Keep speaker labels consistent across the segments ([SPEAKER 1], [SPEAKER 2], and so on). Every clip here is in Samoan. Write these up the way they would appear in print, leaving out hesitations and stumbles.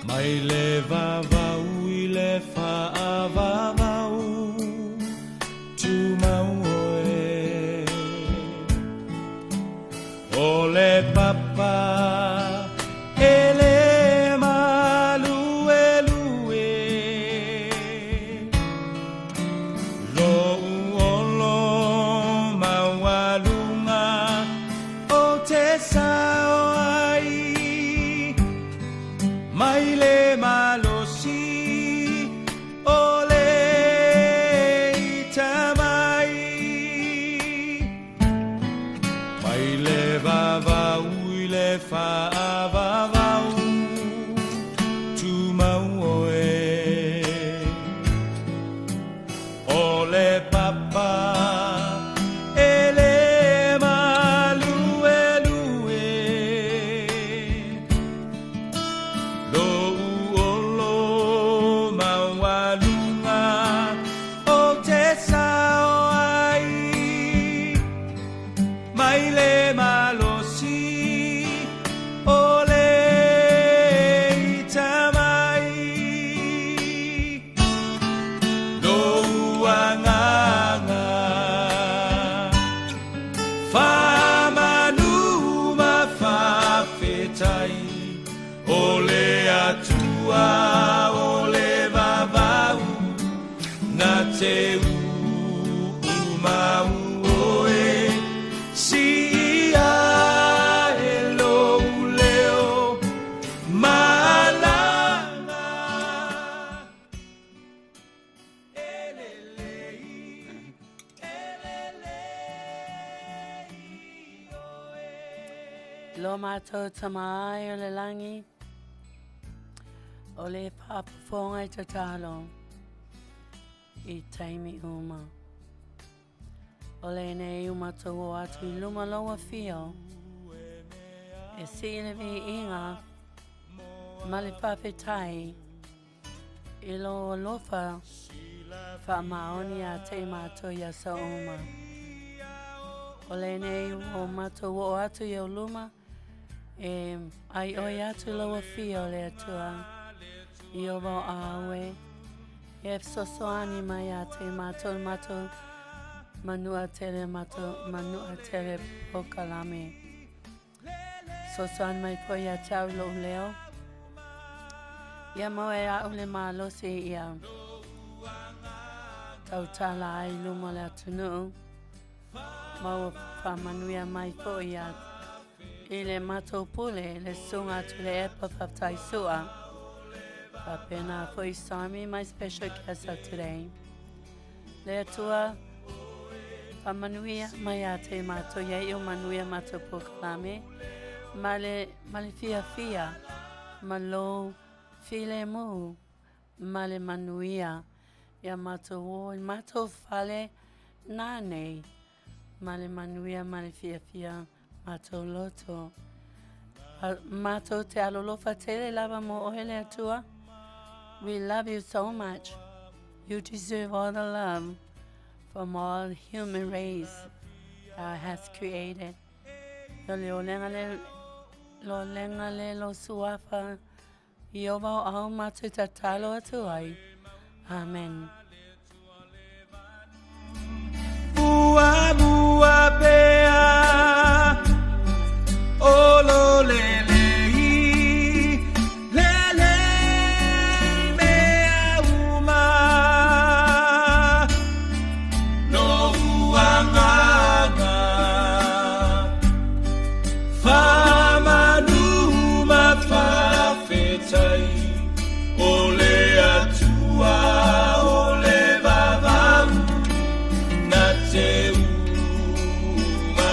[SPEAKER 1] Mai le vavau i le faavavau, tumau oe. O le papa e le maluelue, Lou olo maualuga o te sao ai, Mai le malosi o le ita mai. Mai le vavau i le faavavau, tumau oe. O le papa e le maluelue, Lou olo maualuga o te sao ai, Mai le malosi o le ita mai. Lou agaga faamanu ma faafetai, O le Atua o le vavau na te uumau oe, Siia e lou leo malaga. E lelei, e lelei oe.
[SPEAKER 2] Lo matou Tama e o le lagi, o le faafofoga i tatalo i taimi uma. O lenei ua matou o atu i luma lou afio e sii le viiga ma le faafetai i lou alofa faamaoni ia te i matou i aso uma. O lenei ua matou oo atu i ou luma e aioi atu lou afio le Atua i o vao aue e fesoasoani mai ia te i matou le matou manua tele matou manua tele polokalame. Fesoasoani mai foi ia te au i lou leo. Ia maua e au le malosi ia tautala ai i luma o le atunuu. Ma ua faamanuia mai foi ia i le matou pule le susuga Tuilaepa Faafetai Sua. Faapena foi Stormy, my special guest of today. Le Atua, faamanuia mai ia te matou ia iu manuia matou polokalame, ma le, ma le fiafia, ma lou filemu, ma le manuia, ia matou o i matou fale nanei, ma le manuia ma le fiafia matou loto. Matou te alolofa tele lava mo oe le Atua. We love you so much. You deserve all the love from all human race God has created. Lo le olenga le lo lenga le lo suafa i o vao au matou tatalo atu ai. Amen.
[SPEAKER 1] Muamua pea o lo lelei, lelei mea uma. Lou agaga faamanu ma faafetai, O le Atua o le vavau na te uumau.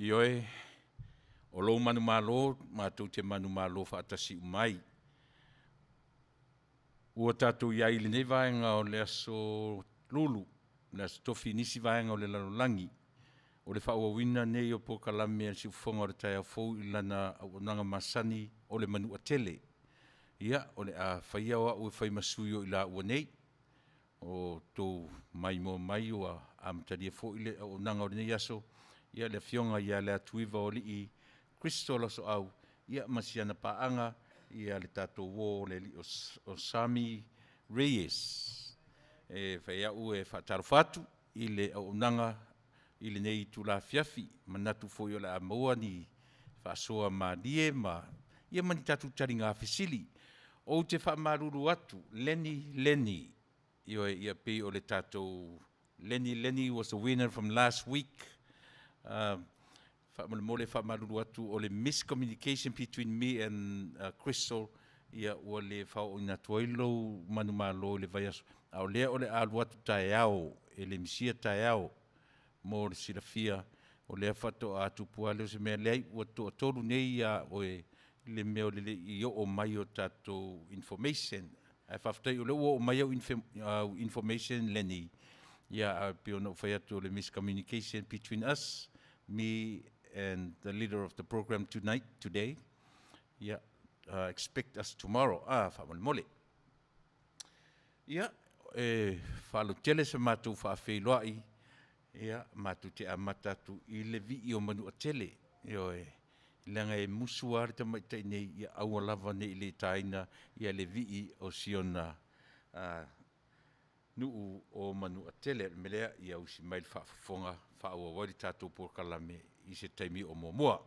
[SPEAKER 1] Ioe, o lou manumalo, matou te manumalo faatasi uma ai. Ua tatou i ai i lenei vaega o le aso Lulu, le aso Tofi i nisi vaega o le lalolagi, o le faaauauina nei o polokalame a le Siufofoga o le Taeao Fou i lana auaunaga masani o le manuatele. Ia, o le a faia o au e fai ma sui o i laua nei, o outou maimoa mai ua amatalia foi le auaunaga o lenei aso, ia le Afioga ia Leatuiva o Alii Crystal Losoau, ia ma si ana paaga, ia le tatou uo o le alii o Sami Reyes. E fai au e faatalofa atu i le auaunaga i lenei itula afiafi, manatu foi o le a maua ni faasoa malie ma, ia ma ni tatou taliga fesili. Ou te faamalulu atu, Leni Leni, ioe, ia pei o le tatou Leni Leni was the winner from last week. Faamolemole e faamalulu atu o le miscommunication between me and Crystal, ia ua le faaooina atu ai lou manumalo i le vaiaso, a o lea o le a alu atu taeao, e le misia taeao mo le silafia, o lea faatoa tupu lava lea o se mea. Leai, ua toatolu nei ia oe i le mea o le le i oo mai o tatou information. Ae faafetai o lea ua oo mai au information Leni, ia ae pei ona ou fai atu o le miscommunication between us, me and the leader of the program tonight, today. Ia, expect us tomorrow, faamolemole. Ia, e faalototele se matou faafeiloai, ia, matou te amata atu i le vii o Manuatele, ioe, leaga e musu lava le tamaitai nei, ia aua lava ne i le taina ia le vii o si ona nuu o Manuatele. O le mea lea, ia usi mai le faafofoga, faaauau ai le tatou polokalame i se taimi o muamua.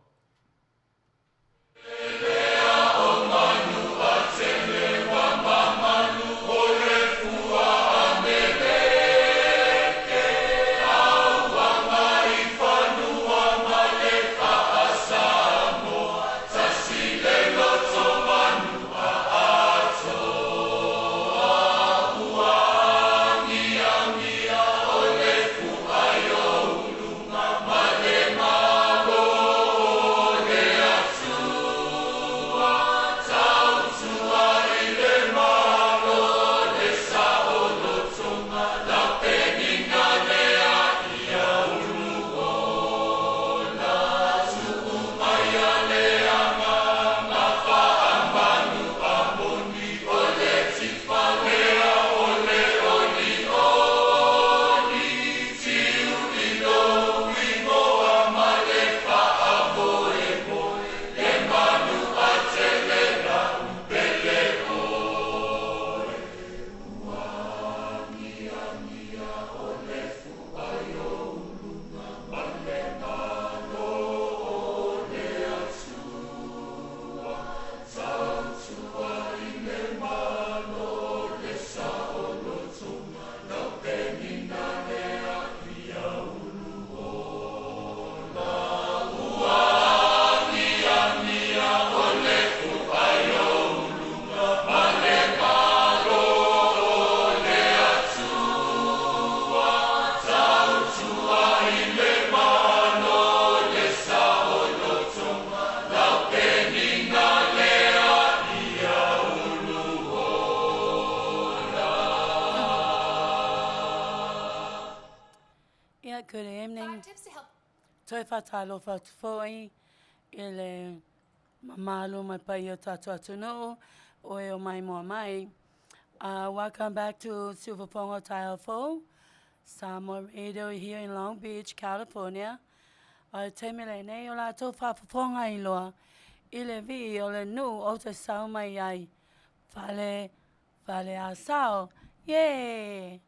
[SPEAKER 2] Ia, good evening. Toe faatalofa atu foi i le mamalu ma le paia o tatou atunuu o e o maimoa mai. Welcome back to Siufofoga o Taeao Fou, Samoa Radio here in Long Beach, California. A o le taimi lenei o latou faafofoga iloa i le vii o le nuu ou te sau mai ai, Fale, Faleasao, yeah!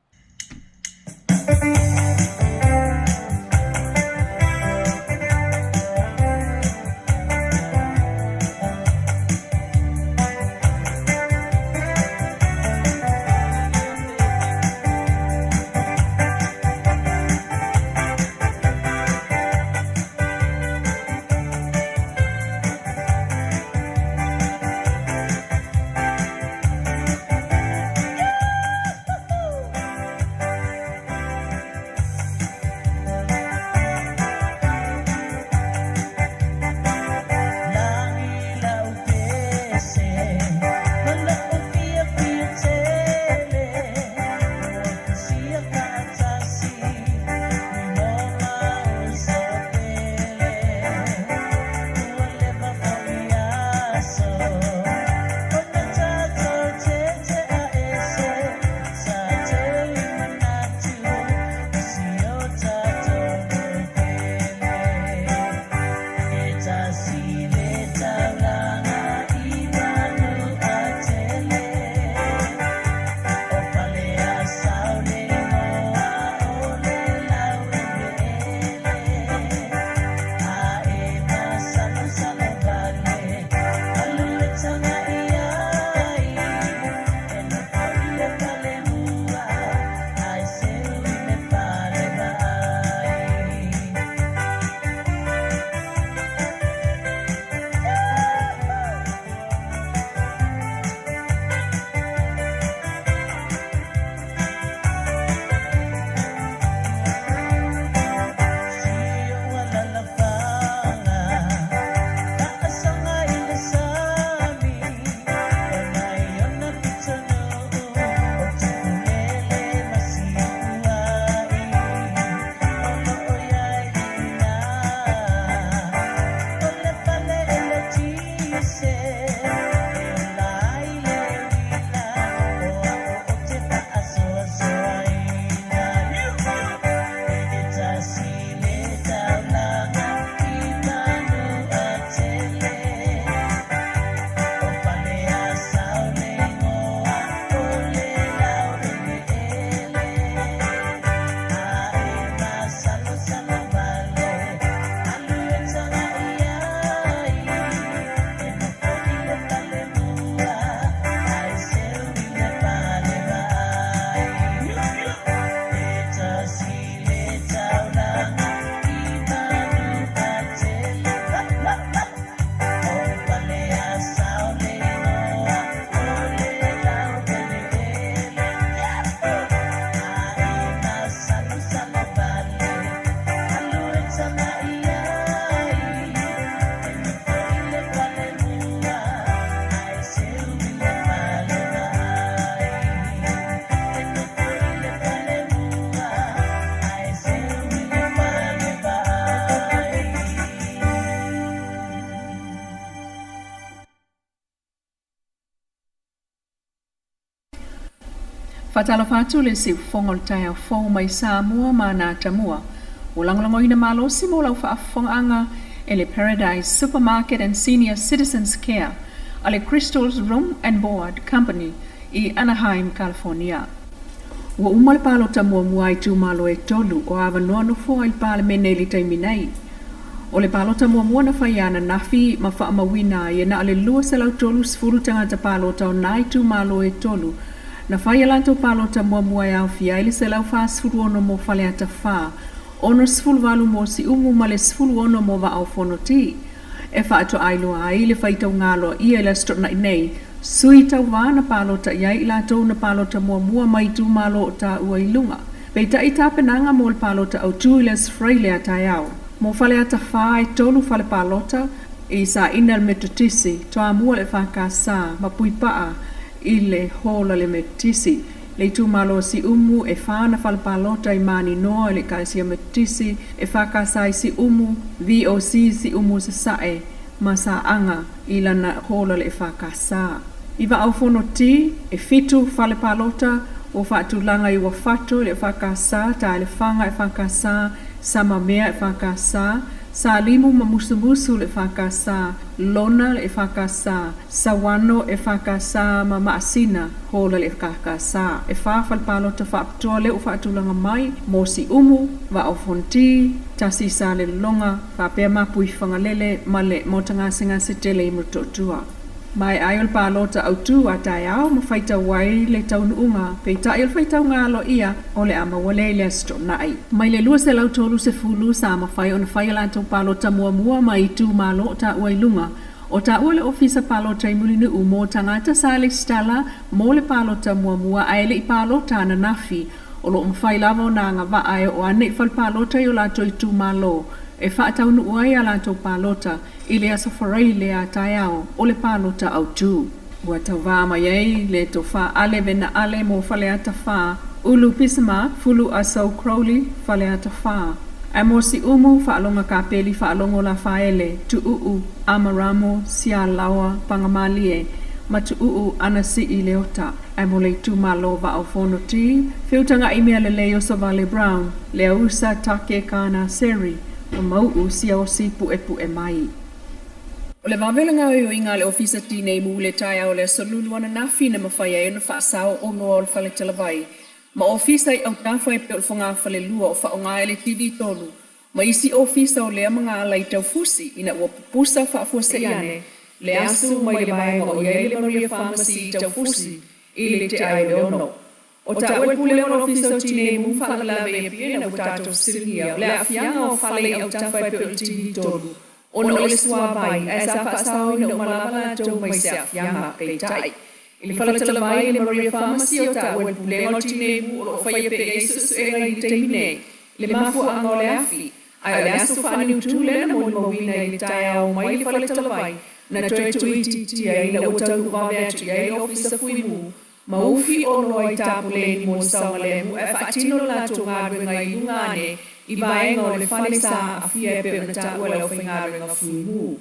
[SPEAKER 3] Faatalofa atu le siufofoga o le taeao fou mai Samoa ma ana atamua. Ua lagolagoina malosi mo lau faafofogaaga e le Paradise Supermarket and Senior Citizens Care a le Crystal's Room and Board Company i Anaheim, California. Ua uma le palota muamua a itumalo e tolu o avanoa nofoa i le Palemene i le taimi nei. O le palota muamua na faia ananafi ma faamauina ai e na o le 230 tagata palota o nā itumalo e tolu na fai a latou palota muamua e aofia ai le 146 mo Faleata 4, 68 mo Siumu ma le 16 mo Vaa o Fonoti. E faatoa iloa ai le faitauga aloaia i le Aso Toonai nei, sui tauva na palota i ai i latou na palota muamua mai itumalo o taua i luga. Peitai tapenaga mo le palota autu i le Aso Faraile a taeao. Mo Faleata 4 e tolu fale palota, i Saina le Metotisi, Toamua le EFKS ma Puipaa i le Hall a le Metotisi. Le itumalo o Siumu e fa ana fale palota i Maninoa i le Ekalesia Metotisi, EFKS i Siumu, VOC i Siumu Sasae ma Saaga i lana Hall a le EFKS. I Vaa o Fonoti, e fitu fale palota ua faatulaga i Uafato i le EFKS, Taelefaga EFKS, Samamea EFKS, Salimu ma Musumusu le EFKS, Lona le EFKS, Sauano EFKS ma Maasina Hall a le EFKS. E fa fale palota faapitoa lea ua faatulaga mai mo Siumu, Vaa o Fonoti, tasi i Salelologa, faapea Mapuifagalele ma le Maota Gasegase tele i Motootua. Maea ai o le palota autu a taeao ma faitau ai le taunuuga, peitai o le faitauga aloaia o le a maua lea i le Aso Toonai. Mai le 230 sa mafai ona fai a latou palota muamua mai itumalo o taua i luga. O taua le Ofisa Palota i Mulinuu mo tagata sa lesitala mo le palota muamua ae le i palota ananafi. O lo o mafai lava ona agavaa e oo ane i fale palota i o latou itumalo e faataunuu ai a latou palota i le Aso Faraile a taeao o le palota autu. Ua tauvā mai ai le Tofa Ale Vena Ale mo Faleata 4, Ulu Bismarck, Fulu Asou Crowley, Faleata 4. Ae mo Siumu, Faaloga Kapeli Faalogo Lafaele, Tuuu, Amaramo, Sialaoa, Pagamalie, ma Tuuu Anasii Leota. Ae mo le itumalo Vaa o Fonoti, Feutaga'i Mealelei Osovale Brown, Leausa Take Kana Seri, ma Mau'u Siaosi Pu'epu'e mai. O le vave o le gaoioiga a le Ofisa Tinei Mu i le taeao o le Aso Lulu ananafi na mafai ai ona faasao oloa o le fale talavai ma ofisa i autafa e pei o le fogafalelua o faaaoga e le TV3 ma isi ofisa o lea magaala i Taufusi ina ua pupusa faafuasei ane le asu mai le vaega o i ai le Maria Pharmacy i Taufusi i le tea o le 6. O taua le Pulega o le Ofisa o Tinei Mu Faalavelave i Apia ina ua tatou fesiligia o le aafiaga o fale i autafa e pei o le TV3 ona o le suavai ae sa faasaoina uma lava latou mai se aafiaga. Peitai, i le fale talavai i le Maria Pharmacy o taua le Pulega o le Tinei Mu o lo o faia pea i ai suesuega i le taimi nei i le mafuaaga o le afi ae o le aso faaniutu lea na molimauina i le taeao mai le fale talavai na toe tuuitiitia ina ua taunuu vave atu i ai le Ofisa Fui Mu ma ufi oloa i tapoleni mo le saogalemu ae faatino le latou galuega i luga ane i vaega o le fale sa aafia e pei ona taua e le aufaigaluega Fui Mu.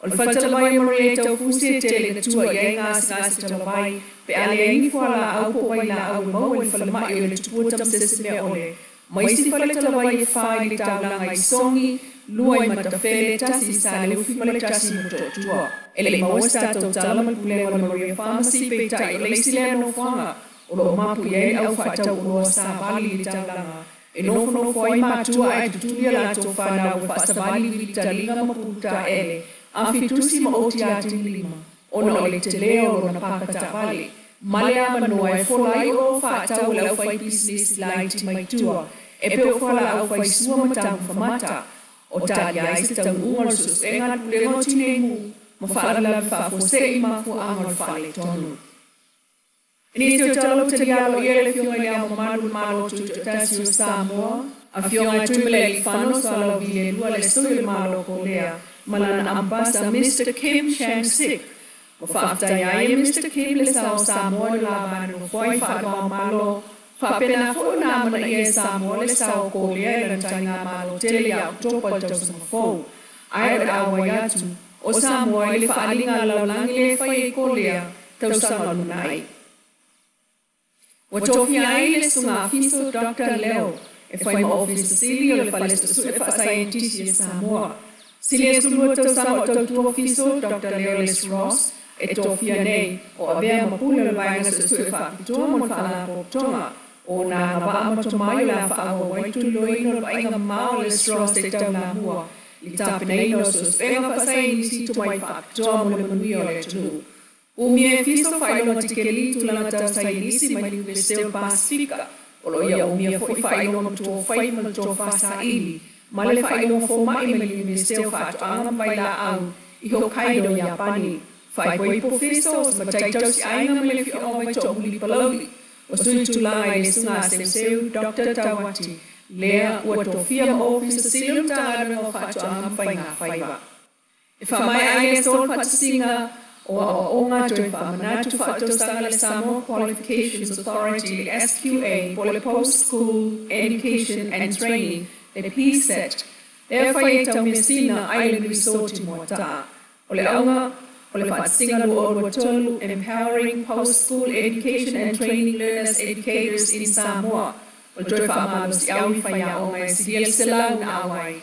[SPEAKER 3] O le fale talavai o Maria i Taufusi e tele ina tua i ai gasegase talavai pe a leai ni fualaau po o vailaau e maua i le falemai o le Tupua Tamasese Meaole ma isi fale talavai e fa i le taulaga i Sogi, lua i Matafele, tasi i Saleufi ma le tasi i Motootua. E le i maua se tatou tala ma le Pulega o le Maria Pharmacy, peitai o le isi lea nofoaga o lo o mapu i ai le au faatau oloa savali i le taulaga e nofonofo ai matua ae tutuli a latou fanau e faasavali vili taliga ma pulu taele, afi tusi ma oti atilima ona o le telē o lona paka taavale ma le avanoa e fola ai oloa faatau a le aufaipisinisi laiti mai tua e pei o fualaau faisua ma tagufa mata. O talia ai se taunuuga o le suesuega a le Pulega o Tinei Mu ma faalavelave faafuasei i mafuaaga o le faaletonu. I nisi o tala ua talia aloaia e le Afioga i Le Ao Mamalu o le Malo Tutoatasi o Samoa, Afioga Tuimalealiifano Sualauvi le Sui o le Malo o Kolea ma lana Ambasa Mister Kim Chang-sik. Ua faafetai ai e Mister Kim le sao o Samoa i le lava nofo ai faale-Malo. Faapena foi ona amanaia e Samoa le sao o Kolea i lana taigamalo tele ia Oketopa i le tausaga fou. Ae o le auai atu o Samoa i le faaaliga a le lalolagi lea e fai ai Kolea tausaga o lumanai.
[SPEAKER 4] Ua tofia ai le Susuga Afiso Doctor Leo e fai ma Ofisa Sili o le Fale Suesue Faasaienitisi a Samoa. Silia 12 tausaga o tautua Fiso Doctor Leo Les Ross e tofia nei o avea ma pule o le Vaega Suesue Faapitoa mo le Faalapotopotoga o nā agavaa ma tomai o le a faaauau ai tuliloaina o le vaaiga mamao a Les Ross e taulamua i le tapenaina o suesuega faasaienisi tomai faapitoa mo le manuia o le atunuu. Umia e fiso faailoga tikeli tulaga tau saienisi mai le Iunivesite o le Pasefika. O lo o ia umia foi faailoga matuofai ma le tofa saili ma le faailoga fomai mai le Iunivesite o Faatoaga ma Vailaau i Hokkaido, Iapani. Faaipoipo fiso o se matai tausiaiga mai le afioaga o Vaitoomuli i Palauli. Ua sui tulaga i le Susuga a Seuseu Doctor Tauati lea ua tofia ma Ofisa Sili o le Matagaluega o Faatoaga ma Faigafaiva. E faamaea ai le aso le faatasiga o aoaoga toe faamanatu faatausaga le Samoa Qualifications Authority, le SQA, po o le Post School Education and Training, le PSET, lea fai ai taumeasina ai le Lisoti Moataa. O le auga o le faatasiga 2023 Empowering Post School Education and Training Learners Educators in Samoa, o le toe faamalosiau i faiaoga e silia le 100 na auai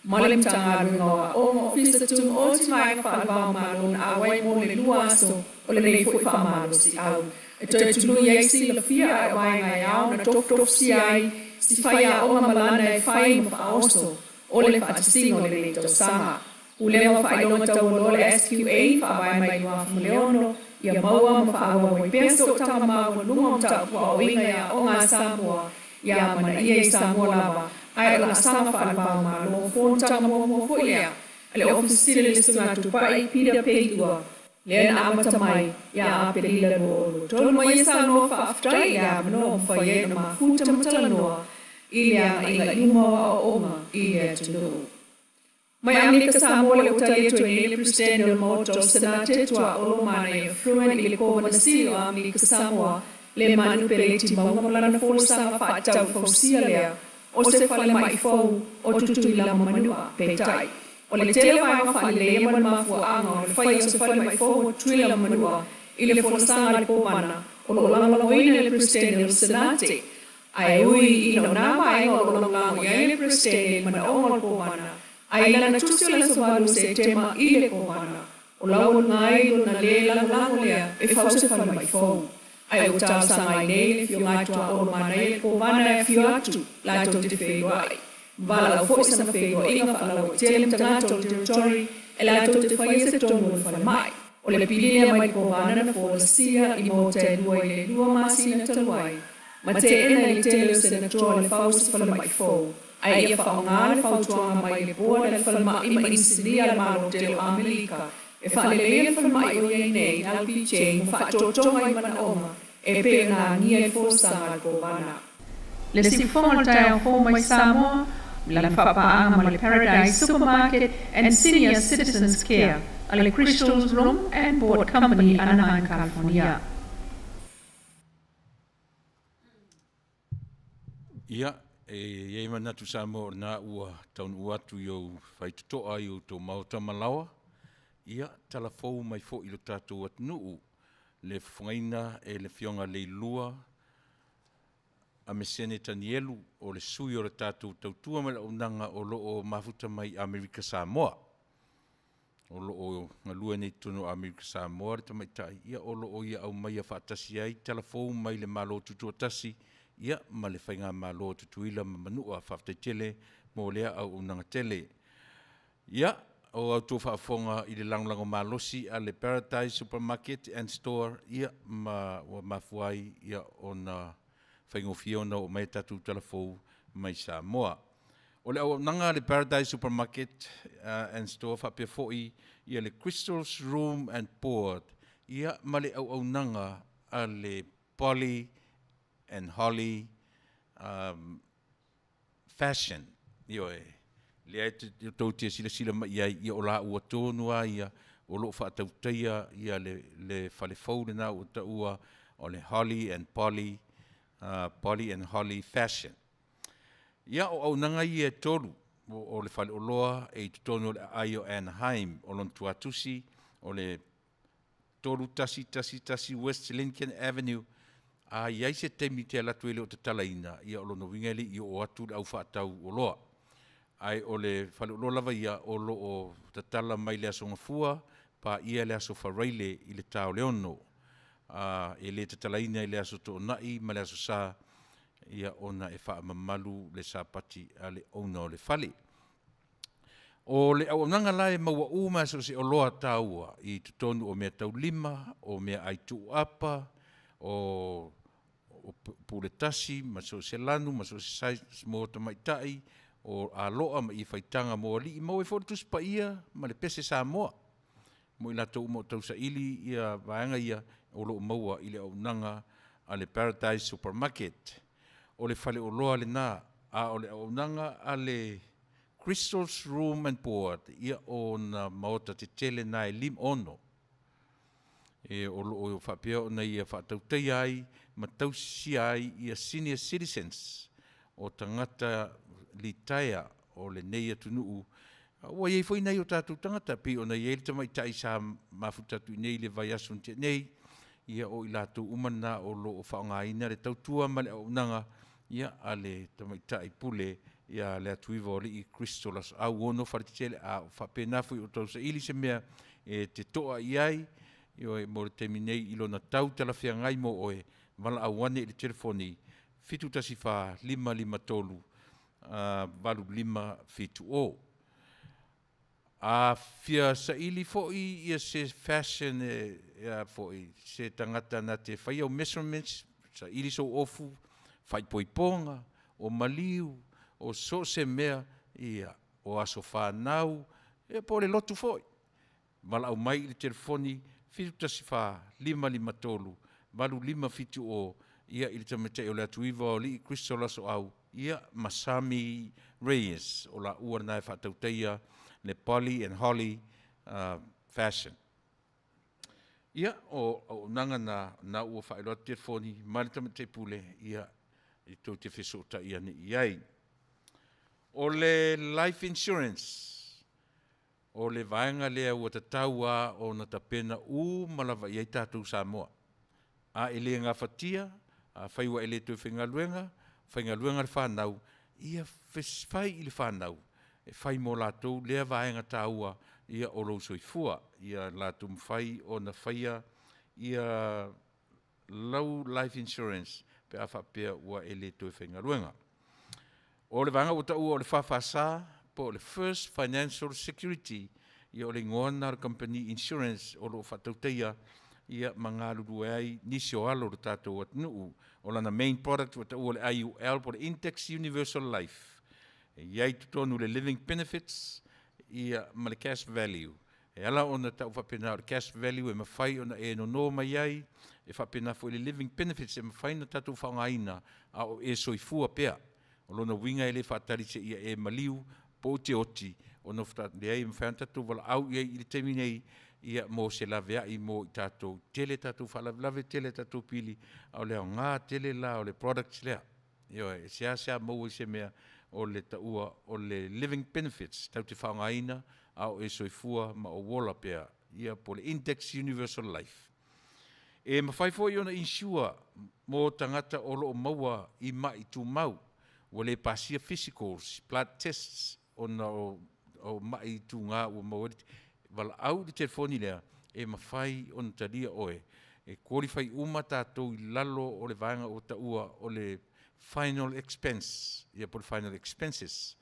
[SPEAKER 4] ma le Matagaluega o Aoga, Ofisa Tumaoti Vaega Faalevao Malo na auai mo le lua aso o lenei foi faamalosiau e toe tului ai silafia ae o vaega e ao na tofutofusia ai si faiaoga ma lana e fai ma faaoso o le faatasiga o lenei tausaga. Pulega o Faailoga Taualoa le SQA faavae mai 2006 ia maua ma faaauau ai pea sootaga maualuga o mataupu aoaoina i aoga a Samoa ia amanaia i Samoa lava ae o laasaga faalevao malo fonotaga muamua foi lea a le Ofisa Sili le Susuga Tupai Peter Peilua lea na amata mai ia Aperila 2023 ma ia saunoa faafetai i le avanoa ua mafai ai ona mafuta ma talanoa i le agaiga i luma o aoaoga i le atunuu. Mai Amerika Samoa le ua tali atu ai nei le Peresetene o le Maota o Senate Tuaolo Manaia Fruan i le Kovana Sili o Amerika Samoa le Manu Peleti Mauga ma lana folasaga faatatau fausia lea o se falemai fou o Tutuila ma Manua. Peitai, o le tele o vaega faaleleia ma le mafuaaga o le fai o se falemai fou o Tutuila ma Manua i le folasaga a le Kovana o lo o lagolagoina e le Peresetene o le Senate Ae ui ina o nā vaega o lo o lagolago i ai le Peresetene i le manaoga o le Kovana, a i lana tusi o le aso 8 Setema i le Kovana, o laualuga ai lona lē lagolago lea e fau se falemai fou. Ae ua talosaga ai nei le Afioga a Tuaolo Manaia i le Kovana e afio atu latou te feiloai. Valaau foi sana feiloaiga faalauaitele ma tagata o le Territory e latou te faia se tonu o le falemai. O le pili lea mai le Kovana na folasia i maota e lua i le lua masina talu ai, ma teena i le tele o Senatoa le fau o se falemai fou, ae ia faaaoga le fautuaga mai le Board a le Falemai ma Inisinia a le Malo tele o Amerika e faaleleia le falemai o i ai nei, LPJ, ma faatotoga i manaoga e pei ona agia i le folasaga a le Kovana.
[SPEAKER 3] Le siufofoga o le taeao fou mai Samoa, lana faapaaga ma le Paradise Supermarket and Senior Citizens Care a le Crystals Room and Board Company, Anaheim, California.
[SPEAKER 1] Ia, e i ai manatu Samoa o lena ua taunuu atu i ou faitotoa i outou maota ma laoa, ia, tala fou mai foi i lo tatou atunuu, le fofogaina e le Afioga Leilua Amesene Tanielu, o le sui o le tatou tautua ma le auaunaga o lo o mafuta mai i Amerika Samoa. O lo o galue nei i totonu o Amerika Samoa le tamaitai, ia o lo o ia aumaia faatasi ai tala fou mai le Malo Tutoatasi, ia ma le Faigamalo a Tutuila ma Manua. Faafetai tele mo lea auaunaga tele. Ia, o a outou faafofoga i le lagolago malosi a le Paradise Supermarket and Store, ia, ma ua mafua ai ia ona faigofie ona oo mai a tatou tala fou mai Samoa. O le auaunaga a le Paradise Supermarket and Store faapea foi ia le Crystal's Room and Board, ia ma le auaunaga a le Polly and Holly um, Fashion, ioe, lea e tou te silasila mai i ai, ia o laua tonu lava ia o lo o faatautaia ia le, le fale fou lena ua taua o le Holly and Polly, Polly and Holly Fashion. Ia, o auaunaga ia e tolu, o le faleoloa e i totonu o le aai o Anaheim, o lona tuatusi, o le 3111 West Lincoln Avenue, A i ai se taimi e te alu atu e le o tatalaina, ia o lona uiga e le i oo atu le au faatau oloa. Ae o le faleoloa lava ia o lo o tatala mai le Aso Gafua, paia le Aso Faraile i le ta o le 6. A e le tatalaina i le Aso Toonai ma le Aso Sa, ia ona e faamamalu le Sapati a le owner o le fale. O le auaunaga la e maua uma e so o se oloa taua i totonu o meataulima, o meaai tuuapa, o pule tasi ma so o se lanu ma so o se size mo tamaitai, o aloa ma ie faitaga mo alii, maua ai foi le Tusi Paia ma le Pese Samoa mo i latou uma o tausaili ia vaega ia o lo o maua i le auaunaga a le Paradise Supermarket. O le faleoloa lena, a o le auaunaga a le Crystals Room and Board, ia o ona maota tetele na e 56 e o lo o faapea ona ia faatautaia ai ma tausisia ai ia senior citizens, o tagata litaea o lenei atunuu. Ua i ai foi nai o tatou tagata, e pei ona i ai le tamaitai sa mafuta atu i inei i le vaiaso na tea nei, ia o i latou uma na o lo o faaaogaina le tautua ma le auaunaga ia a le tamaitai pule ia Leatuiva o Alii Kristo Lasoau Ono Faletetele, a o faapena foi o tausaili se mea e te toa i ai, ioe, mo le taimi nei i lona tau talafeagai mo oe, valaau ane i le telefoni 714 553 8570. A fia saili foi ia se fashion e a foi se tagata na te faia au measurements, saili sou ofu, faaipoipoga, o maliu, o so o se mea, ia, o aso fanau, ia po o le lotu foi. Valaau mai i le telefoni 714 553 8570 ia i le tamaitai o Leatuiva o Alii Kristo Lasoau ia ma Sami Reyes, o laua lena e faatautaia le Polly and Holly Fashion. Ia, o auaunaga na, na ua faailoa atu telefoni ma le tamaitai pule, ia, e tou te fesootai ane i ai. O le life insurance, o le vaega lea ua tatau lava ona tapena uma lava i ai tatou Samoa. A e le gafatia, afai ua e le toe faigaluega, faigaluega le fanau, ia fai i le fanau e fai mo latou lea vaega taua ia o lou soifua. Ia latou mafai ona faia ia lau life insurance pe a faapea ua e le toe faigaluega. O le vaega ua taua o le FFS po o le First Financial Security, ia o le igoa lena o le company insurance o lo o faatautaia ia ma galulue ai nisi o alo o le tatou atunuu. O lana main product ua taua o le IUL po o le Index Universal Life. E i ai totonu le living benefits ia ma le cash value. E ala ona tau faapena o le cash value e mafai ona e nono mai ai, e faapena foi le living benefits e mafai ona tatou faaaogaina a o e soifua pea. O lona uiga e le faatali seia e maliu po o te oti ona leai, e mafai ona tatou valaau i ai i le taimi nei ia mo se laveai mo i tatou. Tele tatou faalavelave, tele tatou pili, a o le aoga tele la o le products lea. Ioe, e seasea maua i se mea o le taua o le living benefits tatou te faaaogaina a o e soifua ma o ola pea, ia po o le Index Universal Life. E mafai foi ona insure mo tagata o lo o maua i mai tumau ua le pasia physicals, blood tests ona o mai tuga ua maua ai. Valaau i le telefoni lea e mafai ona talia oe. E qualify uma tatou i lalo o le vaega ua taua o le final expense, ia po o le final expenses.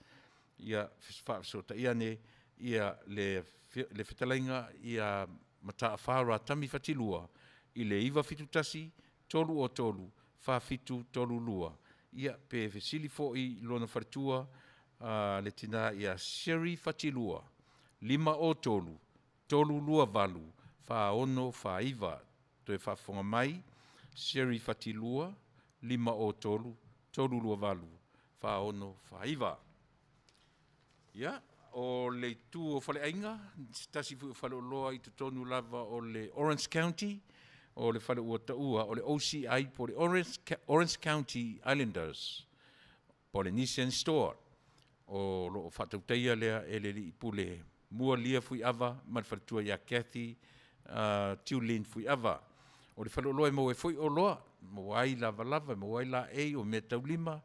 [SPEAKER 1] Ia faafesootai ane ia le fetalaiga ia Mataafa Ratami Fatilua i le 971 303 4732. Ia pe fesili foi i lona faletua le tina ia Sherry Fatilua 503 328 4649. Toe faafofoga mai, Sherry Fatilua 503 328 4649. Ia, o le itu o faleaiga, se tasi foi o faleoloa i totonu lava o le Orange County, o le fale ua taua o le OCI po o le Orange County Islanders Polynesian Store. O lo o faatautaia lea e le alii pule Mualia Fuiava ma le faletua ia Kathy Tiulin Fuiava. O le faleoloa e maua ai foi oloa maua ai lavalava, e maua ai laei, o meataulima,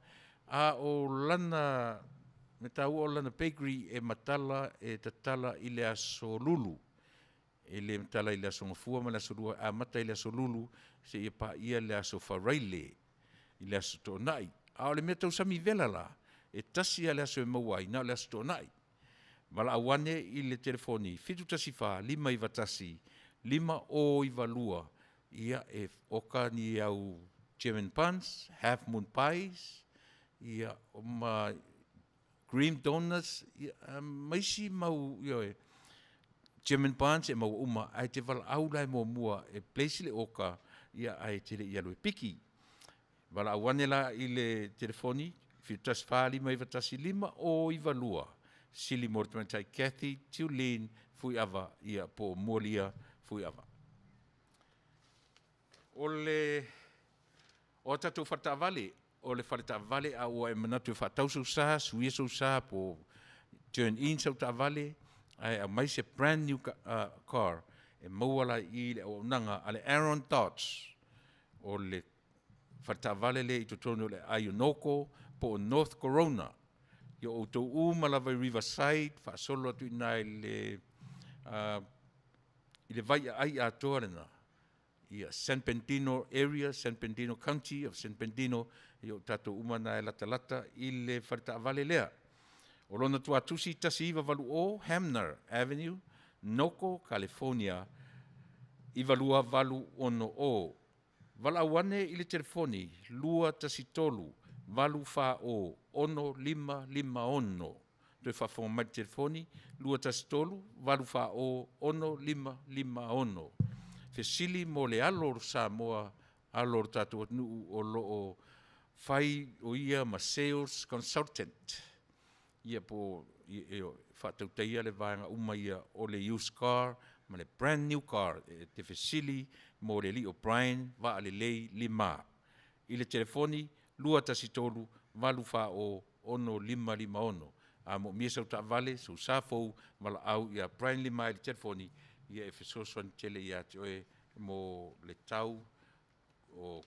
[SPEAKER 1] a o lana mea taua o lana bakery e matala e tatala i le Aso Lulu. E le matala i le Aso Gafua ma le Aso Lua, e amata i le Aso Lulu seia paia le Aso Faraile i le Aso Toonai. A o le mea tausami vela la, e tasi lava le aso e maua ai, na o le Aso Toonai. Valaau ane i le telefoni 714 591 5092, ia e oka ni au German buns, half moon pies, ia ma cream donuts, ia ma isi mau, ioe, German buns e maua uma, ae te valaau la e muamua e place le oka, ia ae te le i alu e piki. Valaau ane la i le telefoni 714 591 5092, sili mo le tamaitai Kathy Tulin Fuiava, ia po o Mualia Fuiava. O le o a tatou faletaavale, o le faletaavale a ua e manatu e faatau sou sa, suia sou sa po turn in sau taavale, ae aumai se brand new car, e maua la i i le auaunaga a le Aaron Dodge. O le faletaavale lea i totonu o le aai o Norco po o North Corona. Ia o outou uma lava i Riverside, faasolo atu i ina i le i le vai aai atoa lena, ia San Bernardino area, San Bernardino County of San Bernardino, ia o tatou uma na e latalata i le faletaavale lea. O lona tuatusi 1980 Hamner Avenue, Norco, California 92860. Valaau ane i le telefoni 213 840 6556. Toe faafofoga mai le telefoni 213 840 6556. Fesili mo le alo o Samoa, alo o le tatou atunuu o lo o fai o ia ma sales consultant. Ia po o faatautaia le vaega uma ia o le used car ma le brand new car. E te fesili mo le alii o Brian Vaalelei Lima i le telefoni 213 840 6556. A moomia sau taavale, sou sa fou, valaau ia Brian Lima i le telefoni, ia e fesoasoani tele ia te oe mo le tau o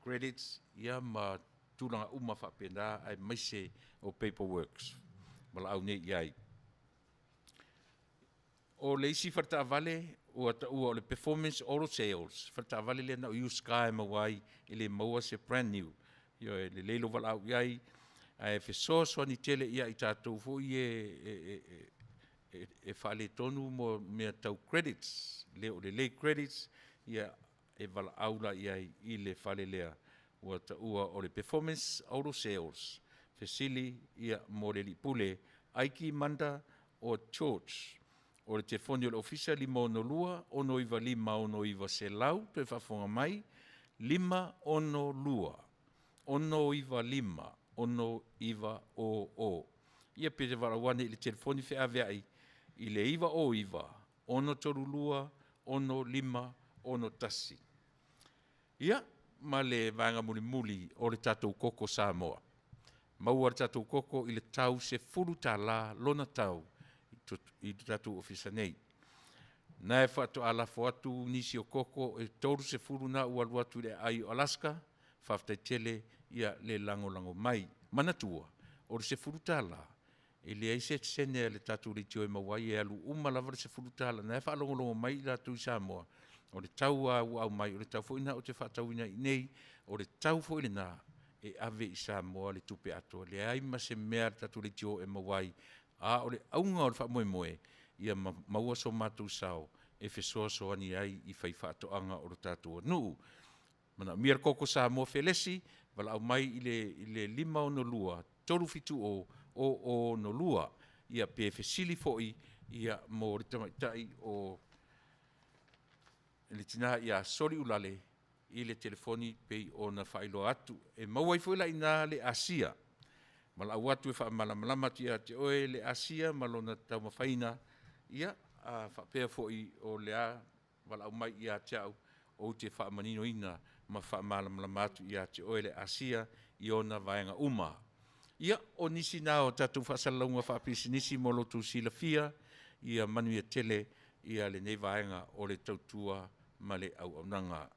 [SPEAKER 1] credits ia ma tulaga uma faapena aemaise o paperworks. Valaau nei i ai. O le isi faletaavale ua taua o le Performance Auto Sales, faletaavale lea na o used car e maua ai, e le maua se brand new. Ioe, lelei lou valaau i ai, ae fesoasoani tele ia i tatou foi e e e faaletonu mo mea tau credits, le o lelei credits, ia e valaau la i ai i le fale lea ua taua o le Performance Auto Sales. Fesili ia mo le alii pule Aiki Manda o George. O le telefoni o le ofisa 562 695 6900, toe faafofoga mai, 562 695 6900. Ia pe te valaau ane i le telefoni feaveai i le 909 632 6561. Ia, ma le vaega mulimuli o le tatou koko Samoa. Maua le tatou koko i le tau $10 lona tau i le tatou ofisa nei. Na e faatoa lafo atu nisi o koko e 30 na ua alu atu i le aai o Alaska, faafetai tele ia le lagolago mai. Manatua, o le $10, e leai se sene a le tatou leitio e maua ai, e alu uma lava le $10. Na e faalogologo mai i latou i Samoa, o le tau lava ua aumai, o le tau foi lena ou te faatauina i inei, o le tau foi lena e ave i Samoa le tupe atoa. Leai ma se mea a le tatou leitio e maua ai, a o le auga o le faamoemoe, ia maua so matou sao e fesoasoani ai i faifaatoaga o le tatou atunuu. Manaomia le koko Samoa felesi, valaau mai i le i le 562 370 0062, ia pe fesili foi ia mo le tamaitai o le tina ia Soliulale i le telefoni pei ona faailoa atu. E maua ai foi la i ina le Asia. Valaau atu e faamalamalama atu ia te oe le Asia ma lona taumafaiga, ia a faapea foi o le a valaau mai ia te au, ou te faamaninoina ma faamalamalama atu ia te oe le Asia i ona vaega uma. Ia, o nisi na o tatou faasalalauga faapisinisi mo lo outou silafia, ia manuia tele ia lenei vaega o le tautua ma le auaunaga.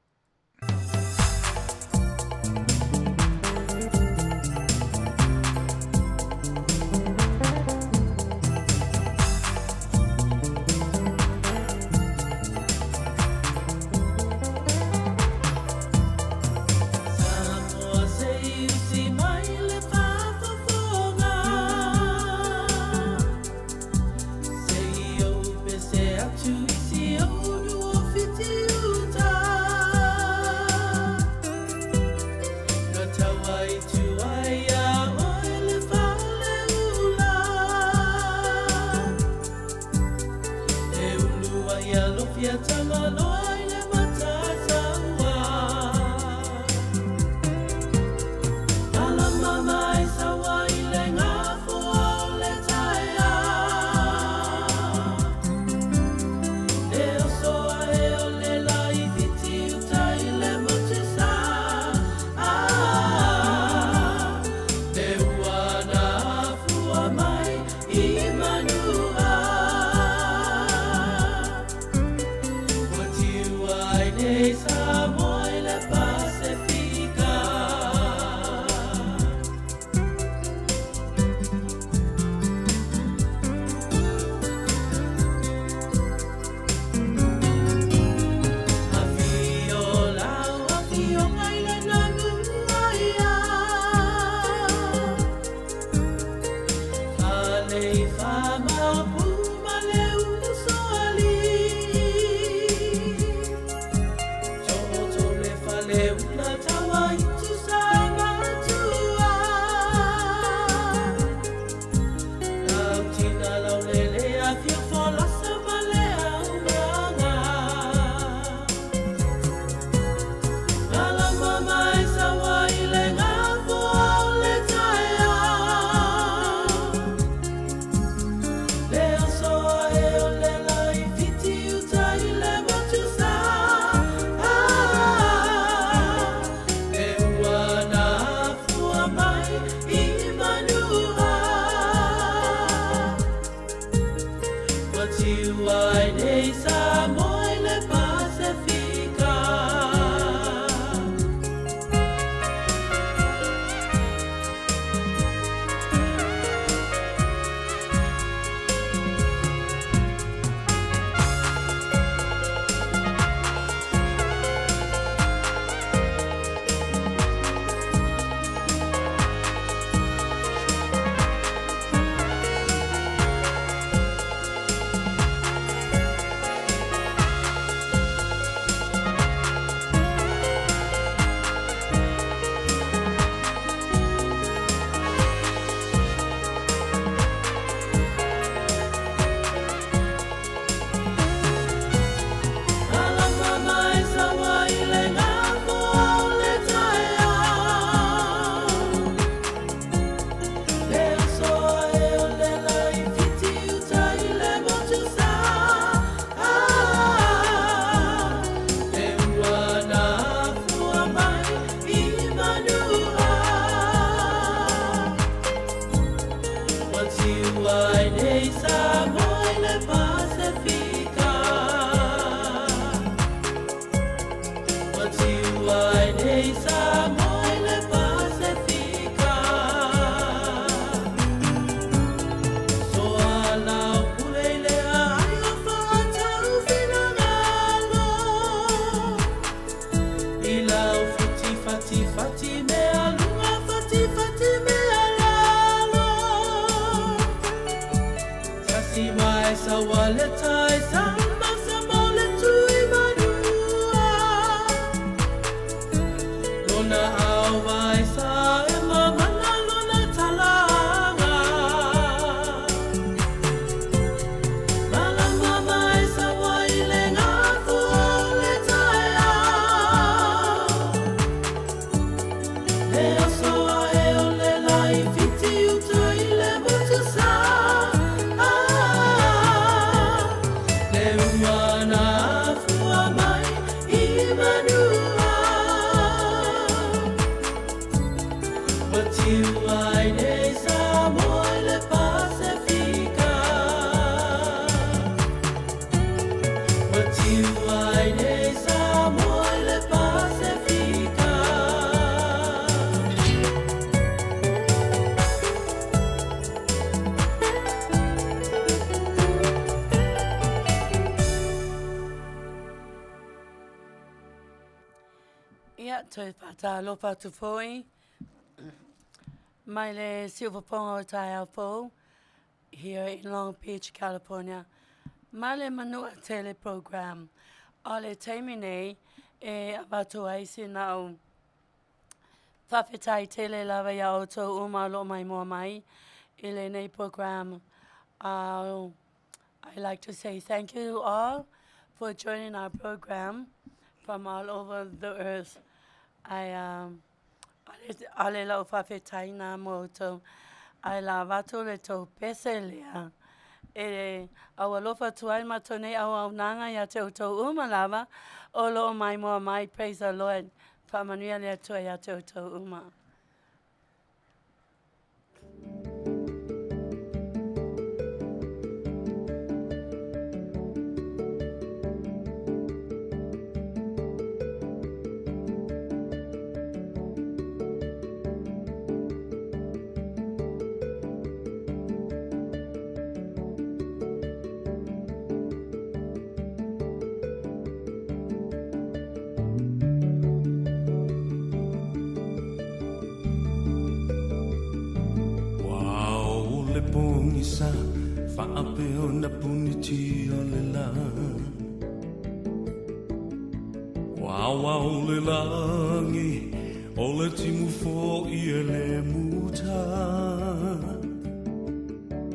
[SPEAKER 2] Ia, toe faatalofa atu foi mai le siufofoga o le taeao fou here in Long Beach, California, ma le Manua Tele Program. O le taimi nei e avatu ai sina faafetai tele lava iā outou uma o lo o maimoa mai i lenei program. I like to say thank you all for joining our program from all over the earth. I um, ale lau faafetai na mo outou, ae la avatu le tou pese lea e aualofa atu ai matou nei auaunaga ia te outou uma lava o lo o maimoa mai. Praise the Lord. Faamanuia le Atua ia te outou uma.
[SPEAKER 5] Ua ao le pogisa faapea ona puniti o le lā. Ua aoao le lagi o le timu fo'i e le muta.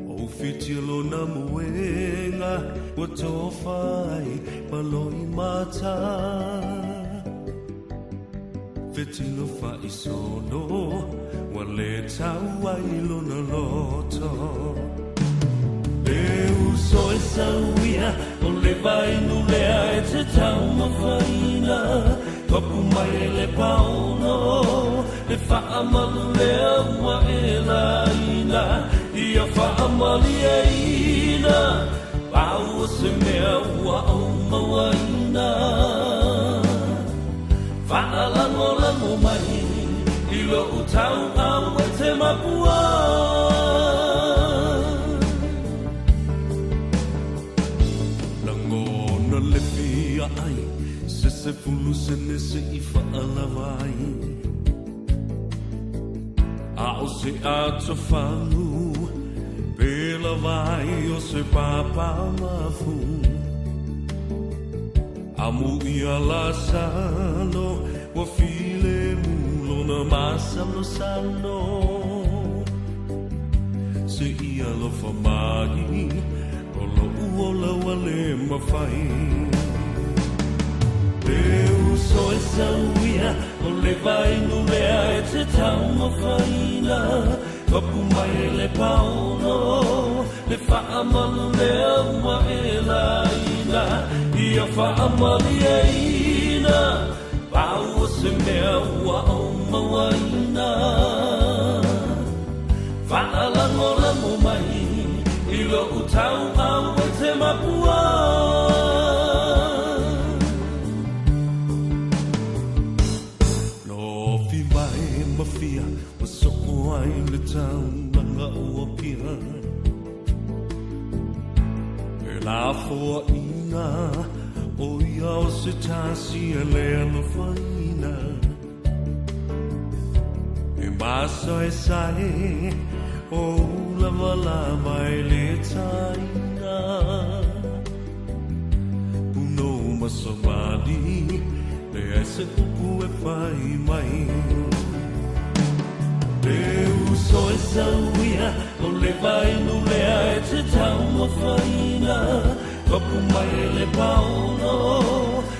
[SPEAKER 5] O fitia lona moega ua tofa ai ma loimata. Fetilo faaisono ua le tau ai lona loto. Le uso e sauia o le vainu lea e te taumafaina. Papu mai e le paono le faamalu lea ua e laina. Ia faamalieina pau o se mea ua ou mauaina. Faalagolago mai i lou tauau e te mapua. Lagona le fia ai se sefulu sene se i faalava ai. A o se atofagu pe lava ai o se papalafu. Amu ia Lasalo ua filemu lona masalosalo. Se i alofa mai o lo'u ola ua le mafai. Le uso e sauia o le vainu lea e te taumafaina. Papu mai e le paono le faamalu lea ua e laina. Ia faamalieina pau o se mea ua ou mauaina. Faalagolago mai i lou tauau e te mapua. Lofi mai ma fia ua soo ai le taulaga o Apia. E lafoaʻiga o ia o se tasi e le alofaina. E masaesae o ulavalava e le taina. Punou ma savali leai se upu e fai mai. Le uso e sauia o le vainu lea e te taumafaina. Papu mai e le paono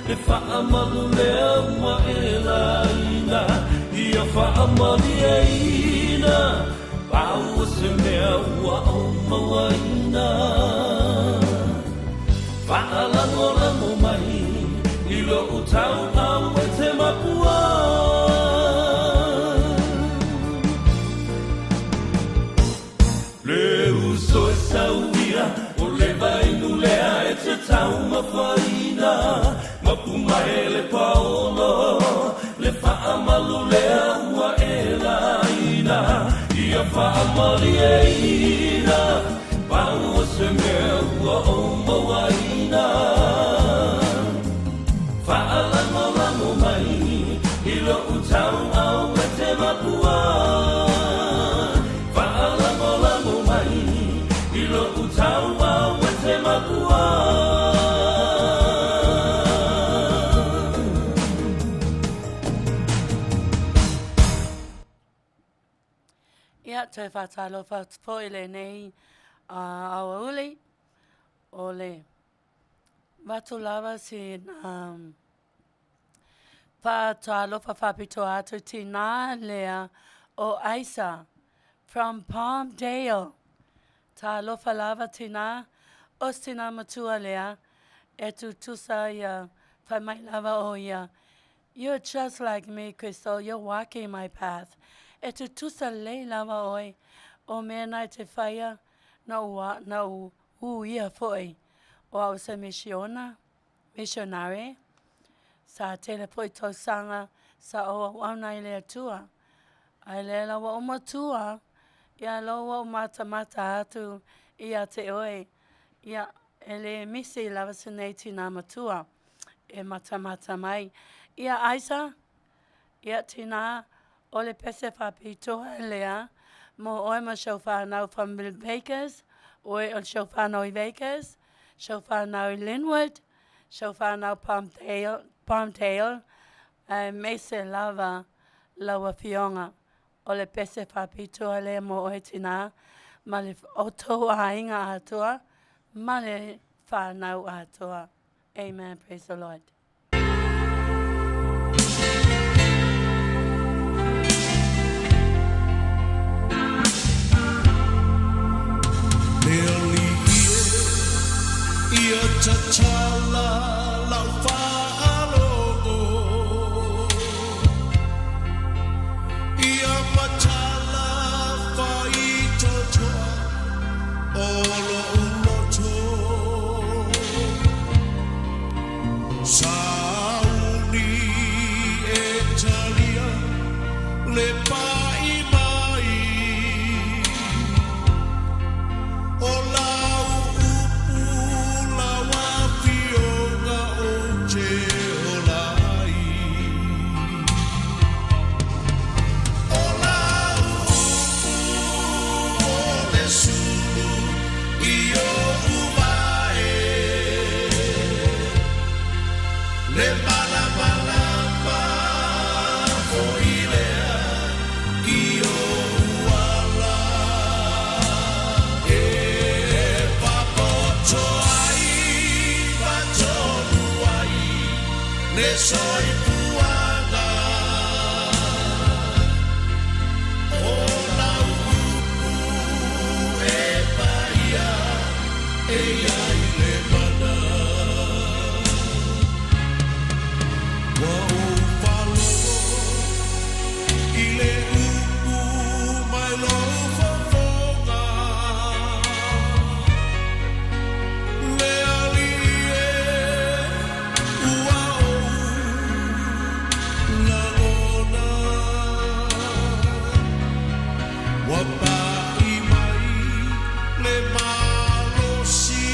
[SPEAKER 5] le faamalu lea ua e laina. Ia faamalieina pau o se mea ua ou mauaina. Faalagolago mai i lou tauau e te mapua. Le uso e sauia o le vainu lea e te taumafaina. Mapu mai e le paono le faamalu lea ua e laina. Ia faamalieina pau o se mea ua ou mauaina. Faalagolago mai i lou tauau e te mapua. Faalagolago mai i lou tauau e te mapua.
[SPEAKER 2] Ia, toe faatalofa atu foi i lenei aoauli o le Avatu lava sina faatalofa faapitoa atu tinā lea o Aisa from Palmdale. Talofa lava tinā, o se tinā matua lea e tutusa ia fai mai lava o ia, You're just like me, Crystal, you're walking my path. E tutusa lelei lava oe, o mea na e te faia, na ou, na ou uia foi o au se misiona, missionary. Sa tele foi tausaga sa ou auauna ai i le Atua. Ae lea la ua ou matua, ia lea ua ou matamata atu ia te oe, ia, e le misi lava si nei tinā matua e matamata mai. Ia Isa, ia tinā, o le pese faapitoa lea mo oe ma si ou whānau from Vegas, oe o si ou whānau i Vegas, si ou whānau i Linwood, si ou whānau Palmdale, Palmdale, aemaise lava lau afioga. O le pese faapitoa lea mo oe tinā, ma le outou aiga atoa, ma le whānau atoa. Amen. Praise the Lord.
[SPEAKER 5] Le alii e ia tatala lau faalogo, Ia matala faitotoa o lo'u loto. Sauni e talia le pa'i mai o lau upu lau afioga ou te ola ai. O lau upu o le sulu i o'u vae, Le malamalama foi lea i o'u ala, E papoto ai ma tonu ai le soifuaga. O lau upu e paia e i ai le mana. Ua ou faalogo i le upu mai lou fofoga. Le Alii e ua ou lagona. Ua pa'i mai le malosi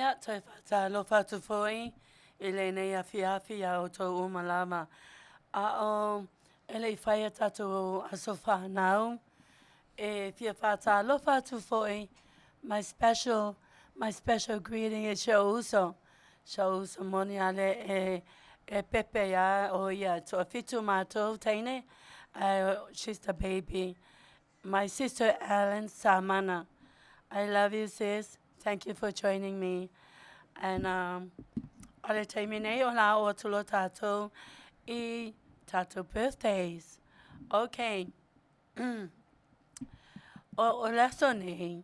[SPEAKER 2] Ia, toe faatalofa atu foi i lenei afiafi iā outou uma lava. A o e le i faia tatou aso fanau, e fia faatalofa atu foi, my special, my special greeting i si ou uso, si ou uso moni a le e e pepe ia o ia, toafitu matou teine, ae she's the baby. My sister Ellen Samana. I love you sis. Thank you for joining me. And um, o le taimi nei o la o atu lo tātou i tātou birthdays. Okay. O, o le aso nei,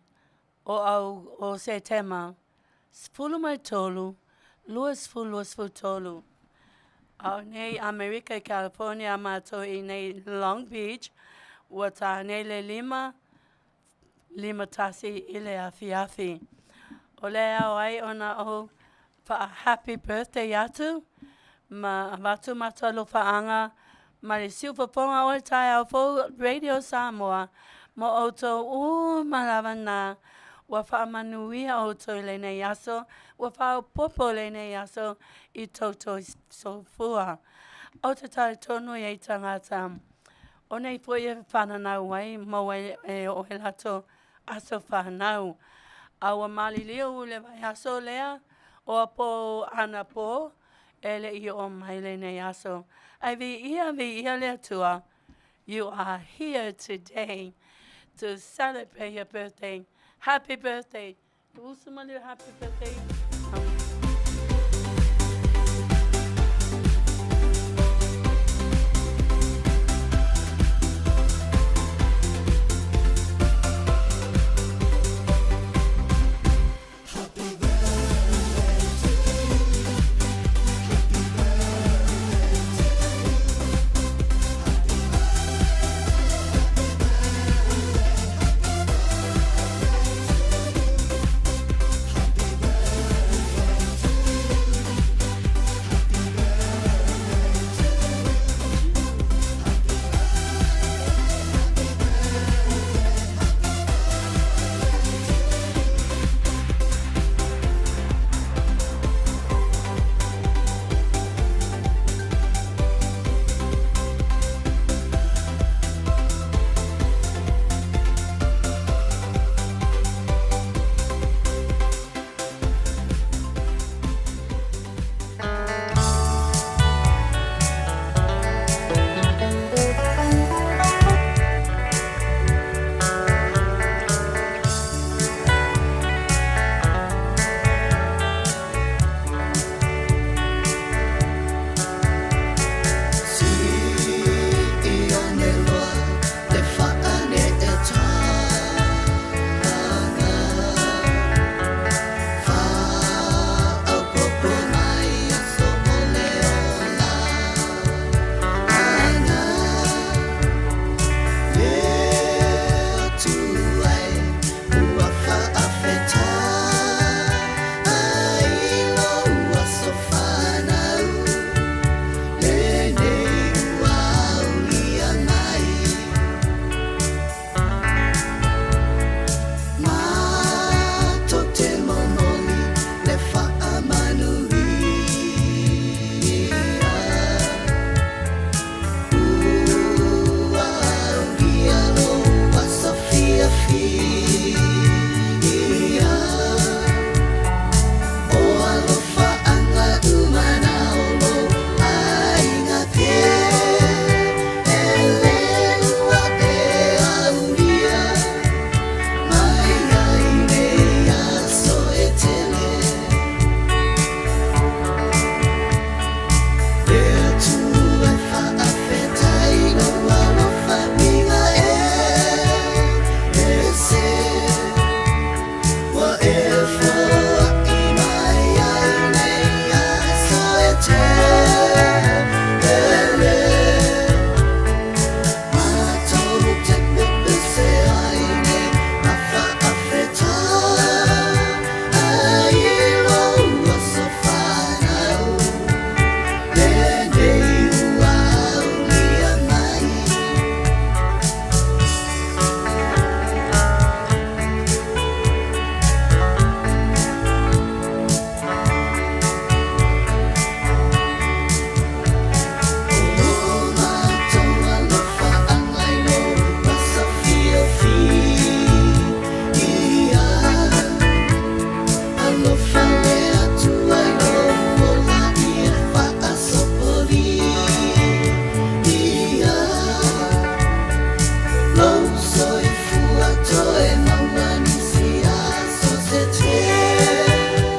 [SPEAKER 2] o au o Setema, 13, 2023. A o nei Amerika i California a mātou i nei Long Beach, ua tā nei le lima, 5:01 i le afiafi. O le ao ai ona ou Faa-happy birthday atu ma avatu matou alofaaga ma le siufofoga o le taeao fou Radio Samoa mo outou uma lava na ua faamanuia outou i lenei aso, ua faaopoopo lenei aso i toutou soifua. Ou te talitonu e i ai tagata o nei foi e fananau ai maua ai e oo ai latou aso fanau. A ua maliliu i le vaiaso lea o apo anapo e le i oo mai lenei aso. Ae viia, viia le Atua, you are here today to celebrate your birthday. Happy birthday. Usu maliu happy birthday.
[SPEAKER 5] Alofa le Atua i lou ola ia faasopolia lou soifua toe maua nisi aso se tele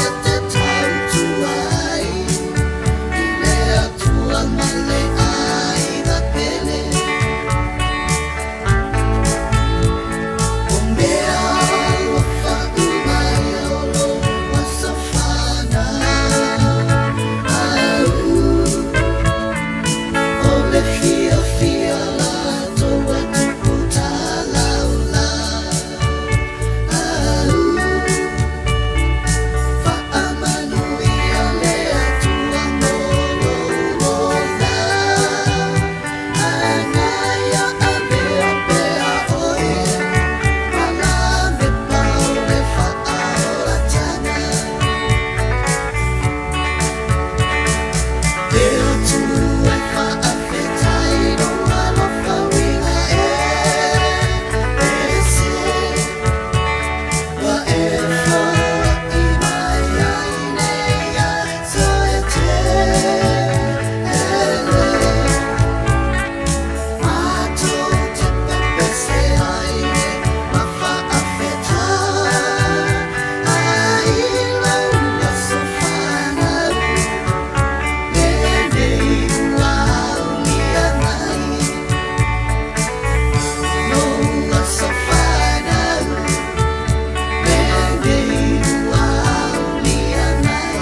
[SPEAKER 5] e te tautua ai i le Atua ma le aiga pele. O mea alofa uma ia o lou aso fanau. O le fiafia latou a tupu talaulaau. Faamanuia le Atua mo lou ola. Agai avea pea oe ma lavepa o le faaolataga. Le Atua e faafetai lou alofa uiga ese. Ua e foai mai ai nei aso e tele. Matou te pepese ai ma faafetai lou aso fanau. Lenei ua aulia mai lou aso fanau. Lenei ua aulia mai.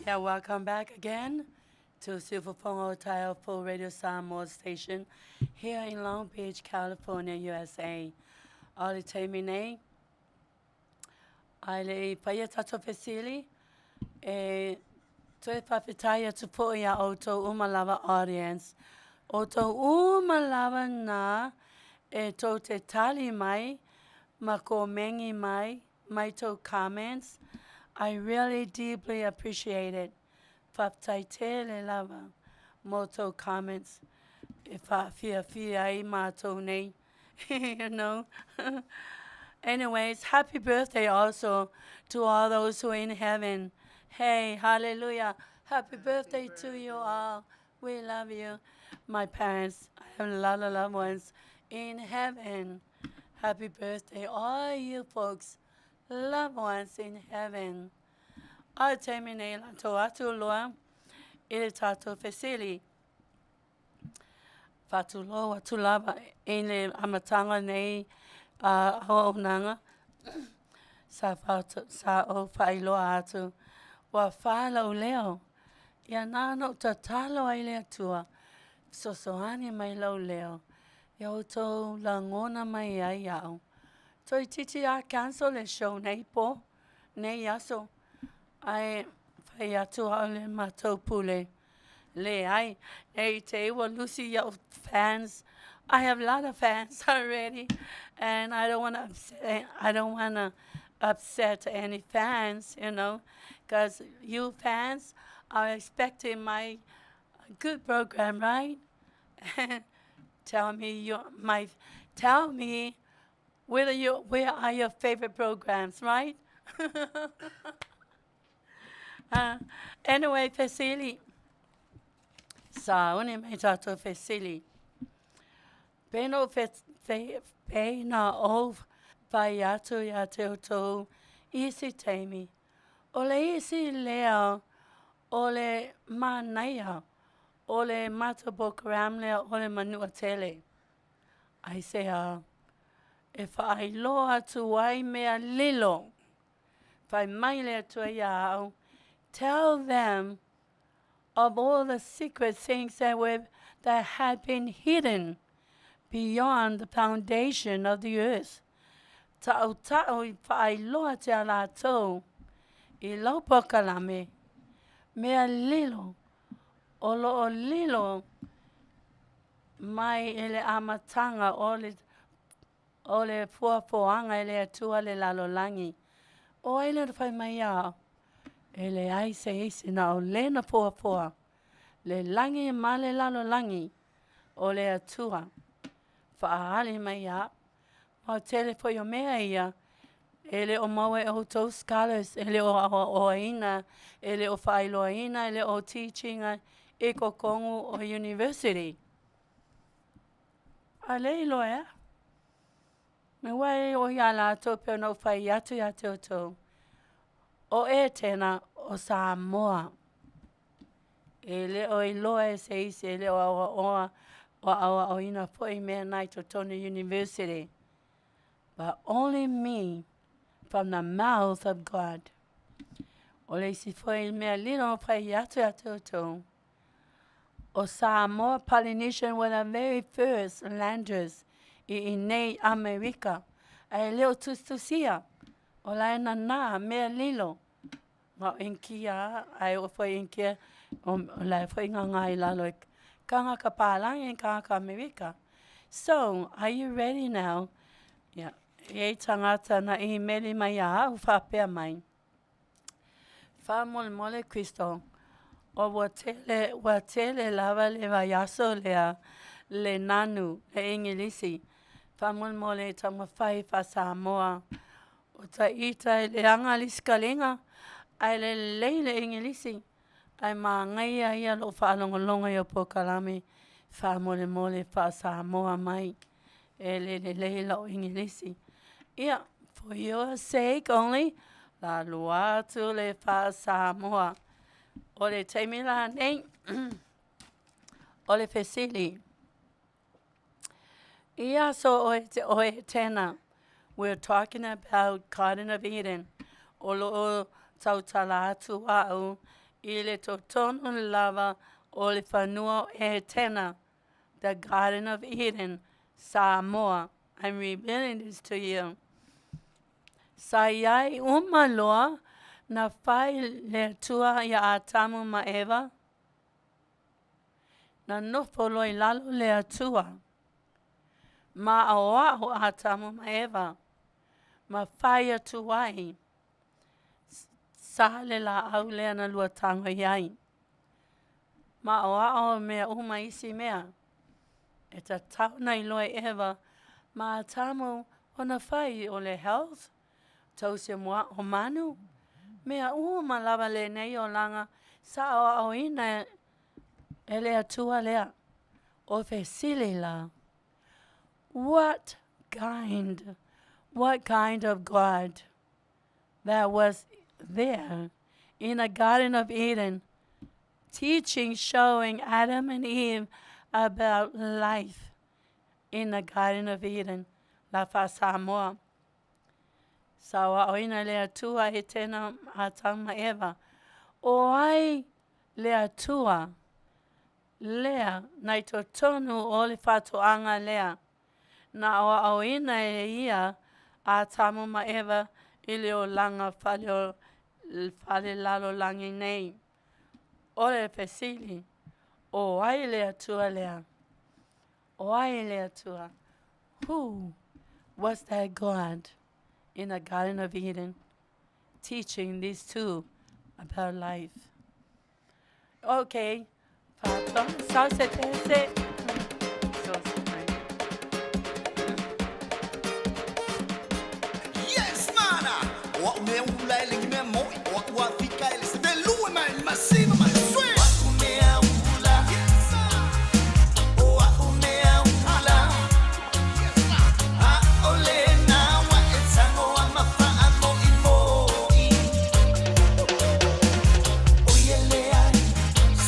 [SPEAKER 2] Yeah, welcome back again to Siufofoga o Taeao Fou Radio Samoa Station here in Long Beach, California, USA. O le taimi nei, ae le i faia tatou fesili, e toe faafetai atu foi iā outou uma lava audience, outou uma lava na e tou te tali mai ma komeni mai, mai tou comments. I really deeply appreciate it. Faafetai tele lava mo tou comments e faafiafia ai matou nei, you know. Anyways, happy birthday also to all those who are in heaven. Hey, hallelujah. Happy birthday to you all. We love you. My parents, I have a lot of loved ones in heaven. Happy birthday, all you folks, loved ones in heaven. O le taimi nei latou atu loa i le tatou fesili. Faatulou atu lava i le amataga nei a auaunaga sa sa ou faailoa atu ua fa lou leo. Ia na ona ou tatalo ai i le Atua, fesoasoani mai lou leo ia outou lagona mai ai iaʻu. Toeitiiti lava cancel le show nei po, nei aso, ae fai atu au i le matou pule, leai, ne i te i ua lusi iaʻu fans. I have a lot of fans already and I don't wanna upset, I don't wanna upset any fans, you know, because you fans are expecting my good program, right? Tell me your my tell me whether you where are your favorite programs, right? Anyway, fesili. Sauni mai tatou fesili. Pe na ou pe na ou fai atu iā te outou i isi taimi, o le isi lea o le manaia o le matou program lea o le Manuatele. Aisea? E faailoa atu ai mea lilo. Fai mai le Atua iā au, Tell them of all the secret things that were that had been hidden beyond the foundation of the earth. Taʻutaʻu i faailoa atu iā latou i lau polokalame, mea lilo o lo o lilo mai i le amataga o le o le fuafuaga e le Atua le lalolagi. O ai lea na fai mai iā au? E leai se isi na o le na foafoa le lagi ma le lalolagi o le Atua. Faaali mai ia au. Ma o tele foi o mea ia, e le o maua e outou scholars, e le o aoaoina, e le o faailoaina, e le o teach ina i totonu o university. A le iloa e a? Me ua e o iā latou pei ona ou fai atu iā te outou, o Etena o Samoa. E le o iloa e se isi, e le o aoaoa, o aoaoina foi mea na i totonu university. But only me from the mouth of God. O le isi foi mea lilo fai atu iā te outou, o Samoa Polynesian were the very first landers i inei Amerika, ae le o tusitusia, o la e nanā mea lilo. Ma o Inikia ae oo foi i Inikia, o la e foi ngāngā i lalo i kānaka Pālagi and kānaka Amerika. So, are you ready now? Ia, e iai tagata na imeli mai iā au faapea mai, Faamolemole Crystal, o ua tele, ua tele lava le vaiaso lea le nanu, le Igilisi. Faamolemole taumafai faa-Samoa. O ta ita e leaga le isi kaliga, ae lelei le Igilisi. Ae manaia ia lou faalogologo i au polokalame faamolemole faa-Samoa mai. E le lelei lau Igilisi. Ia, for your sake only, la lua atu le faa-Samoa. O le taimi lenei, o le fesili. I aso o Etena, we're talking about Garden of Eden, o lo o tautala atu au i le totonu lava o le fanua o Etena, the Garden of Eden, Samoa. I'm revealing this to you. Sa i ai uma loa na fai le Atua iā Atamu ma Eva, na nofo loa i lalo le Atua. Ma aoao Atamu ma Eva, ma fai atu ai, sa le laau lea na lua tago i ai. Ma aoao mea uma isi mea. E tatau ona iloa e Eva ma Atamu ona fai o le health, tausi o manu, mea uma lava lenei olaga sa aoaoina e le Atua lea. O fesili la, what kind of God that was there in the Garden of Eden, teaching, showing Adam and Eve about life in the Garden of Eden, la faa-Samoa. Sa aoaoina e le Atua Etena Atamu ma Eva, o ai le Atua lea na i totonu o le faatoaga lea, na aoaoina e ia Atamu ma Eva i le olaga faalelalolagi nei. O le fesili, o ai le Atua lea? O ai le Atua? Who was that God in the Garden of Eden teaching these two about life? Okay, faatonu sau se pese. So sorry.
[SPEAKER 6] Yes, mana! O au mea ula e lengi mea moi, o au afika e le se velue mai masima mai swe. O au mea ula. Yes, sir. O au mea ula. Yes, sir. A o le na wa e tango a mawhaa mo i moi. O ye le ai,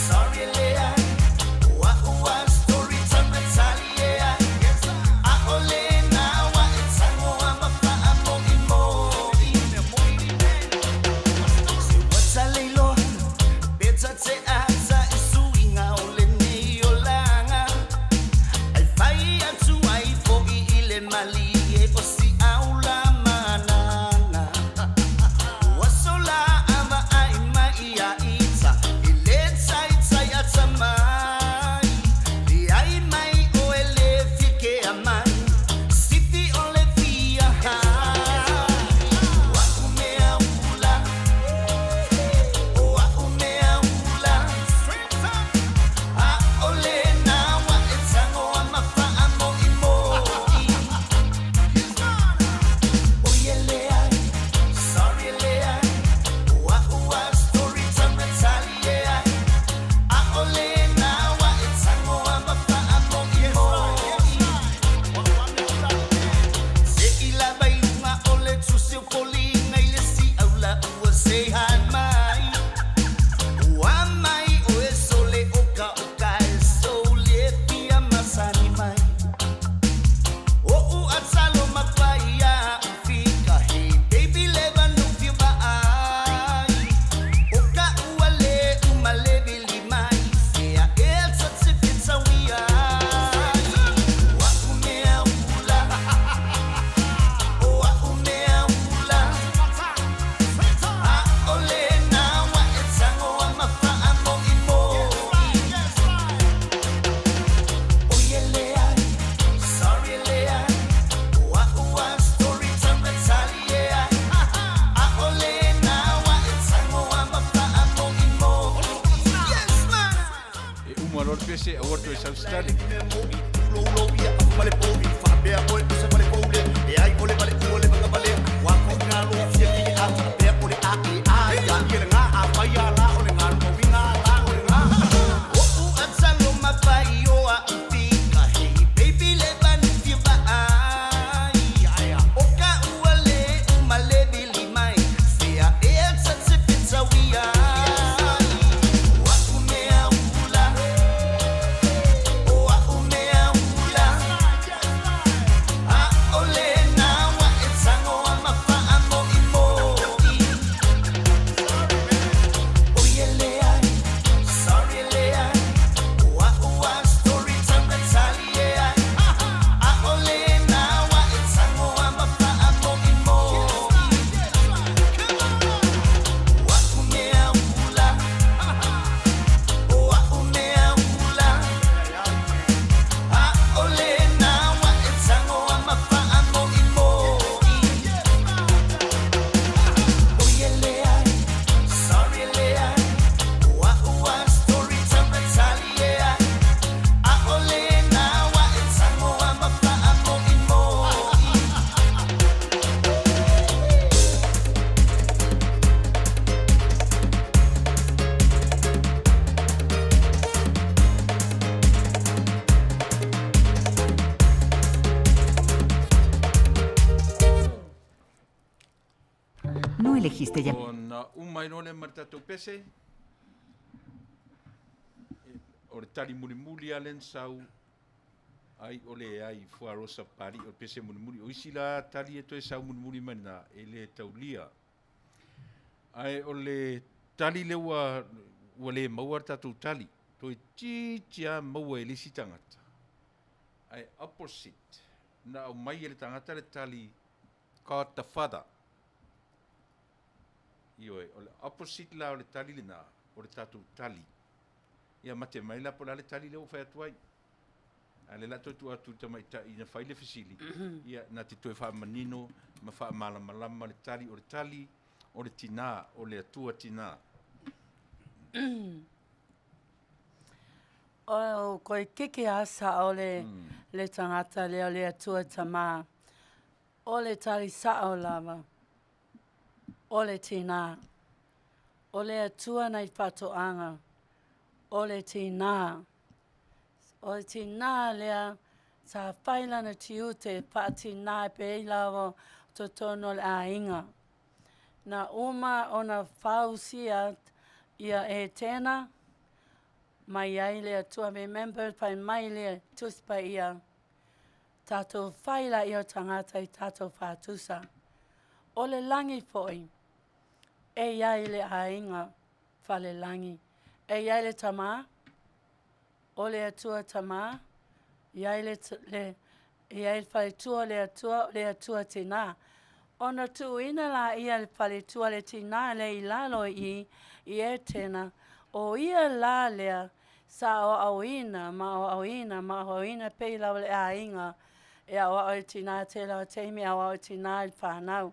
[SPEAKER 6] sorry le ai. O au a story time e tali e ai. Yes, sir. A o le na wa e tango a mawhaa mo i moi.
[SPEAKER 1] Uma loa le pese, aua le toe sau se tali.
[SPEAKER 7] No elegiste llamar.
[SPEAKER 1] Ona uma ai loa lea ma le tatou pese, o le tali mulimuli lava lea na sau ai o leai fuarosa papalii o le pese mulimuli. O isi la tali e toe sau mulimuli mai lena, e le taulia. Ae o le tali lea ua, ua le maua le tatou tali, toeitiiti lava maua e le isi tagata. Ae opposite, na aumai e le tagata le tali God the Father. Ioe, o le opposite la o le tali lena, o le tatou tali. Ia mate mai la po o le a le tali lea ua fai atu ai. A o lea o le a toe tuu atu i le tamaitai na fai le fesili, ia na te toe faamanino ma faamalamalama le tali. O le tali o le Tina, o le Atua Tina.
[SPEAKER 2] O koe keke a sao le, le tagata lea o le Atua Tama. O le tali sao lava, o le tinā. O le Atua nai faatoaga, o le tinā. O le tinā lea sa fai lana tiute faatinā e pei lava o totonu o le aiga. Na uma ona fausia ia Etena, mai ai le Atua, remember fai mai le Tusi Paia, Tatou fai laia o tagata i tatou faatusa. O le lagi foi, e i ai le aiga falelagi. E i ai le Tama, o le Atua Tama, i ai le, le, i ai le faletua o le Atua, o le Atua Tinā. Ona tuuina laia le faletua le tinā lea i lalo i i Etena, o ia la lea Sa aoaoina ma aoaoina ma aoaoina pei lava le aiga e aoao i le tinā tele o taimi e aoao i tinā i le whānau.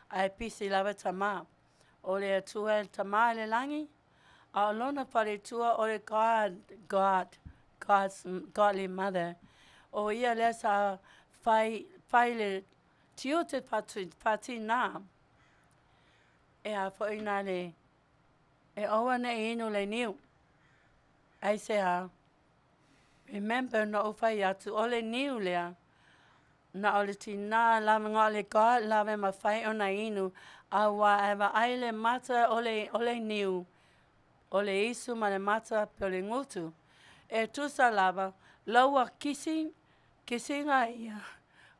[SPEAKER 2] Ae pisi lava tamā. O le Atua e le Tamā i le lagi, a o lona faletua o le God, God, God's godly mother. O ia lea sa fai, fai le tiute faatinā e a foi nā le E aua ne i inu le niu. Aisea? Remember na ou fai atu, o le niu lea, na o le tinā lava na o le God lava e mafai ona inu, auā e vaai le mata o le, o le niu, o le isu ma le mata pe o le gutu. E tusa lava, lau kisi, kisiga ia,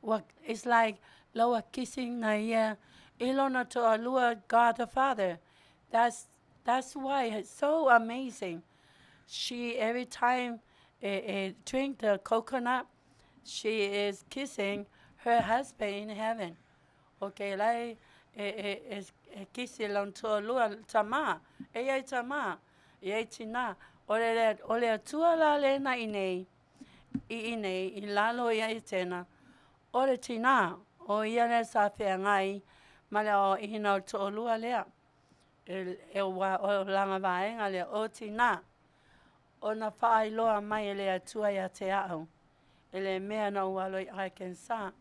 [SPEAKER 2] ua, it's like lau kisiga ia i lona toalua God the Father. That's, that's why it's so amazing. She, every time e, e drink the coconut, she is kissing her husband in heaven. Okay, lai e, e, e, e kisi lona toalua tamā, e iai tamā, e iai tinā. O le, o le Atua la lena i nei, i inei, i lalo ia i tena, o le tinā, o ia lea sa feagai ma le aoaina o le toalua lea. E, e ua o lana vaega lea, o tinā. Ona faailoa mai e le Atua ia te a'u, e le mea na ou alo i Arkansas.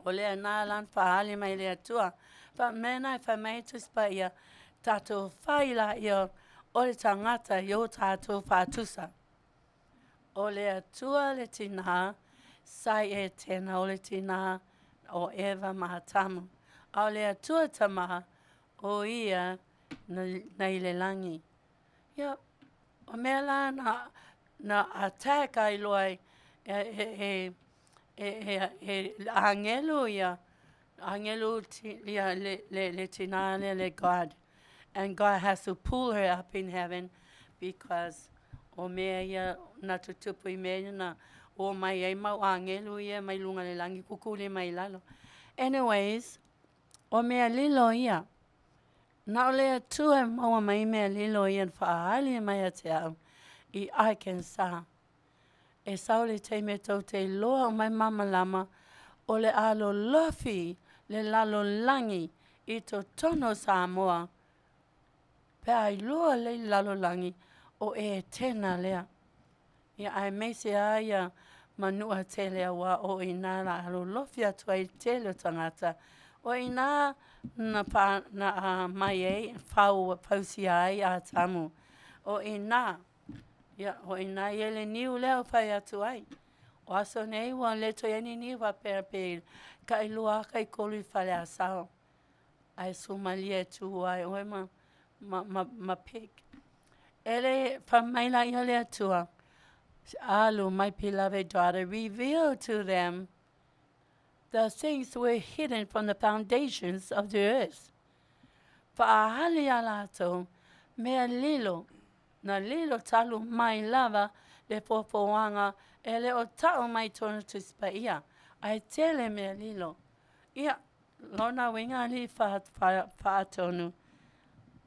[SPEAKER 2] O lea na la na faaali mai e le Atua. Fa mea na e fai mai ai Tusi Paia, tatou fai laia o le tagata i o tatou faatusa. O le Atua le tinā, sa i Etena o le tinā o Eva ma Atamu. A o le Atua Tamā, o ia na, na i le lagi. Ia, o mea la na, na attack ai loa e, e, e, e, e, e, e agelu ia, agelu ti, ia le, le, le tinā lea le God. And God has to pull her up in heaven because o mea ia na tutupu i mea ia na o mai ai mau agelu ia mai luga le lagi kukuli mai lalo. Anyways, o mea lilo ia. Na o le Atua e maua mai mea lilo ia na faaali mai ia te au i Arkansas. E sau le taimi e tou te iloa uma e mamalama o le a lolofi le lalolagi i totonu o Samoa pe a iloa lelei le lalolagi o Etena lea. Ia aemaise lava ia manua tele aua o i ina la a lolofi atu ai le tele o tagata. O i ina na pa na aumai ai fau fausia ai Atamu. O i ina, ia o i ina e i ai le niu lea ua fai atu ai. O aso nei ua le toe i ai ni niu faapea pe tailua lava taitolu i Faleasao. Ae sumalie e tu ai oe ma, ma, ma, ma pig. E le fai mai laia o le Atua, Alu, my beloved daughter, reveal to them the things were hidden from the foundations of the earth. Faaali iā latou mea lilo, na lilo talu mai lava le foafoaga e le o tau mai tonu Tusi Paia, ae tele mea lilo. Ia, lona uiga alii faatonu,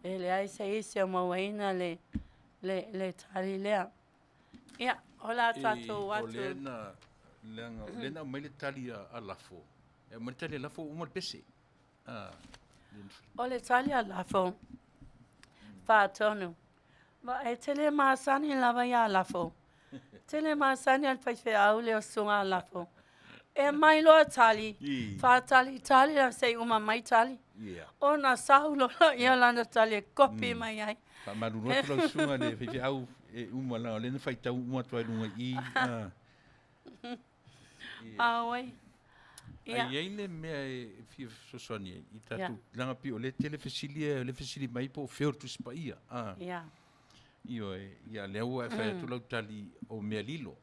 [SPEAKER 2] e leai se isi o mauaina le, le, le tali lea. Ia, o le a tatou o
[SPEAKER 1] O
[SPEAKER 2] atu.
[SPEAKER 1] lea na, leaga, o lea na aumai le tali a, a Lafo. E aumai le tali a Lafo ua uma le pese. Ah,
[SPEAKER 2] O le tali a Lafo, faatonu. Ma e tele masani lava iā Lafo. Tele masani a le faifeau lea o Susuga a Lafo. E aumai loa tali, faatalitali lava se i uma mai tali. Ona sau loa lea o lana tali e kopi mai ai.
[SPEAKER 1] Faamalulu atu lau susuga i le faifeau e uma leaga o lea na faitau uma atu lava i luga i i.
[SPEAKER 2] Auē. Ia.
[SPEAKER 1] Ae i ai le mea e fia fesoasoani ai i tatou, leaga pei o lea e tele fesili o lea e fesili mai po o fea o le Tusi Paia. Ioe, ia lea ua e fai atu lau tali o mea lilo.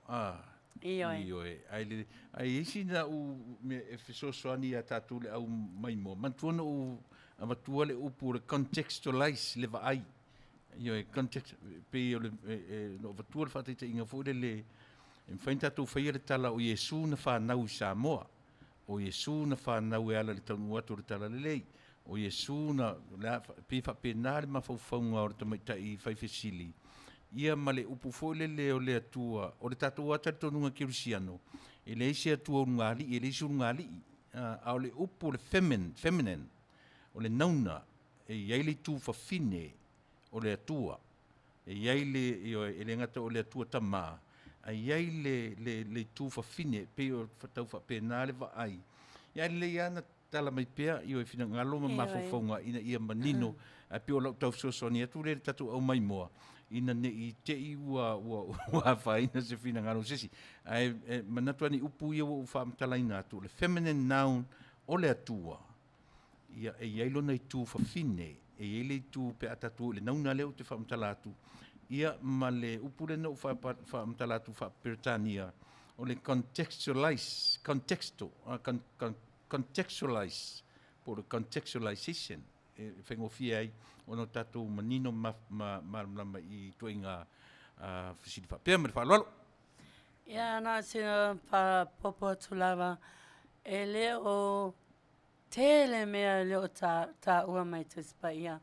[SPEAKER 2] Ioe.
[SPEAKER 1] Ioe, ae le, ae i ai sina au mea e fesoasoani ia tatou le au maimoa. Manatua na ou avatua le upu o le contextualize le vaai. Ioe, context, pei o le, e, e, na ou avatua le faataitaiga foi lele, e mafai ona tatou faia le tala o Iesu na fanau i Samoa. O Iesu na fanau e ala i le taunuu atu o le Talalelei. O Iesu na, le a, pei e faapena le mafaufauga o le tamaitai fai fesili, ia ma le upu foi lele o le Atua, o le tatou lava talitonuga kerisiano, e leai se Atua ulugalii, e leai se ulugalii, a o le upu o le feminine, feminine, o le nauna, e i ai le itu fafine o le Atua. E i ai le, ioe, e le gata o le Atua Tama, ae i ai le, le, le itu fafine, pei o tau faapena le vaai. Ia, ae lelei lava na tala mai pea, ioe, finagalo ma mafaufauga ina ia manino, ae pei o lau tau fesoasoani atu lea i le tatou aumaimoa, ina ne i te i ua, ua, ua afaina se finagalo o se isi. Ae e manatu lava ni upu ia ua ou faamatalaina atu, o le feminine noun o le Atua, Ia, e i ai lona itu fafine, e i ai le itu pe a tatou o i le nauna lea ou te faamatala atu, ia ma le upu lea na ou faamatala atu faa-Peretania, o le contextualize, contexto, contextualize, po o le contextualization, e faigofie ai ona o tatou manino ma malamalama i ituaiga fesili faapea. Ma le faaaloalo.
[SPEAKER 2] Ia, na o sina faaopoopo atu lava, e le o Tele mea e le o taua mai Tusi Paia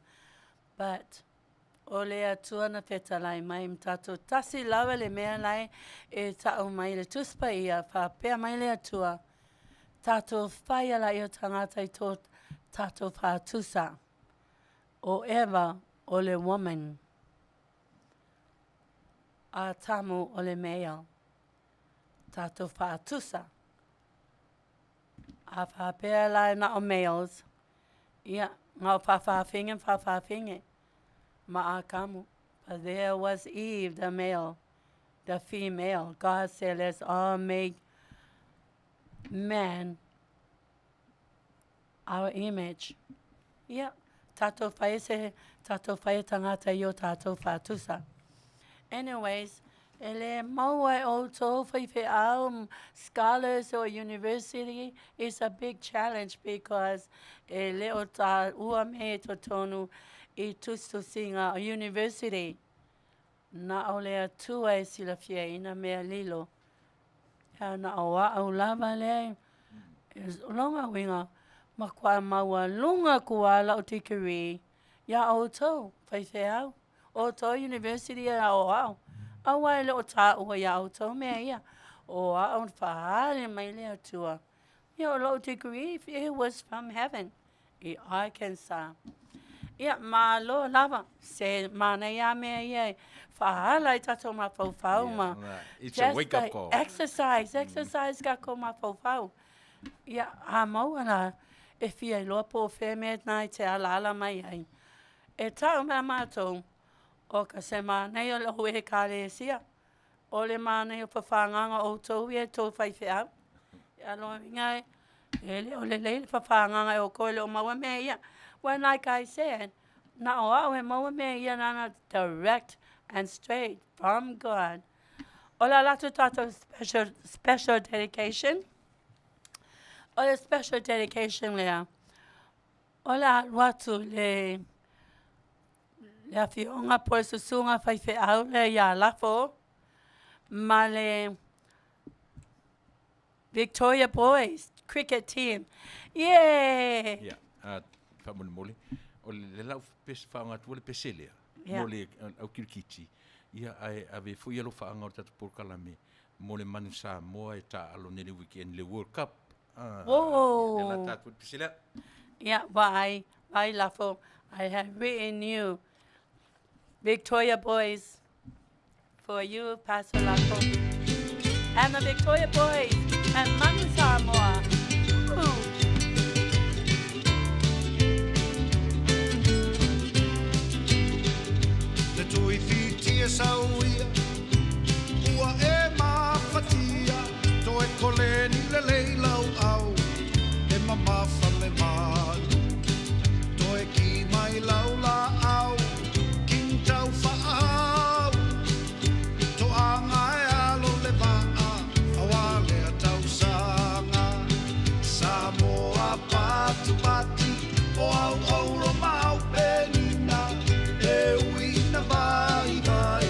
[SPEAKER 2] but o le Atua na fetalai mai ma tatou tasi lava le mea lae e tau mai le Tusi Paia faapea mai le Atua tatou whaia la ia tagata i tō tatou whātusa o Eva o le woman. Atamu o le male. Tatou faatusa. A faapea la na o males, ia, na o faafafine ma faafafine ma Atamu. But there was Eve, the male, the female. God said, let's all make man our image. Ia, tatou whai se, tatou whai tangata i o tatou faatusa. Anyways, e le maua e outou faifeau, scholars or university is a big challenge because e le o taua mea i totonu i tusitusiga o university. Na o le Atua e silafiaina mea lilo. Ia na o a'u lava lea, o lona uiga, matua maualuga atu lava la'u degree iā outou faifeau, outou university e aoao, aua e le o taua iā outou mea ia, o a'u na fa'aali mai le Atua. Ia o la'u degree, it was from heaven i Arkansas. Ia, malo lava, se manaia lava mea ia e fa'aala ai tatou mafaufau ma
[SPEAKER 1] It's a wake up call.
[SPEAKER 2] Exercise, exercise tatou mafaufau. Ia, a maua la e fia iloa po o fea mea na e te alaala mai ai. E ta'u mai a matou, o ka se manaia o lou Ekalesia, o le manaia o fafagaga o outou ia e tou faifeau. Ia lona uiga e le o lelei le fafagaga e outou e le o maua mea ia. When like I said, na o a'u e maua mea ia nana direct and straight from God. O le ala atu tatou special, special dedication. O le special dedication lea, o le alu atu i le le afioga po o le susuga faifeau lea ia Lafo ma le Victoria Boys cricket team. Yeah!
[SPEAKER 1] Ia, faamolemole, o le lau pese faaaoga atua le pese lea, mo le au kirikiti, ia, ae ave foi ia alofaaga o le tatou polokalame mo le Manu Samoa e taaalo nei le weekend i le World Cup.
[SPEAKER 2] Whoa!
[SPEAKER 1] Ia, lea la tatou le pese lea.
[SPEAKER 2] Ia, vaai, vaai Lafo, I have written you Victoria Boys for you, Pastor Lafo. And the Victoria Boys and Manu Samoa. Woo!
[SPEAKER 8] Le tuifitia sauia ua e mafatia toe koleni lelei lau au e mamafa le malu toe ki mai lau laau king tau faahau toaga e alo le vaa aua lea tausaga Samoa patupati o au ouro mau penina e ui na vaivai.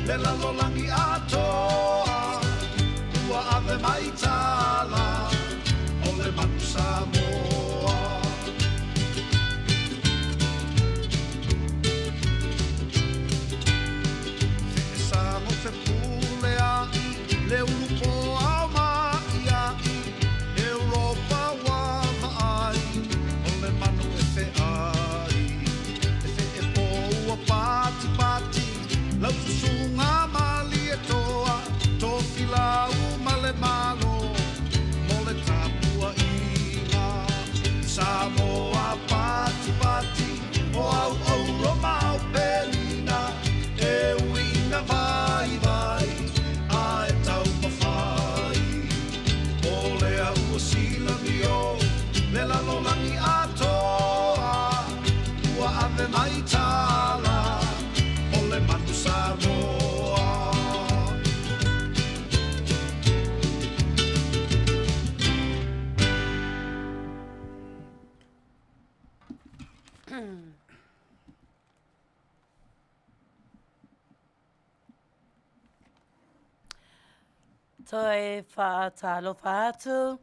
[SPEAKER 8] Le lalolagi atoa Ua ave mai tala O le manu Samoa Feesago fepulea'i le ulu poao ma'ia'i Europa ua va'ai o le manu e fe'ai E fe'epo ua patipati lau susuga Malietoa Tofilau ma le Malo mo le tapua'iga Samoa patipati o au ouro ma au pelina E ui ina vaivai ae taumafai O lea ua silamio le lalolagi atoa Ua ave mai tala o le manu Samoa.
[SPEAKER 2] Toe faatalofa atu,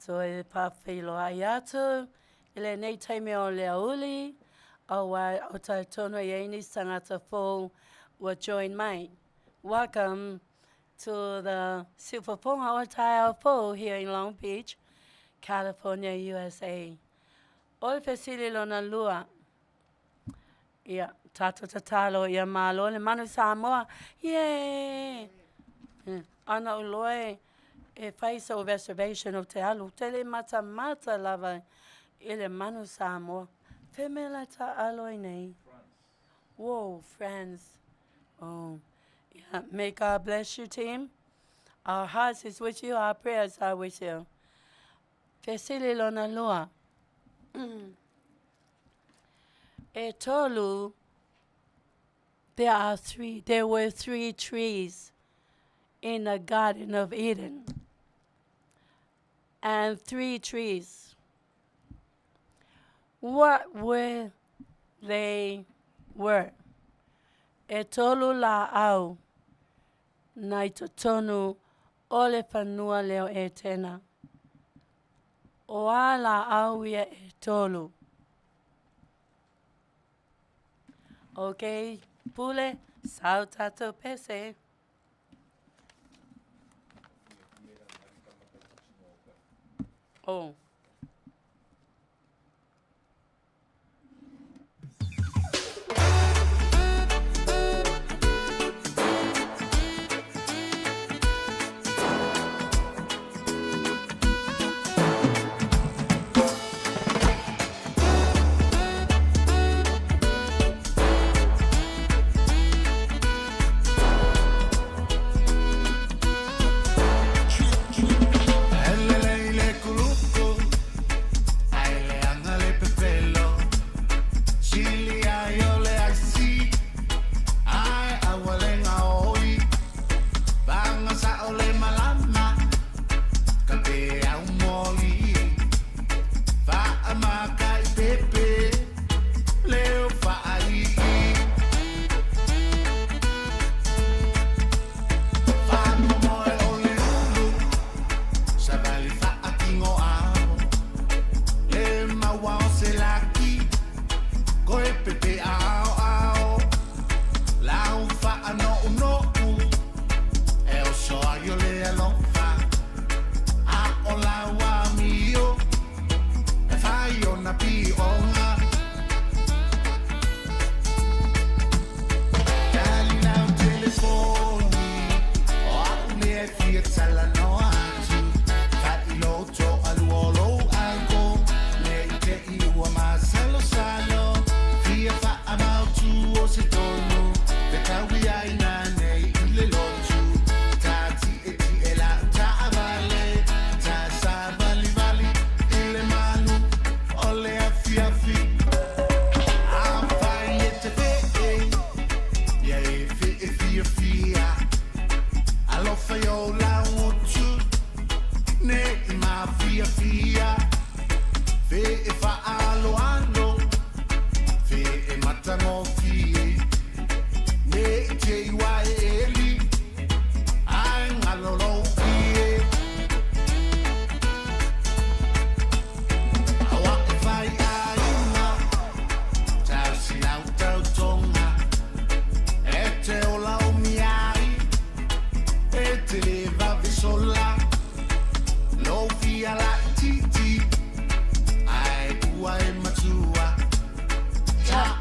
[SPEAKER 2] toe faafeiloai atu i lenei taimi o le aoauli, aua o talitonu e i ai nisi tagata fou ua join mai. Welcome to the Siufofoga o le Taeao Fou here in Long Beach, California, USA. O le fesili lona lua, ia, tatou tatalo ia malo le manu Samoa. Yay! Ana ou iloa e e fai sou reservation ou te alu, ou te le matamata lava i le manu Samoa. Fea mea la e taaalo ai nei? Whoa, France. Oh, yeah. May God bless you, team. Our hearts is with you, our prayers are with you. Fesili lona lua. E tolu, there are three, there were three trees in the Garden of Eden. And three trees. What were they were? E tolu lāʻau na i totonu o le fanua lea o Etena. O a lāʻau ia e tolu? Ok, pule, sau tatou pese. Oh.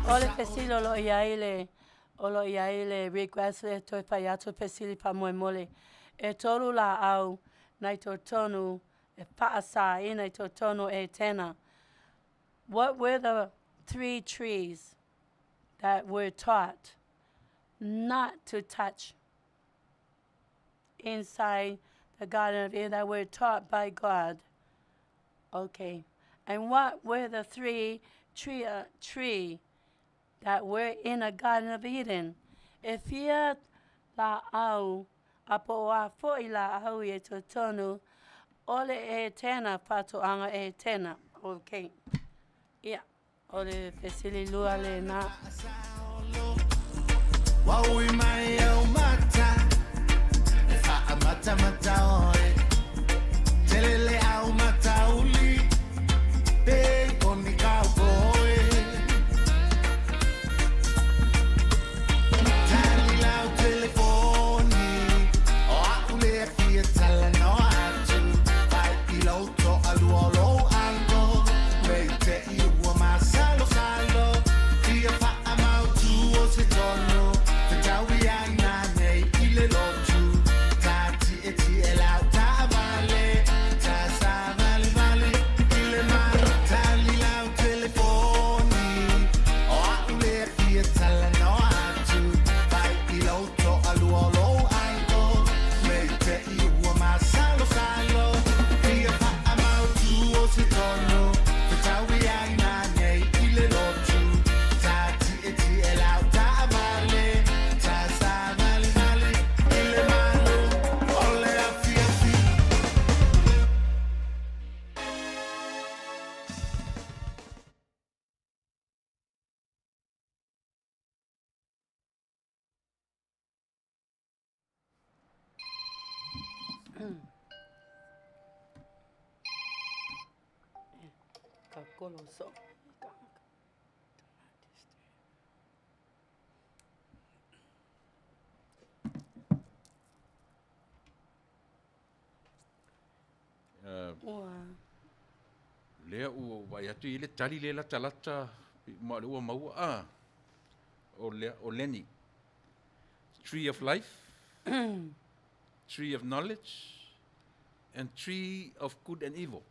[SPEAKER 2] O le fesili o lo o i ai le, o lo o i ai le request e toe fai atu fesili faamolemole. E tolu laau na i totonu e faasaina i totonu o Etena. What were the three trees that were taught not to touch inside the Garden of Eden that were taught by God? Okay. And what were the three tree, tree that were in the Garden of Eden? E fia laau, a po o a foi laau i totonu, o le Etena, fatoanga Etena. Okay. Ia, o le fesili lua lena.
[SPEAKER 6] Ua ui mai ou mata E faamatamata oe Tele le au matauli Pei o ni cowboy Tali lau telefoni O a'u lea fia talanoa atu Fai i lou toalua o lou uncle Ne i te i ua masalosalo Fia faamautu o se tonu Fetaui ai nanei i le lotu Tatietie lau taavale Tasavalivali i le malu Tali lau telefoni O a'u lea fia talanoa atu Fai i lou toalua o lou uncle Ne i te i ua masalosalo Fia faamautu o se tonu Fetaui ai nanei i le lotu Tatietie lau taavale Tasavalivali i le malu O le afiafi.
[SPEAKER 2] Ka kolo so. Ua.
[SPEAKER 1] Lea ua ou vaai atu i le tali lea latalata ma o lea ua maua a o lea o Lenny. Tree of life, tree of knowledge and tree of good and evil.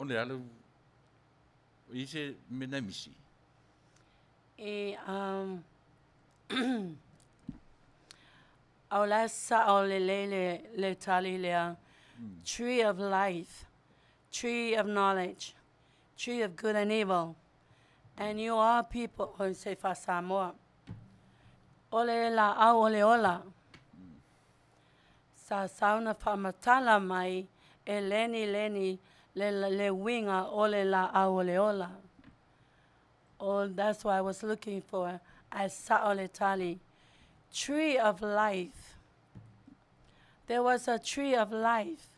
[SPEAKER 1] O le a lau o i ai se mea na e misi?
[SPEAKER 2] E um o la e sao lelei le, le tali lea. Tree of life, tree of knowledge, tree of good and evil. And you are people, o se faa-Samoa. O le laau o le ola. Sa sauna faamatala mai e Leni Leni le, le uiga o le laau o le ola. Oh, that's what I was looking for. Ae sao le tali. Tree of life. There was a tree of life.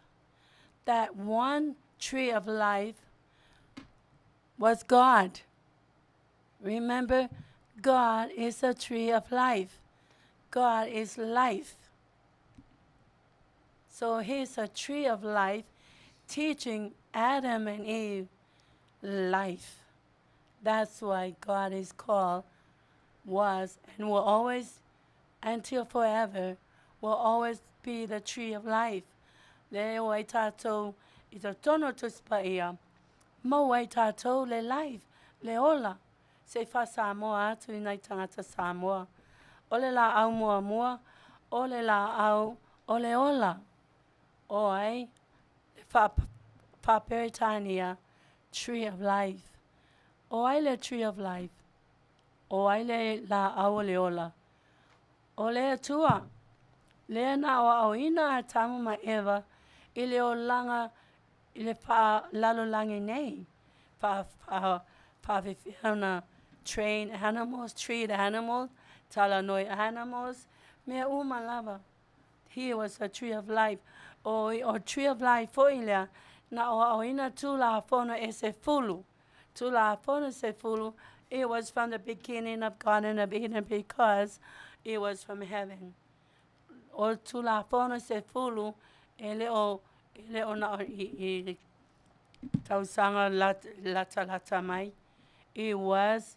[SPEAKER 2] That one tree of life was God. Remember, God is a tree of life. God is life. So he's a tree of life teaching Adam and Eve life. That's why God is called, was, and will always, until forever, will always be the tree of life. Lea e o ai tatou i totonu o Tusi Paia, maua ai tatou le life, le ola, se i faa-Samoa atu i nai tagata Samoa. O le laau muamua, o le laau o le ola. O ai? Le faa-Peretania, tree of life. O ai le tree of life? O ai le laau o le ola? O le Atua, lea na aoaoina Atamu ma Eva i le olaga i le faa-lalolagi nei, faa, faa, faafefea ona train animals, treat animals, talanoa i animals, mea uma lava. He was a tree of life. O, o tree of life foi lea na aoaoina Tulafono e sefulu. Tulafono sefulu, it was from the beginning of Garden of Eden because it was from heaven. O Tulafono sefulu e le o, e le o na o i, i tausaga latalata mai. It was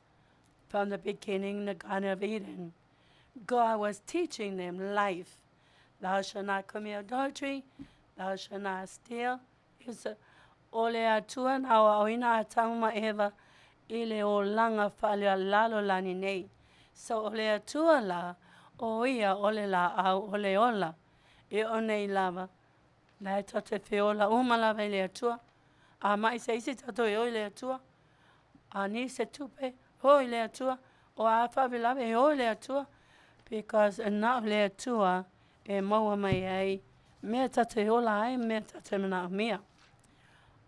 [SPEAKER 2] From the beginning in the Garden of Eden, God was teaching them life. Thou shalt not commit adultery, thou shalt not steal. It's a, o le Atua na aoaoina Atamu ma Eva i le olaga faalelalolagi nei. So o le Atua la, o ia o le laau o le ola. E o nei lava, la e tatou te feola uma lava i le Atua. A mai se isi tatou e o i le Atua. A ni se tupe, o i le Atua. O a faalavelave e o i le Atua. Because na o le Atua e maua mai ai mea tatou e ola ai, mea tatou e manaomia.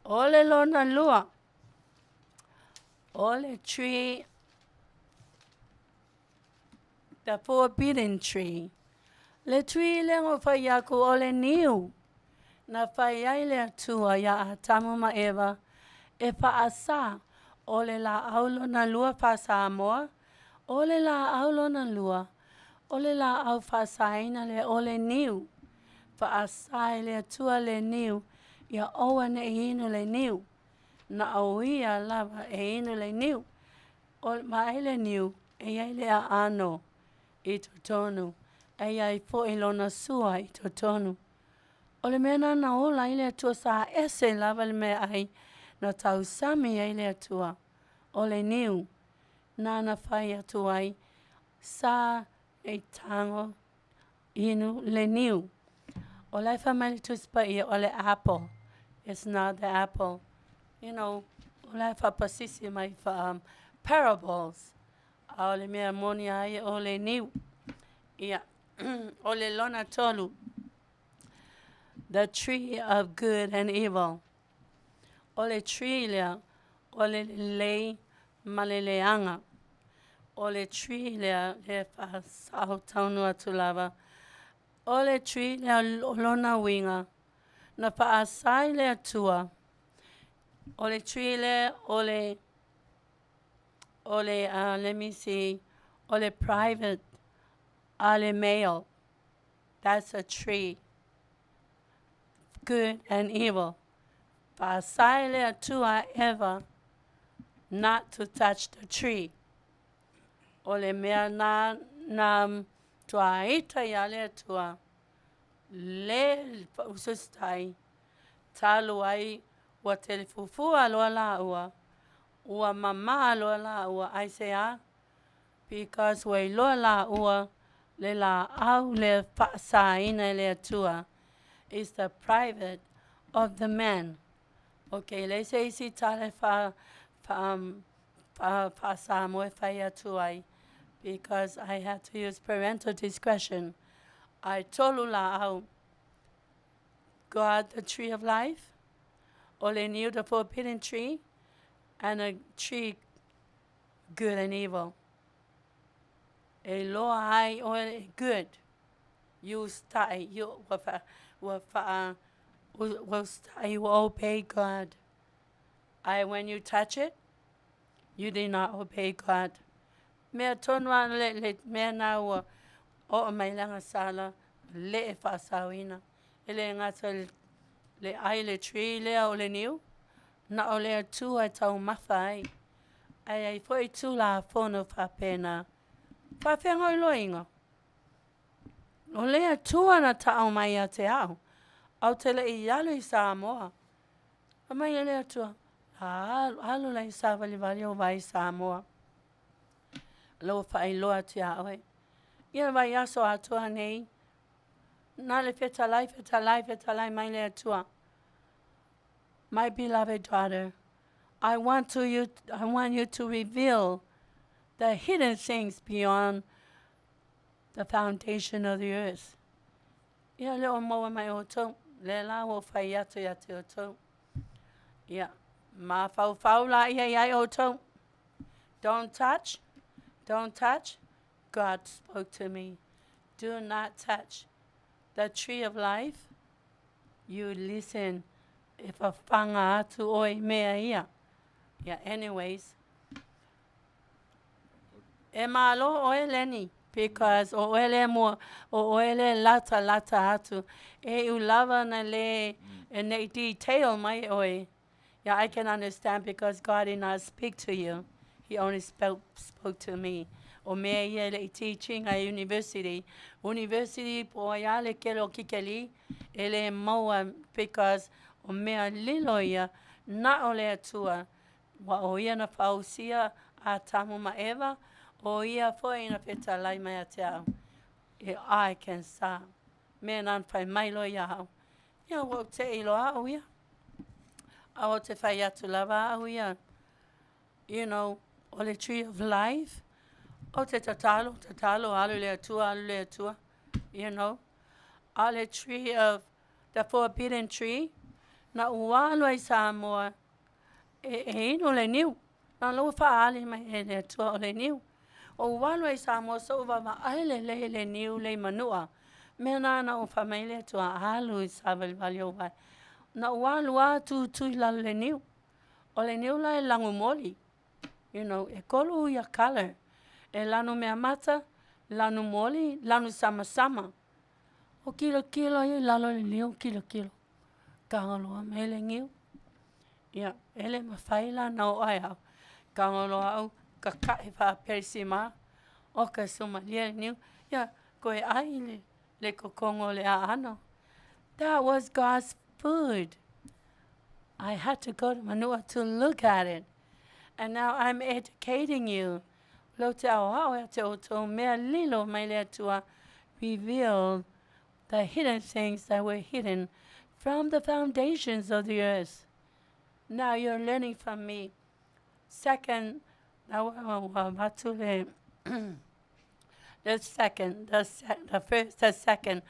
[SPEAKER 2] O le lona lua, o le tree, the forbidden tree. Le tree lea na fai aku o le niu. Na fai ai le Atua ia Atamu ma Eva e faasa o le laau lona lua faa-Samoa, o le laau lona lua, o le laau faasaina lea o le niu. Faasa e le Atua le niu, ia aua nei inu le niu. Na o ia lava e inu le niu. O ma ai le niu, e iai le aano i totonu. E iai foi lona sua i totonu. O le mea na na ola ai le Atua sa ese lava le meaai na tausami ai le Atua. O le niu, nana fai atu ai, sa nei tago inu le niu. O la e fai mai le Tusi Paia o le apple. It's not the apple. O la e faapasisi mai fa parables. A o le mea moni ai o le niu. Ia, o le lona tolu. The tree of good and evil. O le tree lea, o le lelei ma le leaga. O le tree lea, le faasao taunu atu lava. O le tree lea o lona uiga, na faasa i le Atua. O le tree lea o le, let me see, o le private a le male. That's a tree. Good and evil. Faasa i le Atua Eva not to touch the tree. O le mea na tuaita ia le Atua, le ususitai, talu ai ua telefufua loa laua, ua mamā loa laua, ai se a? Because ua iloa laua le laau le faasaina e le Atua is the private of the man. Okay, le se isi tala fa fa fa faasamoa e fai atu ai because I had to use parental discretion. Ae tolu laau. God, the tree of life, o le niu, the forbidden tree, and a tree good and evil. E loa ai o e good. You start, you ua fa, ua fa, ua start, you obey God. When you touch it, you did not obey God. Mea tonu a le mea na ua o mai langa sala le e faasauina. E le ngata le ai le tree lea o le niu, na o le Atua e taumafa ai. Ai ai foi tu la fono faapena. Faafeaga o iloiga. O le Atua na taau mai ia te au. Au te le i alu i Samoa. A mai e le Atua. A alu la i savalivali o vai Samoa. Lau faailoa atu ia oe. Ia vai aso atoa nei. Na le fetalai, fetalai, fetalai mai le Atua. My beloved daughter, I want you to reveal the hidden things beyond the foundation of the earth. Ia le o maua mai o tau, le la o fai atu ia te o tau. Ia, ma fau fau la ia ia o tau. Don't touch, don't touch. God spoke to me. Do not touch the tree of life. You listen if a whanga atu oi mea ia. Yeah, anyways. E malo oe Lenny, because o oe le mua, o oe le lata lata atu. E u lava na le e nei detail mai oe. Yeah, I can understand because God did not speak to you. He only spoke, spoke to me. O mea ia e leʻi teaching a university. University po o ai a le kele o kikeli, e le maua because o mea lilo ia na o le Atua. Ua o ia na fausia Atamu ma Eva, o ia foi na fetalai mai ia te au. E I can stop. Mea na na fai mai loa ia au. Ia ua ou teʻi loa au ia. A o te fai atu lava au ia. You know, o le tree of life. O te tatalo, tatalo, alu le Atua, alu le Atua. You know. A le tree of the forbidden tree. Na ua alu ai Samoa e, e inu le niu. Na ua faaali mai e le Atua o le niu. O ua alu ai Samoa sa ou vaavaai lelei i le niu lea i Manua. Mea na na ou fai mai le Atua alu i savalivali ou vaai. Na ou alu lava tutu i lalo o le niu. O le niu la e lagumoli. You know, e kolu ia colour. E lanu meamata, lanu moli, lanu samasama. O kilokilo ia i lalo o le niu, kilokilo. Tago loa mai le niu. Ia, e le mafai la ona oo ai au. Tago loa au, kakaʻi faapelisima, o ka sumalia le niu. Ia, koe ai le, le kokogo o le aano. That was God's food. I had to go to Manua to look at it. And now I'm educating you. Lo te aoao ia te outou mea lilo mai le Atua revealed the hidden things that were hidden from the foundations of the earth. Now you're learning from me. Second, the second, the, se- the first, the second,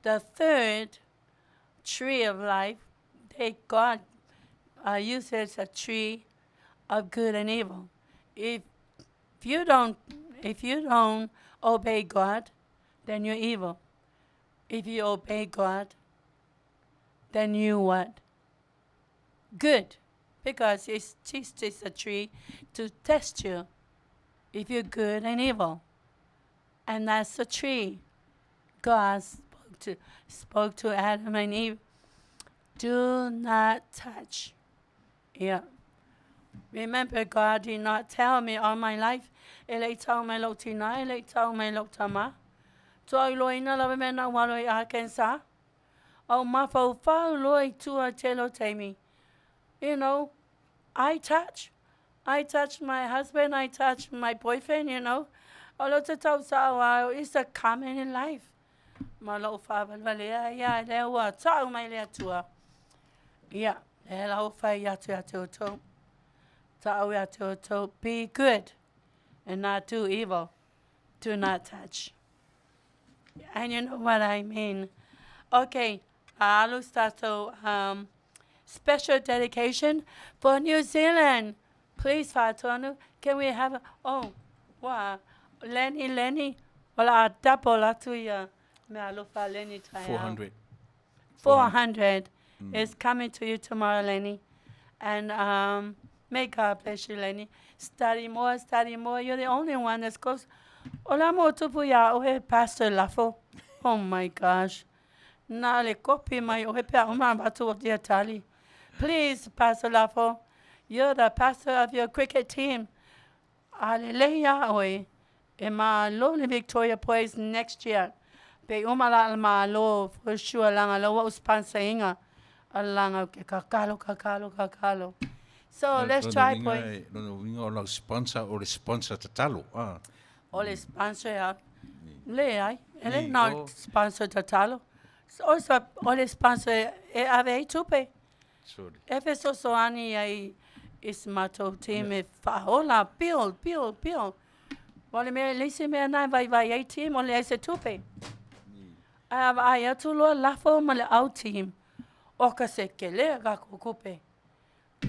[SPEAKER 2] the third tree of life, they God uses a tree of good and evil. If you don't, if you don't obey God, then you're evil. If you obey God, then you what? Good. Because it's just it's a tree to test you if you're good and evil. And that's the tree God spoke to spoke to Adam and Eve. Do not touch. Yeah. Remember, God did not tell me all my life. E leʻi tau mai lou tina, e leʻi tau mai lou tama. Tuailoina lava mea na ua alu ai Arkansas. Ou mafaufau loa i tua i tele o taimi. You know, I touch. I touch my husband, I touch my boyfriend, you know. O lea ou te tau sao lava, it's a common in life. Ma lou faavalevalea ia, lea ua tau mai le Atua. Ia, lea la ua fai atu ia te outou. Tau ia te outou, be good and not do evil. Do not touch. And you know what I mean. Okay, alu sa tatou special dedication for New Zealand. Please, Faatonu, can we have a, oh, wow, Lenny, Lenny, o le a double atu ia mea alofa a Lenny taeao.
[SPEAKER 1] 400.
[SPEAKER 2] 400 is coming to you tomorrow, Lenny. And may God bless you, Lenny. Study more, study more. You're the only one that's close. O le a mo tupu iā oe, Pastor Lafo. Oh my gosh. Na le kopi mai oe pe a uma avatu o tia tali. Please, Pastor Lafo, you're the pastor of your cricket team. A lelei iā oe, e malo le Victoria Boys next year. Pe uma la le malo, for sure, langa lau au sponsor inga. A langa ke kakalo, kakalo, kakalo. So, let's try, boys.
[SPEAKER 1] Lona uiga o lau sponsor o le sponsor tatalo. Ah.
[SPEAKER 2] O le sponsor a leai, e le na o sponsor tatalo. O, o le sponsor e ave ai tupe.
[SPEAKER 1] Sorry.
[SPEAKER 2] E fesoasoani ai i se matou team e faaola, build, build, build. O le mea, le isi mea na e vaivai ai team, o le leai se tupe. Ae a vaai atu loa lafo ma le au team, o ka se kele a kakou kupe.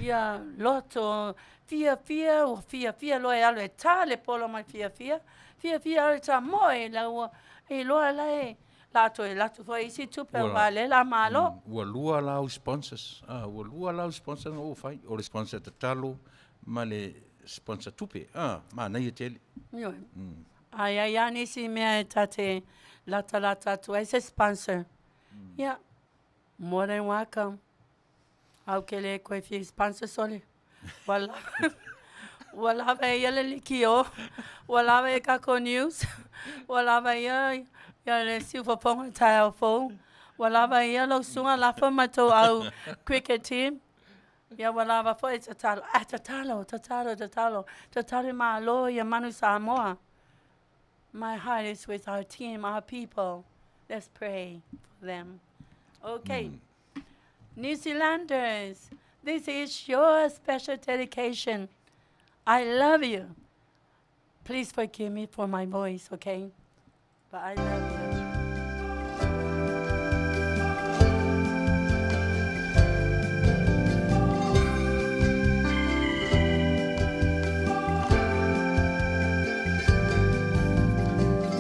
[SPEAKER 2] Ia loto fiafia, ua fiafia loa e alu e tā le polo mai fiafia, fiafia alu e tā moe la ua iloa la e latou e latou foi isi tupe aua lea la malo.
[SPEAKER 1] Ua lua la au sponsors, ah, ua lua la au sponsors na ou fai, o le sponsor tatalo ma le sponsor tupe, ah, manaia tele.
[SPEAKER 2] Ioe. Ai ai a nisi mea e ta te latalata atu ai se sponsor. Ia, more than welcome. Au ke le koe fia sponsor sole. Ua lava, Ua lava e ia le likiō, ua lava e kākou news, ua lava ia ia le siufofoga taeao fou, ua lava ia lau susuga Lafa ma tou au cricket team, ia ua lava foi tatalo. Ae tatalo, tatalo, tatalo, tatalo i Malo ia manu Samoa. My heart is with our team, our people. Let's pray for them. Okay. New Zealanders, this is your special dedication. I love you. Please forgive me for my voice, okay? But I love you.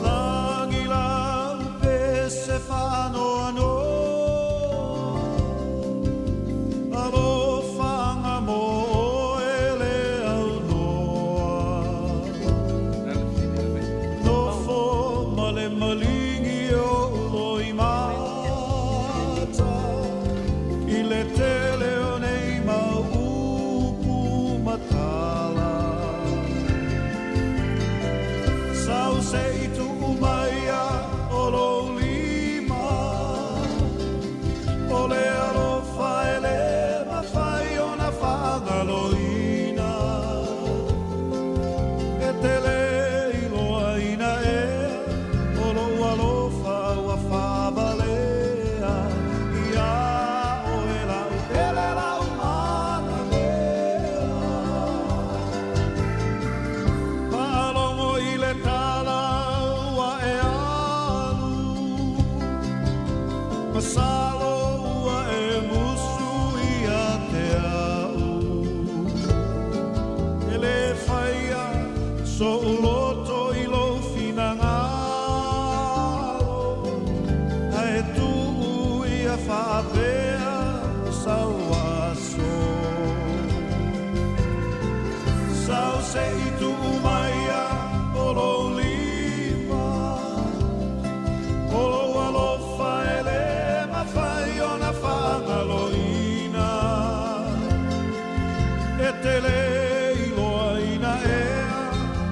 [SPEAKER 8] Lagi lau pese faanoanoa, Alofaga mo oe le aunoa. Nofo ma le maligi o ou loimata, I le tele o nei mau upu ma tala. Sau se i tuu maia o lou lima, O le alofa e le mafai ona faagaloina. E te le iloaina ea, o lou alofa ua faavalea iā oe lau pele lau manamea. Faalogo i le tala ua e alu, Masalo ua e musu ia te au. E le faia so'u loto i lou finagalo, Ae tuu ia faapea sau aso. Sau se i tuu maia o lou lima, O lou alofa e le mafai ona faagaloina. E te le iloaina ea,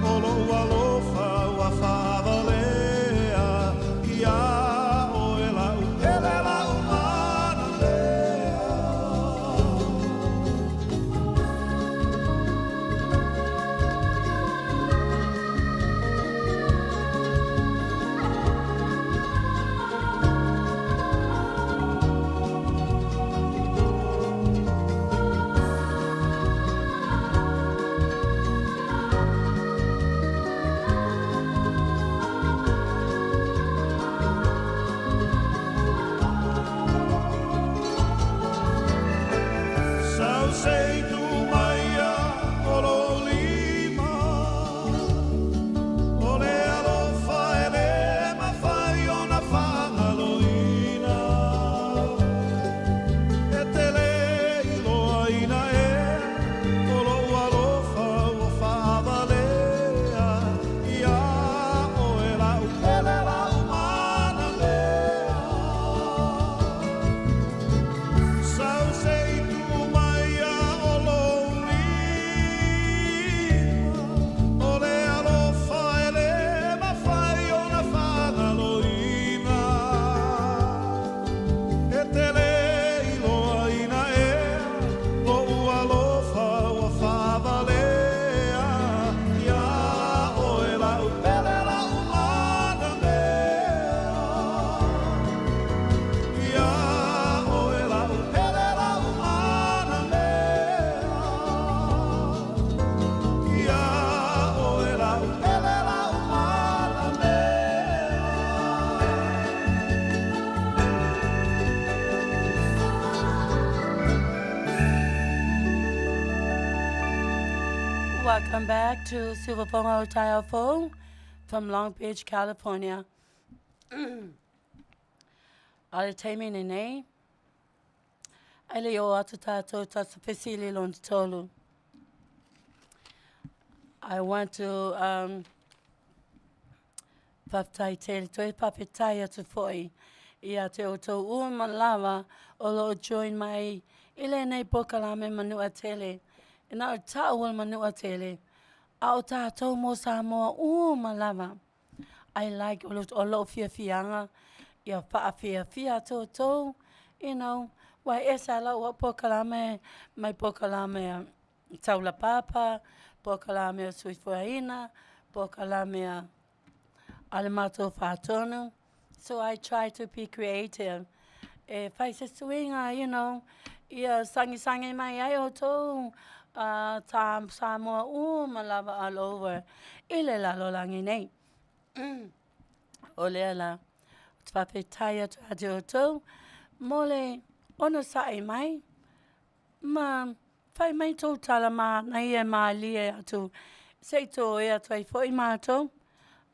[SPEAKER 8] o lou alofa ua faavalea iā oe lau pele lau manamea. Sau se i tuu maia o lou lima, O le alofa e le mafai ona faagaloina. E te le iloaina ea, o lou alofa ua faavalea iā oe lau pele lau manamea. Sau se i tuu maia o lou lima, O le alofa e le mafai ona faagaloina. E te le iloaina ea, lou alofa ua faavalea iā oe lau pele lau manamea. Iā oe lau pele lau manamea. Iā oe lau pele lau manamea.
[SPEAKER 2] Welcome back to Siufofoga o Taeao Fou from Long Beach, California. A le taimi lenei, ae le i oo atu tātou tatou fesili lona tolu. I want to faafetai tele, toe faafetai atu foi ia te outou uma lava o lo o join mai i lenei polokalame Manua Tele. E na o ta'u o le Manua Tele. A o tātou mo Samoa uma lava. I like, o, o lo'u fiafiaga ia faafiafia atu outou, you know, ua ese a la'u au polokalame mai polokalame a taulapapa, polokalame a suifuaina, polokalame a a le matou fatonu. So I try to be creative. E fai se suiga, you know, ia sagisagi mai ai outou tā Samoa uma lava all over i le lalolagi nei. O lea la, ou te faafetai atu ia te outou mo le onosaʻi mai ma fai mai tou tala manaia e mālie atu se i toea atu ai foi matou,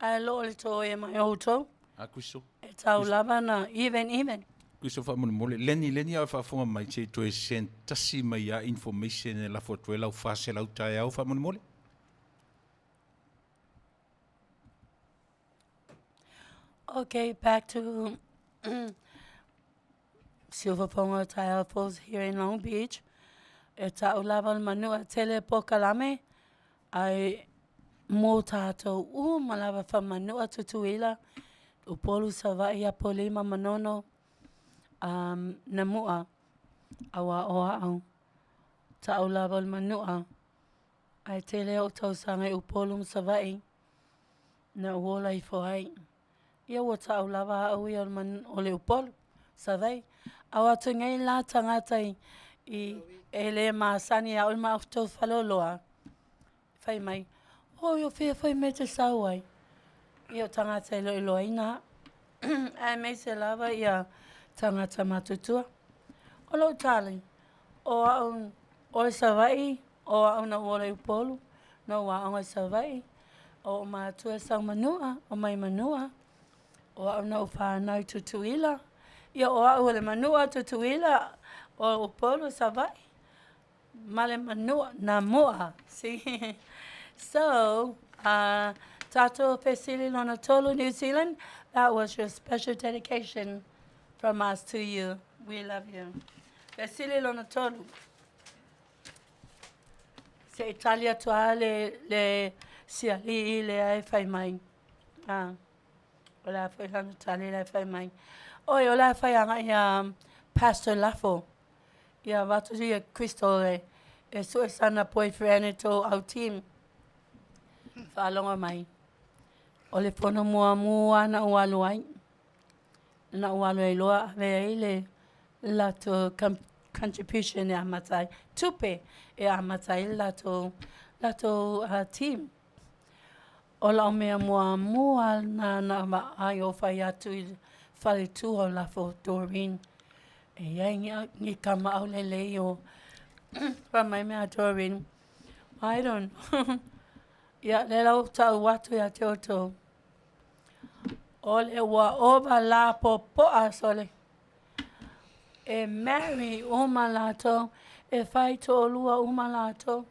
[SPEAKER 2] ae lo o le toea mai o outou.
[SPEAKER 1] A Kristo.
[SPEAKER 2] E tau lava na even even.
[SPEAKER 1] Kristo faamolemole. Leni, Leni a o e faafofoga mai se i toe send tasi mai a information e lafo atu ai lau 400 taeao faamolemole.
[SPEAKER 2] Okay, back to Siufofoga o Taeao Falls here in Long Beach. E ta'u lava o le manua tele polokalame, ae mo tātou uma lava fa manua Tutuila, Upolu, Savaii, Apolima, Manono, um, Namua, auā o a'u. Ta'u lava o le manua, ae tele o'u tausaga i Upolu ma Savaii, na ou ola ifo ai. Ia ua ta'u lava a'u ia o le man, o le Upolu, Savaii. A o atu nei la tagata i, i e le masani ia a'u i le matou faleoloa, fai mai, Oi, o fea foi mea e te sau ai? Ia o tagata e le o iloaina a'u. Aemaise lava ia tagata matutua. O lou tali, o a'u o le Savaii, o a'u na ou ola i Upolu, na ou aoga i Savaii, o o'u matua e sau Manua, o mai Manua, o a'u na ou fanau i Tutuila, ia o a'u o le Manua, Tutuila, o Upolu, Savaii, ma le Manua, Namua. See? So, tātou Fesili Lona Tolu, New Zealand, that was your special dedication from us to you. We love you. Fesili Lona Tolu. Se i tali atu lava le, le sialii lea e fai mai. Ah, o le a foi lana tali lea e fai mai. Oi, o le a fai agai iā Pastor Lafo. Ia avatu ia Crystal e, e sue sana boyfriend e tou au team. Faalogo mai. O le fono muamua na ou alu ai. Na ou alu ai loa ave ai le latou contribution e amata ai, tupe e amata ai le latou, latou team. O lau mea muamua na na vaai o fai atu i le faletua o Lafo Doreen, e iai ni, ni kama aulelei o fai mai mea Doreen, I don't know. Ia, lea la ua tau atu ia te outou. O le ua ova lapopoa sole. E marry uma latou, e fai toalua uma latou.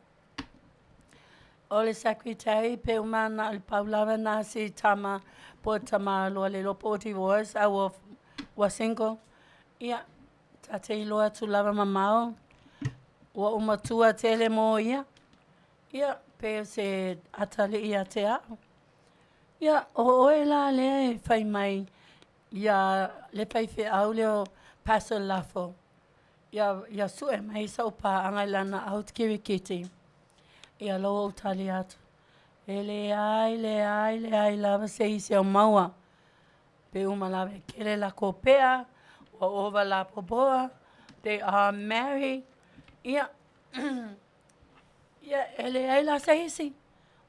[SPEAKER 2] O le secretary pe uma na o le pau lava na si tama po o tama loa le iloa po o divorce a ua ua single. Ia, ta te iloa atu lava mamao, ua ou matua tele mo ia. Ia, pe o se atalii ia te a'u. Ia, o oe la lea e fai mai iā le faifeau lea o Pastor Lafo, ia, ia sue mai sa'u paaga i lana au kirikiti. Ia lou ou tali atu, E leai, leai, leai lava se isi o maua. Pe uma lava e kele lakou pea, ua ova lapopoa, they are married. Ia, Ia, e leai la se isi.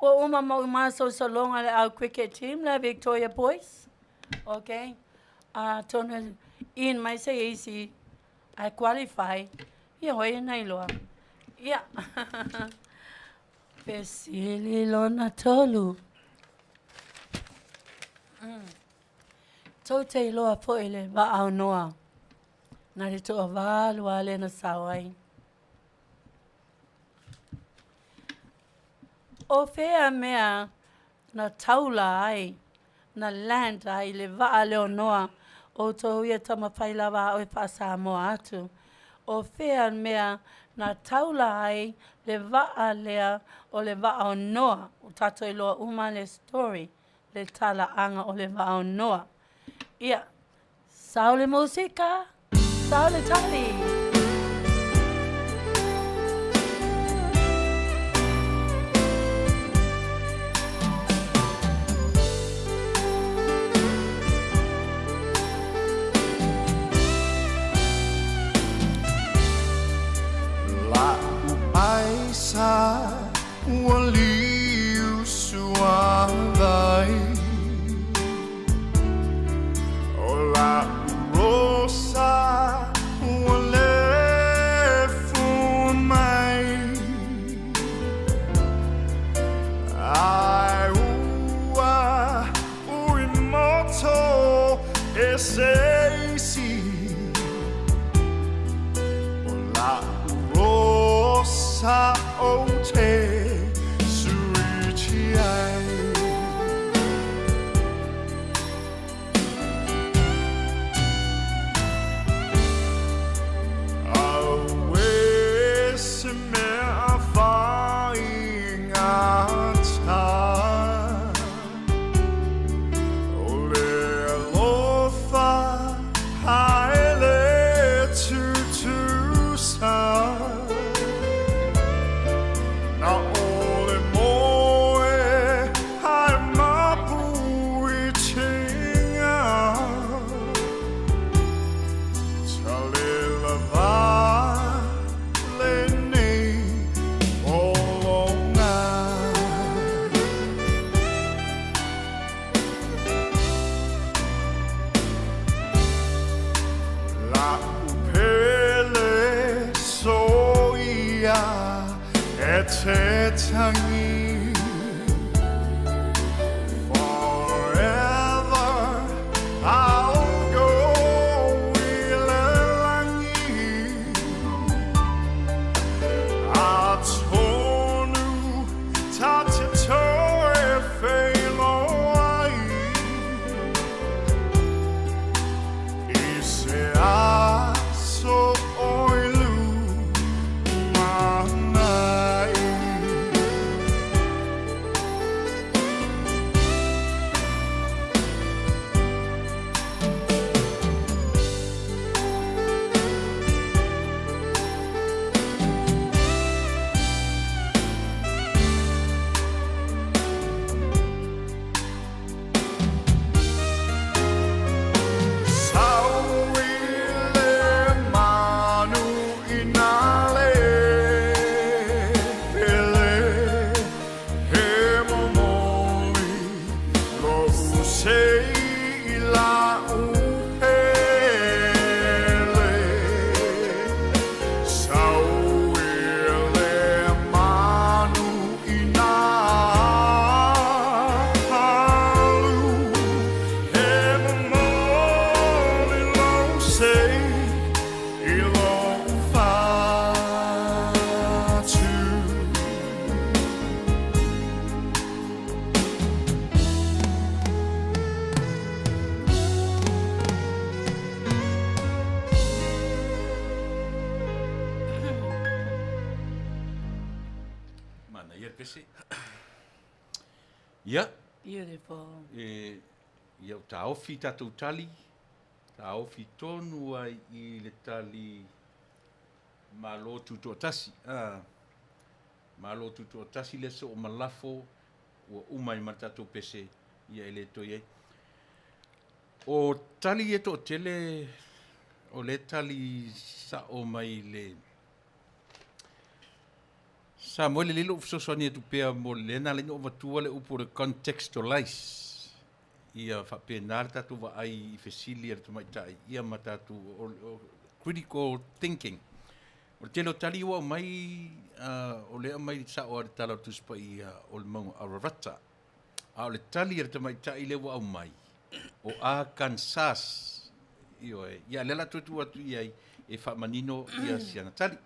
[SPEAKER 2] Ua uma ma ou masolosologa le au cricket team le Victoria Boys. Okay. Atonu e in mai se isi ae qualify, ia hoi e na iloa. Ia. Fesili lona tolu. Tou te iloa foi le vaa o Noa, na le toavalu lava lea na sao ai. O fea mea na taula ai, na land ai le vaa lea o Noa, outou ia taumafai lava au e faa-Samoa atu. O fea mea na taula ai le vaa lea o le vaa o Noa. Ua tatou iloa uma le story, le talaaga o le vaa o Noa. Ia, sau le musika, sau le tali!
[SPEAKER 8] La'u aisa ua liu suavai O la'u rosa ua lefu mai Ae ua ui moto e se isi O la'u rosa ou te suiti ai. Auē se mea faigata O le alofa ae le tutusa Na o le moe ae mapu i tiga Talela lenei pologa. La'u pele soia e te tagi Forever I'll go i le lagi Atonu ta te toe feiloai I se aso o i lumanai. Sau i le manu i nā le pele He momoli lo'u sei i la'u pele Sau i le manu i nā alu He momoli lo'u sei i lo'u fatu.
[SPEAKER 1] Manaia le pese. Ia.
[SPEAKER 2] Beautiful.
[SPEAKER 1] E, ia ua taofi tatou tali, taofi tonu ai i le tali Malo Tutoatasi. A, Malo Tutoatasi le aso o malafo ua uma ai ma le tatou pese, ia e le toe i ai. O tali ia toatele, o lea tali sa'o mai le Samoa, e lelei lou fesoasoani atu pea mo lea na ala ai ona ou avatua le upu o le contextualize, ia faapena le tatou vaai i fesili a le tamaitai ia ma tatou o critical thinking. O le tele o tali ua aumai, o lea e aumai sa'o lava i le Tala o le Tusi Paia o le Mauga Ararata. A o le tali a le tamaitai lea ua aumai, o Arkansas. Ioe. Ia, lea o le a toe tuu atu i ai e faamanino ia siana tali.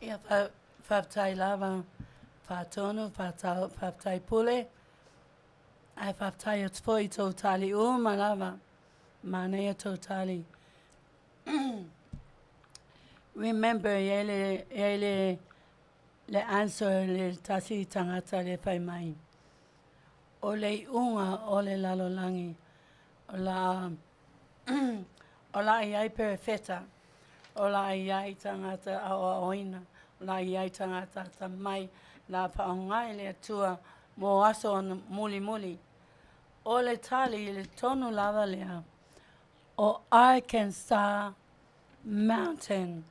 [SPEAKER 2] Ia, faafetai lava Faatonu, faafetai Pule, ae faafetai atu foi i tou tali uma lava. Manaia tou tali. Remember, e iai le, e iai le, le answer le tasi tagata le fai mai. O le iuga o le lalolagi, o la o la iai perofeta, o la iai tagata aoaoina, o la iai tagata atamai, la faaaoga e le Atua mo aso ona mulimuli. O le tali i le tonu lava lea, o Arkansas Mountain.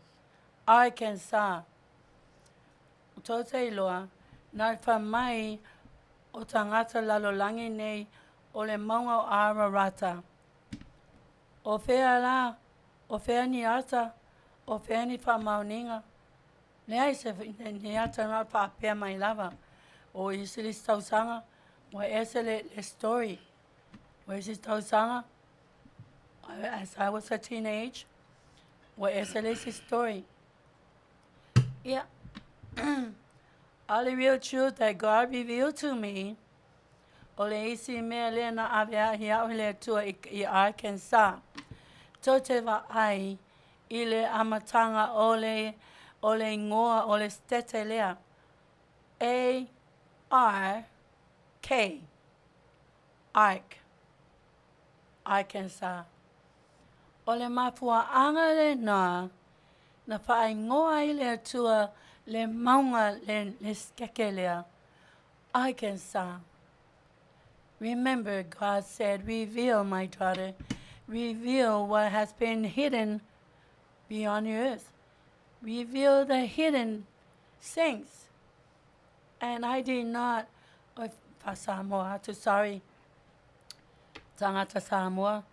[SPEAKER 2] Arkansas. Tou te iloa, na fai mai o tagata lalolagi nei o le mauga o Ararata. O fea la? O fea ni ata? O fea ni faamaoniga? Leai se ni ata na faapea mai lava. O isi le isi tausaga, ua ese le, le story. O isi tausaga, as I was a teenage, ua ese le isi story. Ia, a o le real truth that God revealed to me, o le isi mea lea na ave ai au i le Atua i, i Arkansas, tou te vaai i le amataga o le, o le igoa o le setete lea, A R K, Ark, Arkansas. O le mafuaaga lenā na faaigoa ai le Atua le mauga le, le sekeke lea, Arkansas. Remember, God said, Reveal, my daughter, reveal what has been hidden beyond the earth. Reveal the hidden things. And I did not, oh, Samoa atu, sorry, tagata Samoa,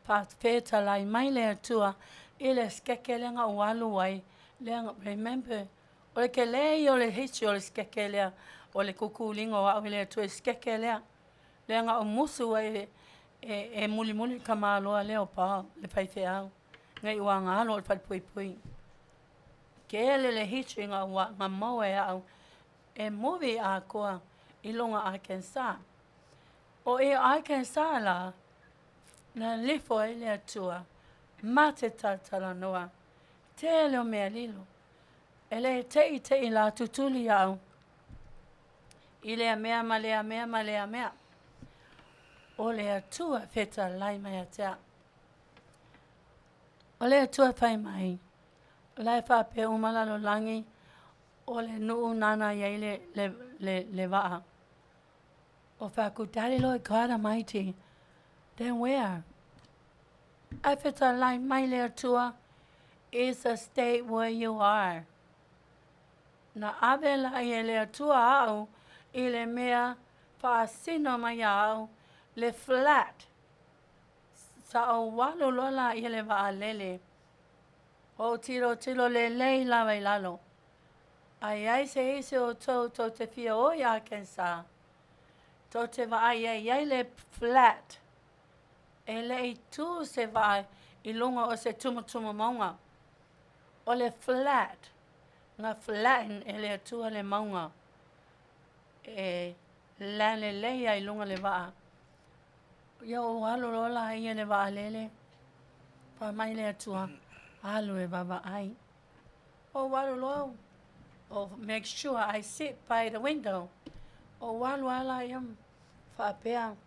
[SPEAKER 2] faafetalai mai le Atua i le sekeke lea na ou alu ai, lea, remember, o le tele ia o le history o le sekeke lea, o le kukuliga o au i le Atua i le sekeke lea, lea na ou musu ai e, e mulimuli le tamaloa lea o Paul, le faifeau, nei ua galo o le falepuipui. Tele le history na ua na maua e au e movie atoa i luga Arkansas. O i Arkansas la, na lifo ai le Atua ma te talatalanoa, tele o mea lilo. E le teʻiteʻi la tutuli au i lea mea ma lea mea ma lea mea. O le Atua fetalai mai ia te au. O le Atua fai mai, o la e faapea uma lalolagi, o le nuu nāna i ai le, le, le, le vaa. O fai atu, Daddy Lord God Almighty, then where? Ae fetalai mai le Atua, is the state where you are. Na ave la i e le Atua au i le mea faasino mai ia au, le flat. Sa ou alu loa la i le vaalele. Ou tilotilo lelei lava i lalo. A i ai se isi o outou tou te fia o i Arkansas, tou te vaai e i ai le flat. E le i tū se vaa i luga o se tumutumu mauga. O le flat, na flatten e le Atua le mauga. E land lelei ai i luga le vaa. Ia ou alu loa la ia le vaalele, fai mai le Atua, alu e vaavaai. Ou alu loa, oh, make sure I sit by the window. Ou alu lava la ia faapea,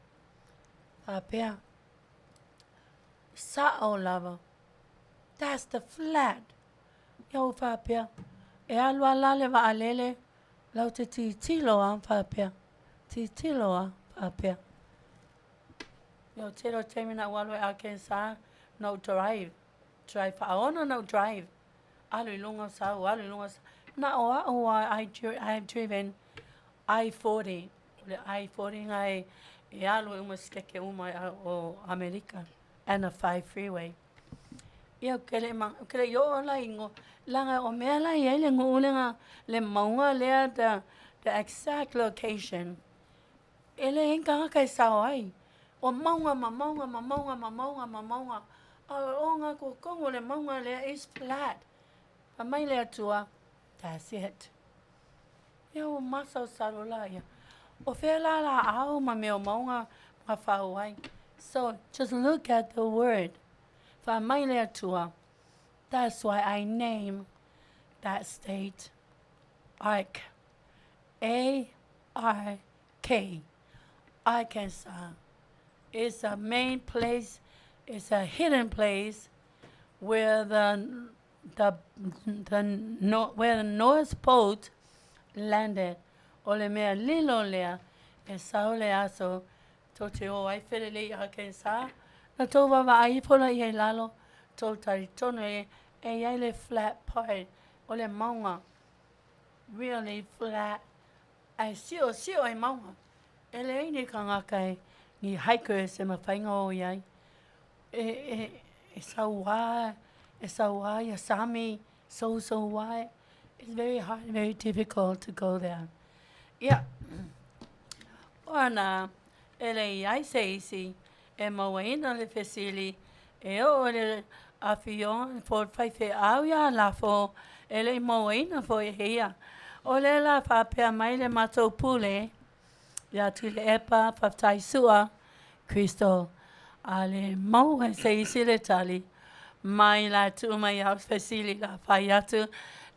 [SPEAKER 2] faapea, sao lava, that's the flat. Ia ou faapea, e alu lava la le vaalele, lau te tilotilo lava faapea, tilotilo lava faapea. Ia o tele o taimi na ou alu ai Arkansas, na ou drive, drive faaono na ou drive, alu i luga sau, alu i luga sau. Na o au lava I, I have driven I-40, o le I-40 na e, e alu ai uma sekeke uma o Amerika, and a 5 freeway. Ia, ou te le ma, ou te le i oo la i ngo, leaga o mea la e i ai le nuu lea, le mauga lea, the, the exact location, e leai ni tagata e sao ai. O mauga ma mauga ma mauga ma mauga ma mauga, a o ngā totonu o le mauga lea is flat. Fai mai le Atua, that's it. Ia ua masalosalo la ia. O fea la laau ma mea o mauga ma fau ai. So, just look at the word. Fai mai le Atua, that's why I name that state. Ark. A R K. Arkansas. It's a main place, it's a hidden place where the no, where the North Pole landed. O le mea lilo lea e sau le aso tou te o ai felelei i Arkansas. Na tou vaavaai ifo laia i lalo, tou talitonu e e i ai le flat part o le mauga. Really flat. Ae siosio ai mauga. E leai ni tagata e ni hikers e mafai ona o i ai. E, e, e sauā, e sauā ia sami, sousou ai. It's very hard, very difficult to go there. Ia, ona e le i ai se isi e mauaina le fesili e oo i le afioga po o le faifeau ia Lafo e le i mauaina foi e ia. O lea la faapea mai le matou pule ia Tuilaepa faafetai Sua Crystal a le maua e se isi le tali mai la tuu mai au fesili la fai atu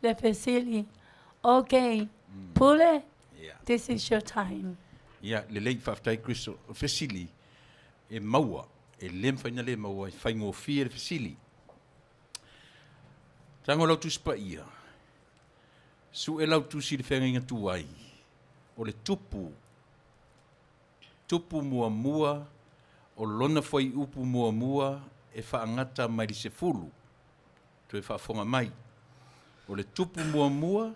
[SPEAKER 2] le fesili. Okay, Pule, this is your time.
[SPEAKER 1] Ia, lelei, faafetai Crystal. O le fesili e maua, e le mafai ona le maua, e faigofie le fesili. Tago lau Tusi Paia, sue lau tusi i le feagaiga tuai, o le tupu, tupu muamua, o lona fuaiupu muamua e faagata mai le 10. Toe faafofoga mai. O le tupu muamua,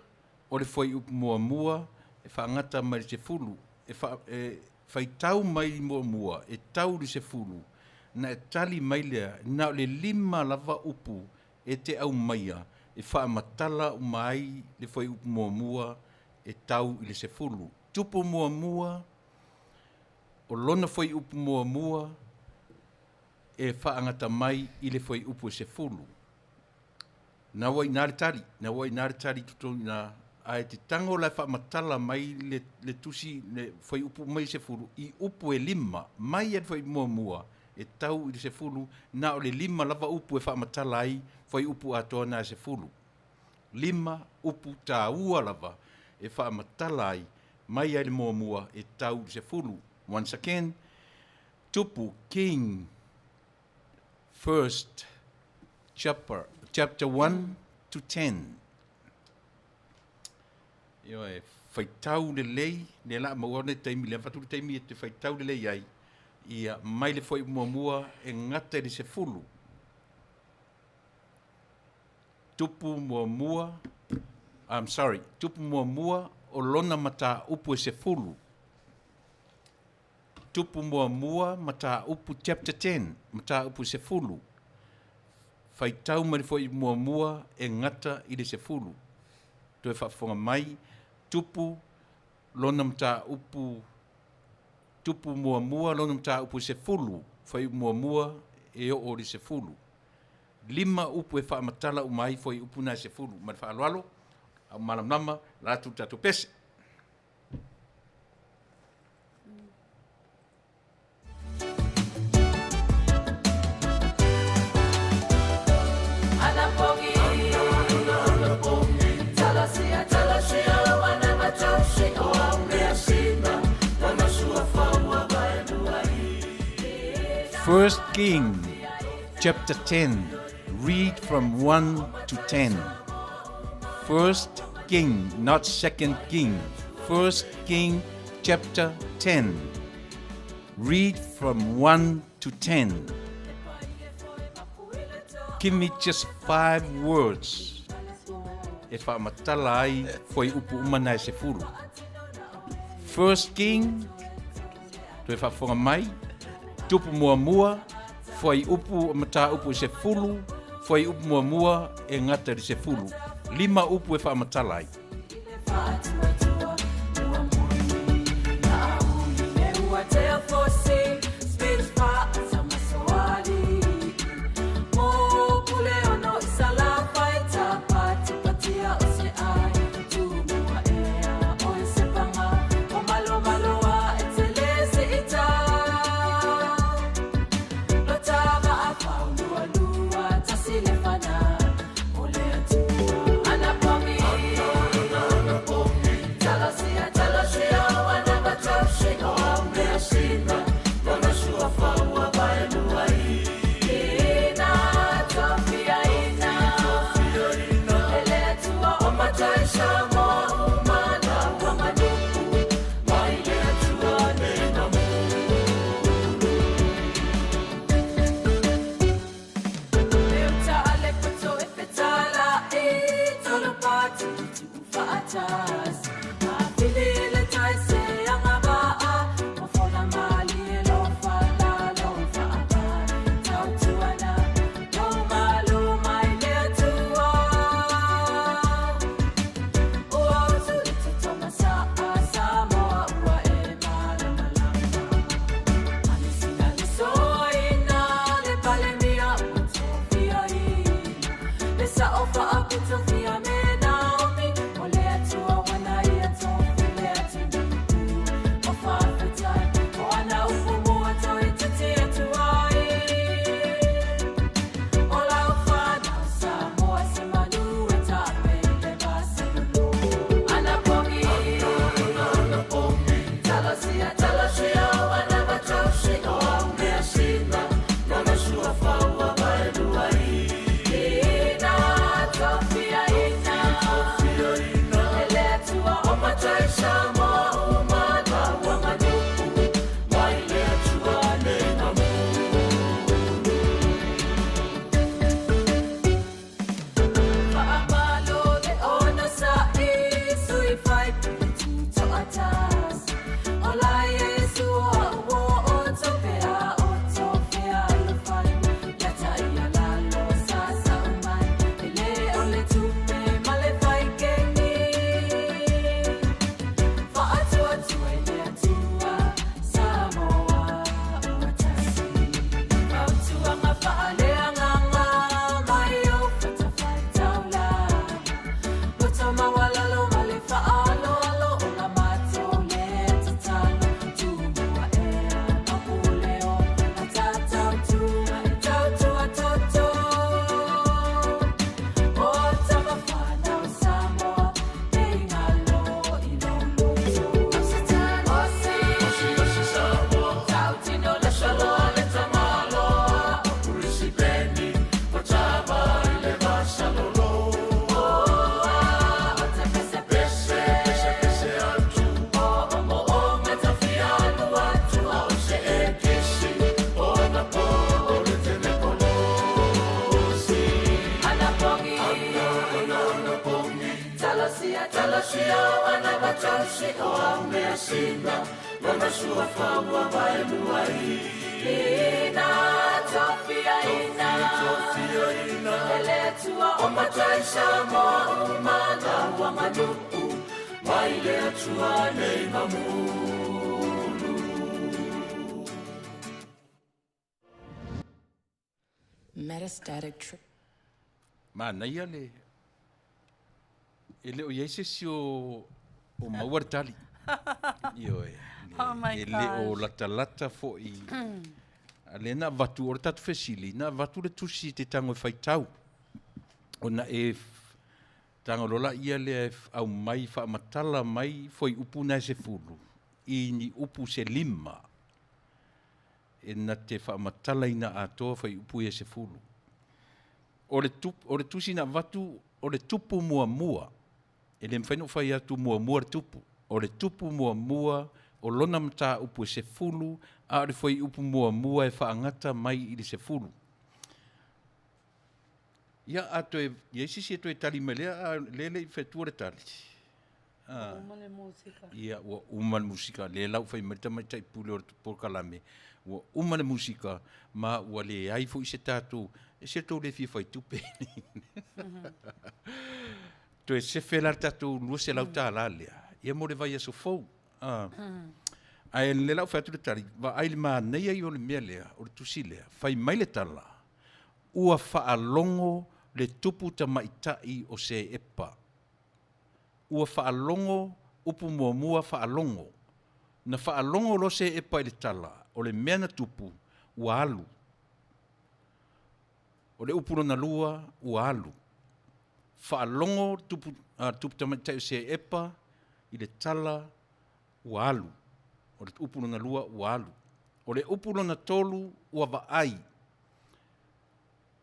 [SPEAKER 1] o le fuaiupu muamua e faagata mai le 10, e, fa, e faitau mai muamua e tau i le 10, na e tali mai lea, na o le 5 lava upu e te aumaia e faamatala uma ai le fuaiupu muamua e tau i le 10. Tupu muamua, o lona fuaiupu muamua e faagata mai i le fuaiupu e 10. Na ua i ina le tali, na ua i ina le tali i totonu i ina, ae te tago la e faamatala mai le, le tusi, le fuaiupu mai 10, i upu e 5, mai le fuaiupu muamua e tau i le 10, na o le 5 lava upu e faamatala ai fuaiupu atoa na e 10. 5 upu tāua lava e faamatala ai mai ai le muamua e tau i le 10. Once again, Tupu, King, first chapter, chapter 1 to 10. Ioe, faitau lelei, lea la maua le taimi, lea fatu le taimi e te faitau lelei ai, ia mai le foi muamua e gata i le 10. Tupu muamua, I'm sorry, tupu muamua o lona mataupu e 10. Tupu muamua mataupu chapter 10, mataupu 10. Faitau mai le foi muamua e gata i le 10. Toe faafofoga mai, tupu lona mataupu, tupu muamua lona mataupu e 10, fuaiupu muamua e oo i le 10. 5 upu e faamatala uma ai fuaiupu na e 10. Ma le faaaloalo, a ua malamalama, la atu le tatou pese. First King chapter 10. Read from 1 to 10. First King, not Second King. First King chapter 10. Read from 1 to 10. Give me just 5 words e faamatala ai fuaiupu uma na e 10. First King, toe faafofoga mai, tupu muamua, fuaiupu mataupu e 10, fuaiupu muamua e gata i le 10. 5 upu e faamatala ai. Metastatic tri. Manaia le e le o i ai se isi o o maua le tali. Ioe.
[SPEAKER 2] Oh my
[SPEAKER 1] E le o
[SPEAKER 2] gosh.
[SPEAKER 1] latalata foi. A lea na avatu, o le tatou fesili, na avatu le tusi i te tago e faitau. Ona e tago loa laia lea e aumai faamatala mai fuaiupu na e 10 i ni upu se 5 e na te faamatalaina atoa fuaiupu ia e 10. O le o le tusi na avatu, o le tupu muamua, e le mafai ona ou fai atu muamua le tupu. O le tupu muamua o lona mataupu e 10, a o le fuaiupu muamua e faagata mai i le 10. Ia, a toe i ai se isi e toe tali mai lea, a lea e le i fetua le tali.
[SPEAKER 2] Ua uma le musika.
[SPEAKER 1] Ia, ua uma le musika. Lea la ua fai mai le tamaitai pule o le polokalame, ua uma le musika, ma ua leai foi se tatou, e se tou le fia fai tupe. Toe sefe la le tatou $200 lea, ia mo le vaiaso fou. Ae lea la ua fai atu le tali, vaai le manaia ia o le mea lea, o le tusi lea, fai mai le tala, ua faalogo le tupu tamaitai o Seepa. Ua faalogo, upu muamua faalogo. Na faalogo loa Seepa i le tala, o le mea na tupu, ua alu. O le upu lona lua, ua alu. Faalogo tupu, a, tupu tamaitai o Seepa i le tala, ua alu. O le upu lona lua, ua alu. O le upu lona tolu, ua vaai.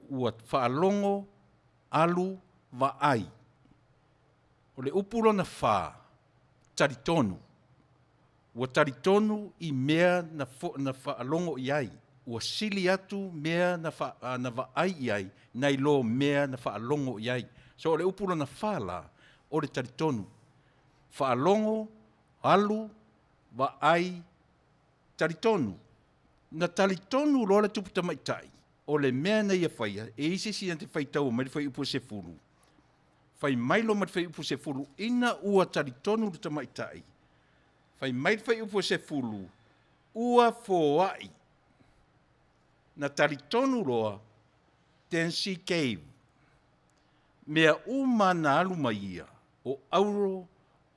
[SPEAKER 1] Ua faalogo, alu, vaai. O le upu lona fa, talitonu. Ua talitonu i mea na, na faalogo i ai. Ua sili atu mea na, fa, na vaai i ai, nai lo mea na faalogo i ai. So o le upu lona fa la, o le talitonu. Faalogo, alu, vaai, talitonu. Na talitonu loa le tupu tamaitai, o le mea na ia faia, e i ai se isi na te faitaua mai le fuaiupu e 10, fai mai loa ma le fuaiupu 10, ina ua talitonu le tamaitai, fai mai le fuaiupu e 10, ua foai. Na talitonu loa, then she gave. Mea uma na alu mai ia, o auro,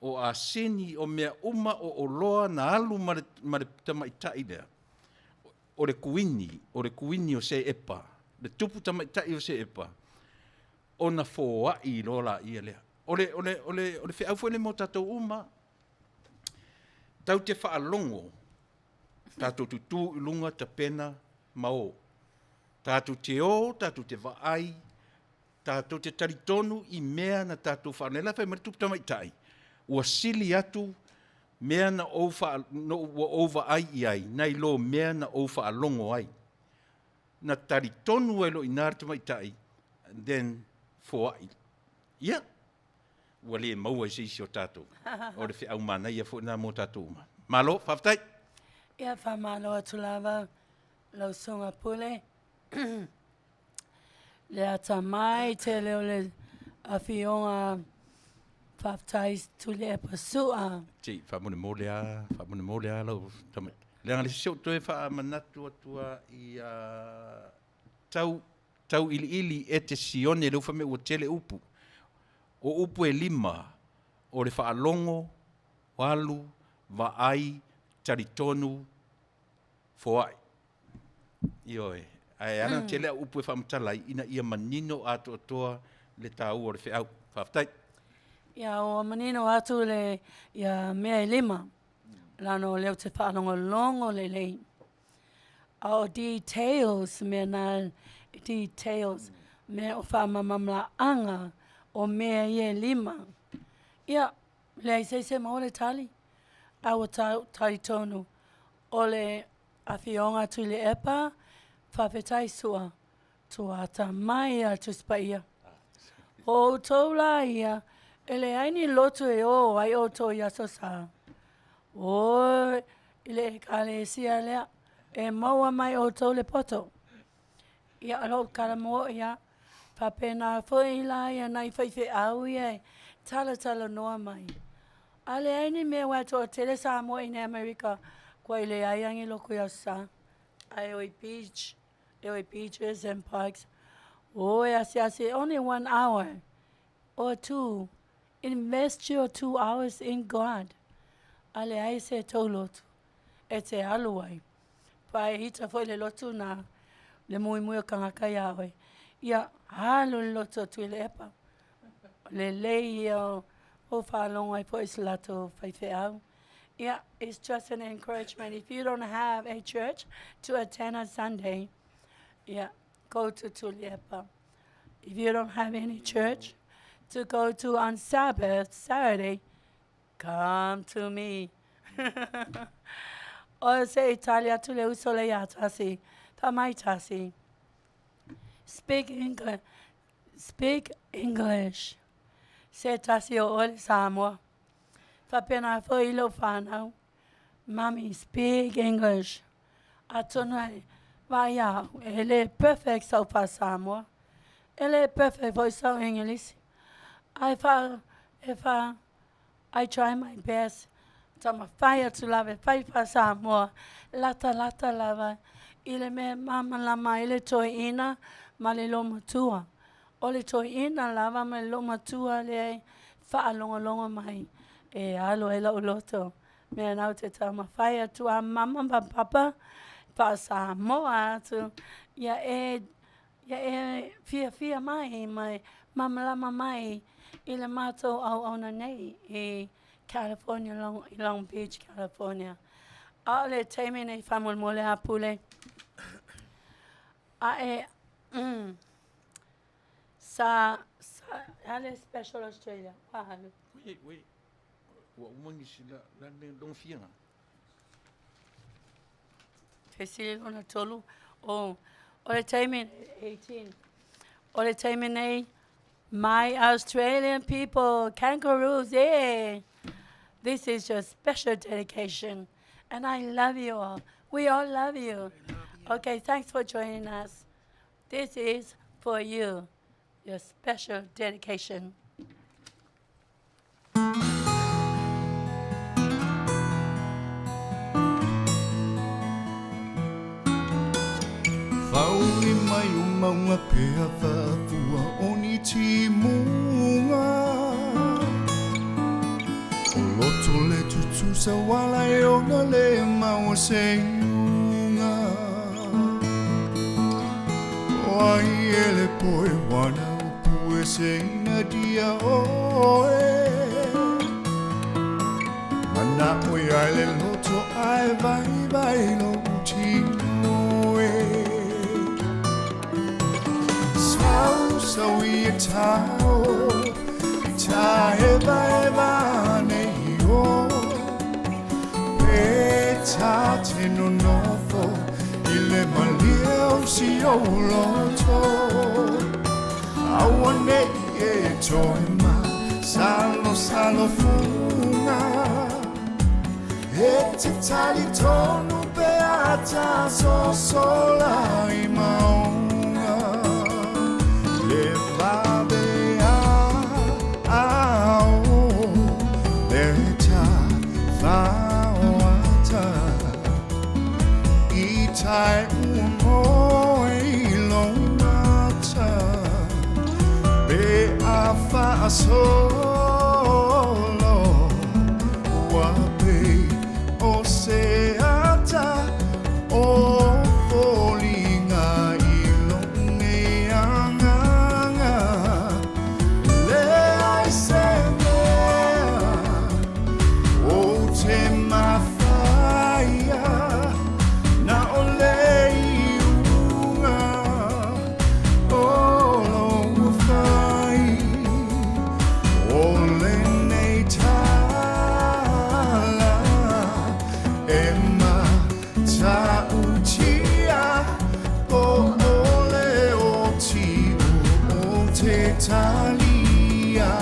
[SPEAKER 1] o asini, o mea uma o oloa na alu ma le, ma le tamaitai lea. O le kuini, o le kuini o Seepa, le tupu tamaitai o Seepa, ona foai loa laia lea. O le, o le, o le, o le feau foi lea mo tatou uma. Tatou te faalogo. Tatou tutū i luga tapena ma o. Tatou te o, tatou te vaai, tatou te talitonu i mea na tatou faalogo. Lea la fai mai le tupu tamaitai, ua sili atu mea na ou faa, no, ua ou vaai i ai, nai lo mea na ou faalogo ai. Na talitonu ai loa i ina le tamaitai, and then foai. Ia, ua le maua i se isi o tatou. O le feau manaia foi lena mo tatou uma. Malo, faafetai.
[SPEAKER 2] Ia, faamalo atu lava lau Susuga Pule. Le atamai tele o le Afioga Faafetai Tuilaepa Su'a.
[SPEAKER 1] Se i faamolemole lava, faamolemole lava lau tamaitai. Leaga le se i ou toe faamanatu atu lava ia tau tauiliili e te sione lea ua fai mai ua tele upu. O upu e lima, o le faalogo, alu, vaai, talitonu, foai. Ioe. Ae ala ona tele au upu e faamatala ai, ina ia manino atoatoa le taua o le feau. Faafetai.
[SPEAKER 2] Ia, ua manino atu le ia mea e lima, lana o lea ou te faalogologo lelei. A o details mea na details mea o faamalamalamaga o mea ia e lima. Ia, leai se isi e maua le tali, a ua talitonu o le Afioga Tuilaepa, faafetai Sua, tuata mai a Tusi Paia. O outou la ia, e leai ni lotu e ō ai outou i Aso Sa. Oi, i le Ekalesia lea, e maua mai outou le poto. Ia, o lou tala moʻi lava. Faapena foi la ia nai faifeau ia e talatalanoa mai. A leai ni mea aua e toatele Samoa i inei Amerika, kua i leai lava ni lotu i Aso Sa. Ae o i beach, e o i beaches and parks. O e asiasi, only one hour or two. Invest your 2 hours in God. A leai se tou lotu e te alu ai. Pa e ita foi le lotu na le muimui o tagata iā oe. Ia, alu i le lotu o Tuilaepa. Lelei ia o faalogo ai foi i se latou faifeau. Yeah, it's just an encouragement. If you don't have a church to attend on Sunday, yeah, go to Tuilaepa. If you don't have any church to go to on Sabbath, Saturday, come to me. O se i tali atu le uso le iā Tasi. Fai mai Tasi. Speak English. Speak English. Se tasi o oe le Samoa. Faapena foi i lou whānau. Mummy, speak English. Atonu ai, vaai au, e le perfect sau faa-Samoa. E le perfect foi sau English. Ae faa, e faa, I try my best. Taumafai atu lava e fai faa-Samoa. Lata lata lava i le mea e malamalama ai le toeaina ma le loumatua. O le toeaina lava ma le loumatua lea e faalogologo mai e alu ai lou loto. Mea na ou te taumafai atu a mama ma papa faa-Samoa atu ia e ia e fiafia mai ma e malamalama mai i le matou auauna nei i California, Long, i Long Beach, California. A o le taimi nei faamolemole a Pule. A e sa, sa, ale Special Australia, ua alu.
[SPEAKER 1] Ui, ui, ua uma nisi la, la le logofiaga.
[SPEAKER 2] Fesili lona tolu, o, o le taimi, 18. O le taimi nei, my Australian people, kangaroos, yeah. This is your special dedication. And I love you all. We all love you. Okay, thanks for joining us. This is for you, your special dedication.
[SPEAKER 8] Whauli mai o maunga pea whaafua o ni timuga. O loto le tutusa wala e ona le maua se iuga. O ai e le poe wana upu e se ina dia oe. Mana o ia le loto ai vai. mai lou tino e. Sau sau i e tao, i ta eva eva nei o. Pe ta te nonofo, i le malie o si o loto. Aua nei e toe ma, salo salo funga. E te tali tonu pe ata sosola i maunga. Le vave a ao, le ta whaoata. I tai ua moe i lou mata. Pe a faasolo, ua pei o se ata o foliga i lou nei agaga. Leai se mea ou te mafaia, na o le iuga o lou fai. O lenei tala e matautia po o le oti o te talia.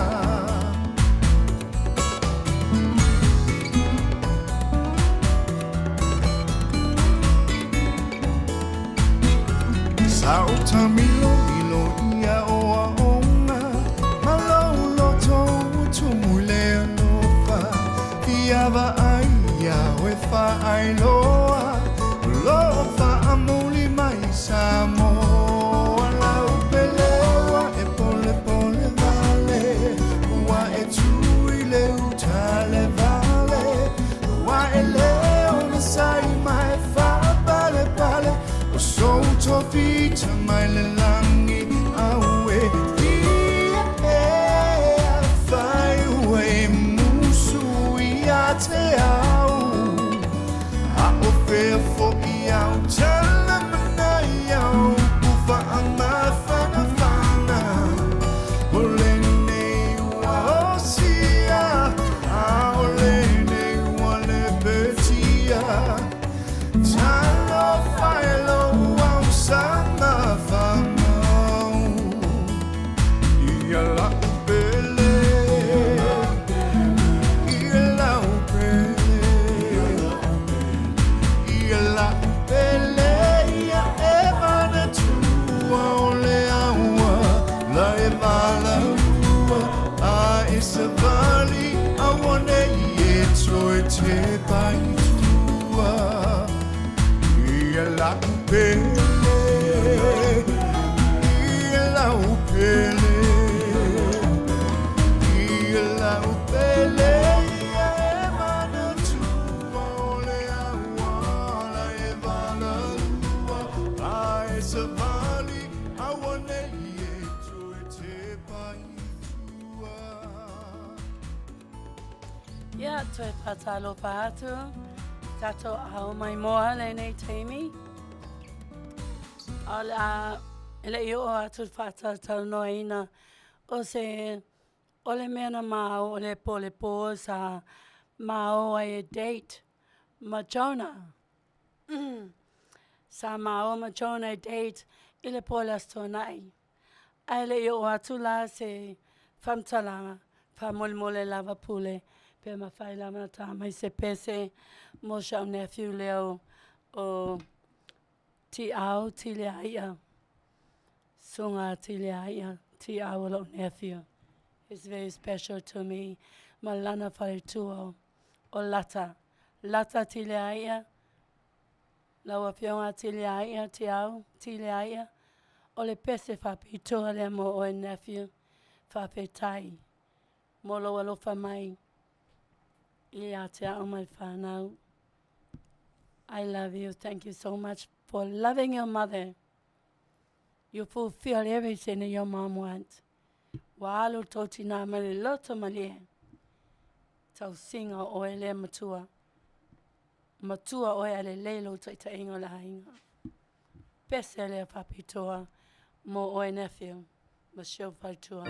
[SPEAKER 8] Sa o tamilo milo ia o aonga, ma lou loto ua tumu i le alofa. Fiava ai ia oe faailoa, o loo faamuli mai Samoa. Lau peleua e polepole vale, ua e tu i le uta le vale. Ua e le onosai ma e faapalepale, o sou tofi mai le lagi aue. Ia e afai ua e musu ia te au, a o fea fo'i au tala mana iau u faamafanafana. O lenei ua osia, a o lenei ua lepetia. Talofa e lou ausa mafamau. Ia lau pele, ia lau pele, ia lau pele, ia e manatua o le aua, la e valaua, a e savali, aua nei e toe te pai tua. Ia lau pele, ia lau pele, ia lau pele, ia e manatua o le aua, la e valaua, a e savali, aua nei e toe te pai tua.
[SPEAKER 2] Ia, toe faatalofa atu, tatou ao mai moa lenei taimi. O le a e le i oo atu le faatalatalanoaina o se o le mea na mao o le po le po sa mao ai e date ma Jonah. Sa mao ma Jonah e date i le po o le Aso Toonai. Ae le i oo atu la se faamatalaga, faamolemole lava Pule pe mafai lava ona ta mai se pese mo si au nephew lea o o Tiau Tileaia, Susuga Tileaia Tiau o lou nephew. He's very special to me ma lana faletua o Lata. Lata Tileaia, lau Afioga Tileaia Tiau Tileaia, o le pese faapitoa lea mo oe nephew. Faafetai mo lou alofa mai ia te au ma le fanau. I love you. Thank you so much for loving your mother. You fulfill everything that your mom wants. Ua alu tou tinā mai le loto malie. Tausiga o oe lea matua. Matua oe ae lelei lou taitaiga o le aiga. Pese lea faapitoa mo oe nephew, Michelle Faitua.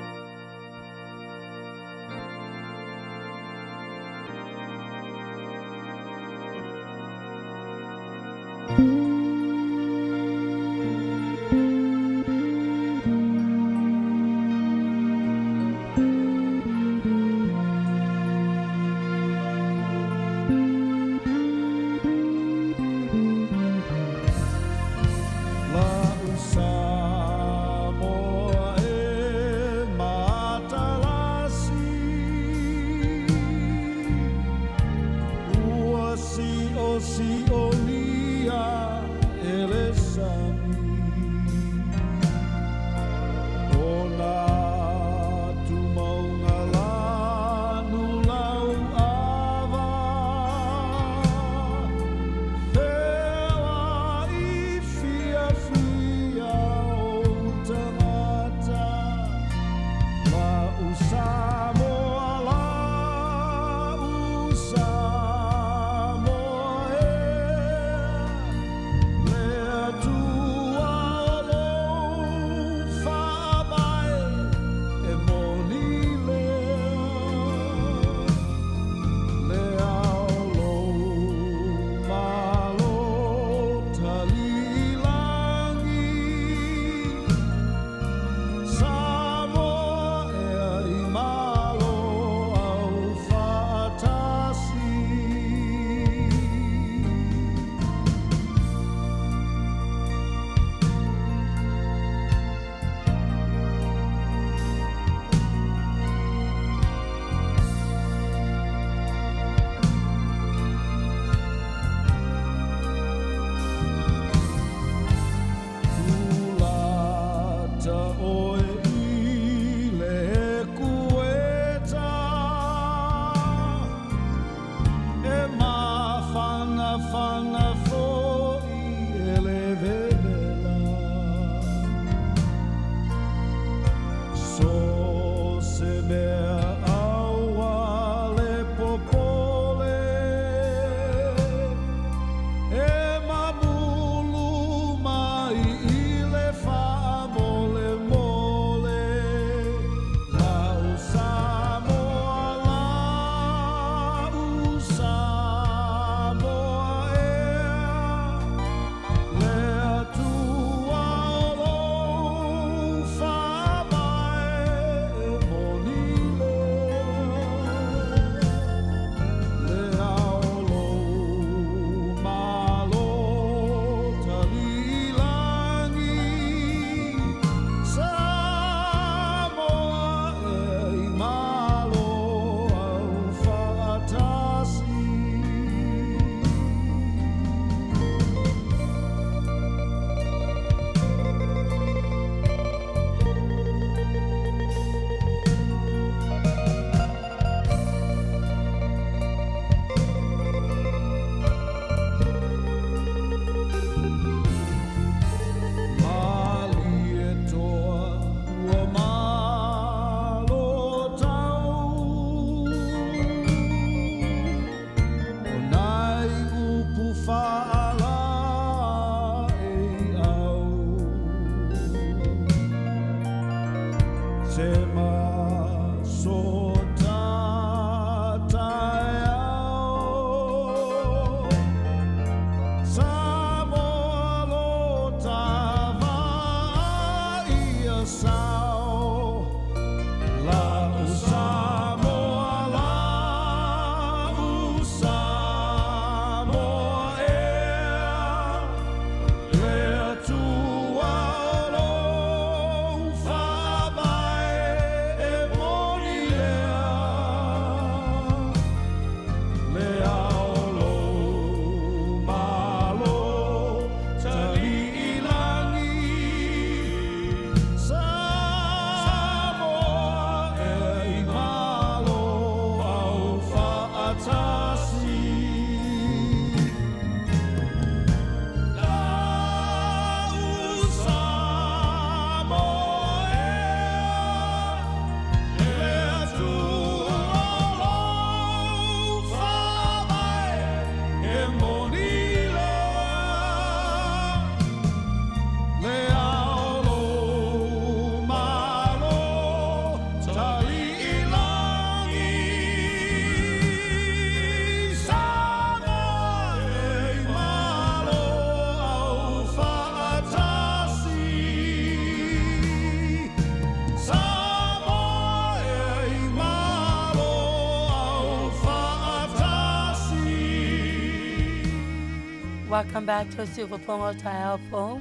[SPEAKER 2] Welcome back to Siufofoga o Taeao Fou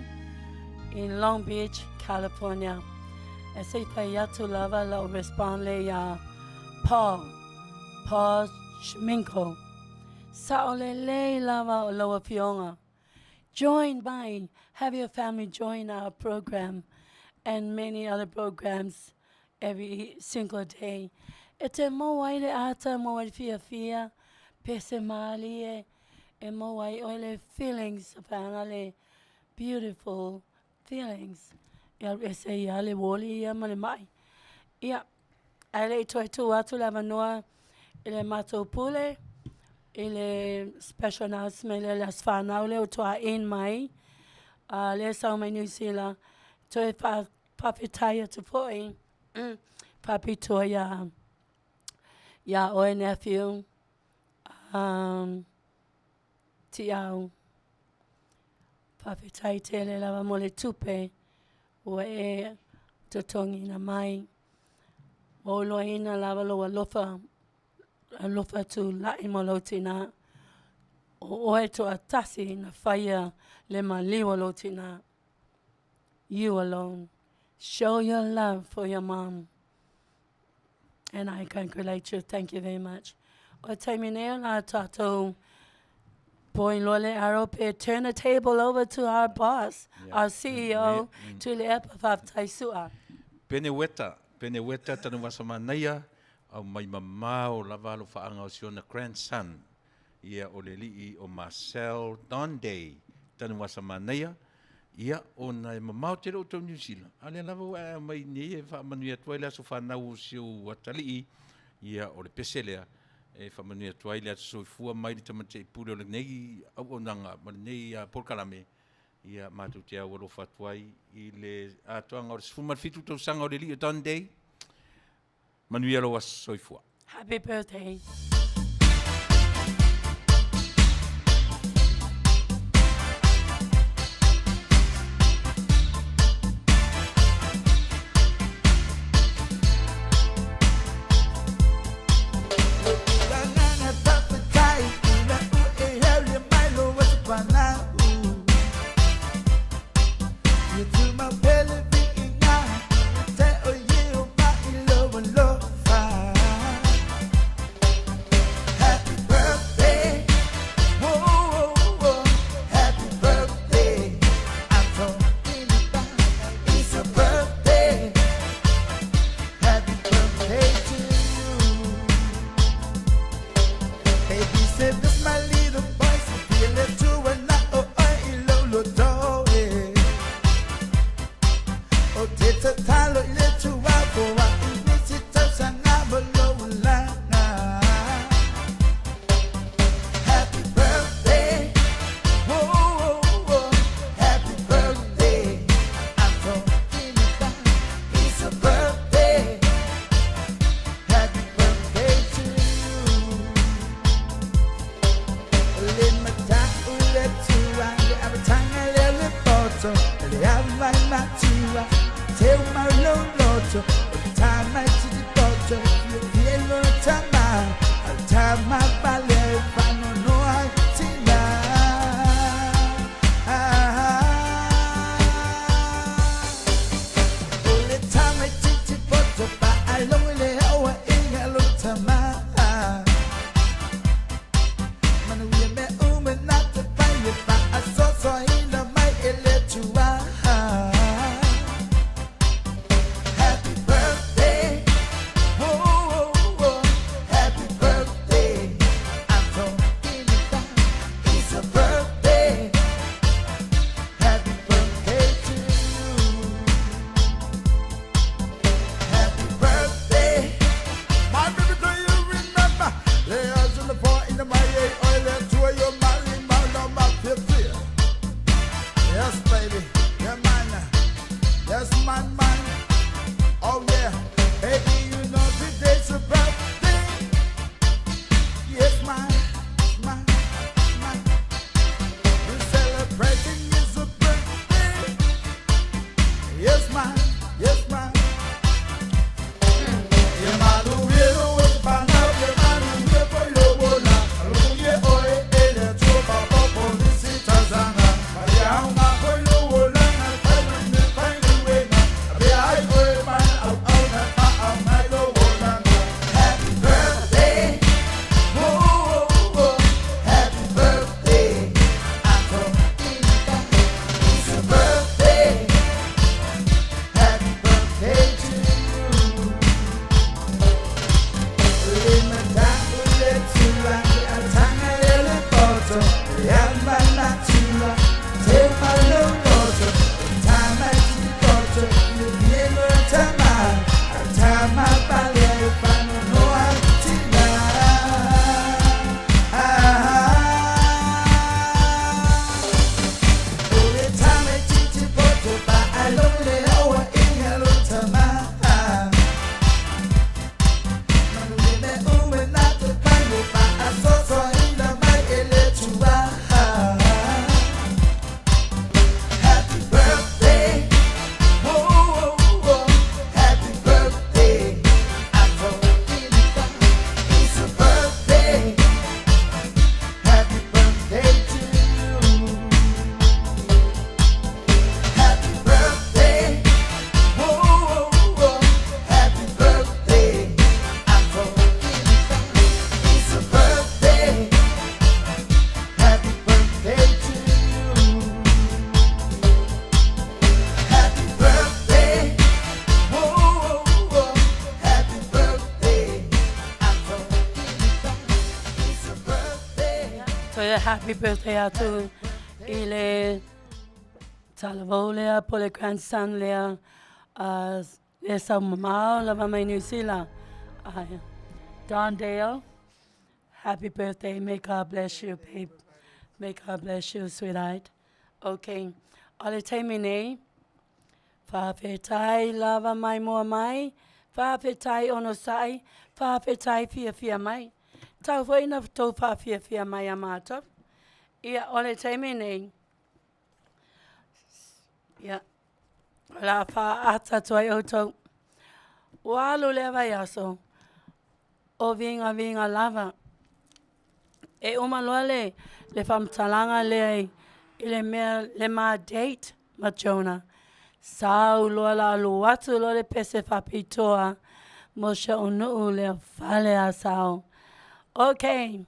[SPEAKER 2] in Long Beach, California. E se i fai atu lava lau respond le iā Paul, Paul Schminko. Sao lelei lava o lau afioga. Join by, have your family join our program and many other programs every single day. E te maua ai le ata, maua ai le fiafia, pese malie, e maua ai oe le feelings, whaanga le beautiful feelings. E alu ese ai lava le uoli ia ma le ma'i. Ia, ae le i toe tuu atu le avanoa i le matou pule i le special announcement lea i le aso fanau lea ua toain mai, a lea e sau mai Niu Sila, toe faafetai atu foi faapitoa iā iā oe nephew, um, Tiau. Faafetai tele lava mo le tupe ua e totogiina mai. Ua ou iloaina lava lou alofa, alofa tulai mo lou tinā. O oe toatasi na faia le maliu o lou tinā. You alone. Show your love for your mom. And I congratulate you. Thank you very much. O taimi nei o la tātou pouring loa le arrow pe turn the table over to our boss, yeah. our CEO, mm. Tuilaepa Faafetai Su'a.
[SPEAKER 1] Pene weta, pene weta tanu vasa manaia, au mai mamao lava alo whaanga o siona grandson, ia o le lii o Marcel Donde, tanu vasa manaia, ia ona e mamao tele o tau New Zealand. A lea lava ua e aumai nei e faamanuia atu ai le aso fanau o si ou atalii, ia o le pese lea e faamanuia atu ai le aso soifua mai le tamaitiai pule o lenei auaunaga ma lenei polokalame, ia matou te au alofa atu ai i le atoaga o le 17 tausaga o le alii o Don Day. Manuia lou aso soifua.
[SPEAKER 2] Happy birthday. Happy birthday atu i le talavou lea po le grandson lea a le sau mamao lava mai Niu Sila. Don Dale, happy birthday. May God bless you, babe. May God bless you, sweetheart. Okay. O le taimi nei, faafetai lava mai mua mai, faafetai onosai, faafetai fiafia mai. Tau foi ina tou faafiafia mai iā matou. Ia, o le taimi nei, ia, o le a faaata atu ai outou. Ua alu lea vaiaso, o vigaviga lava. E uma loa le, le faamatalaga lea i, i le mea le ma date ma Jonah. Sau loa la alu atu loa le pese faapitoa mo si ou nuu lea fale Asau. Okay,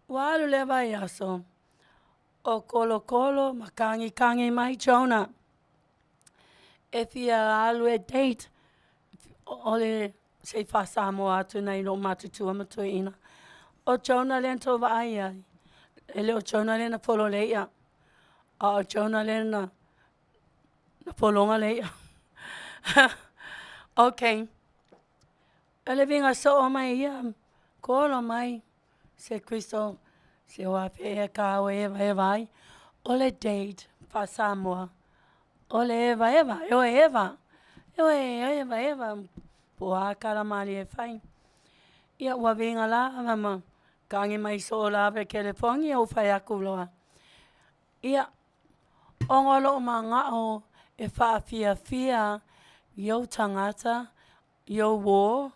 [SPEAKER 2] ua alu lea vaiaso, o kolokolo ma kagikagi mai Jonah e fia alu e date o le se i faa-Samoa atu nai lou matutua ma toeaina. O Jonah lea na tou vaai ai, e le o Jonah lea na folo le i'a, a o Jonah lea na na fologa le i'a. Okay, o le viga soo mai ia, kolo mai se Crystal, se o afe ea ka oe e evaeva ai. O le date faa-Samoa, o le evaeva, e oe eva, e oe evaeva, po o a tala malie e fai. Ia ua viga lava ma kagi mai soo lava i kelefoni ou fai atu loa. Ia, ona o lou manao e faafiafia i ou tagata, i ou uō,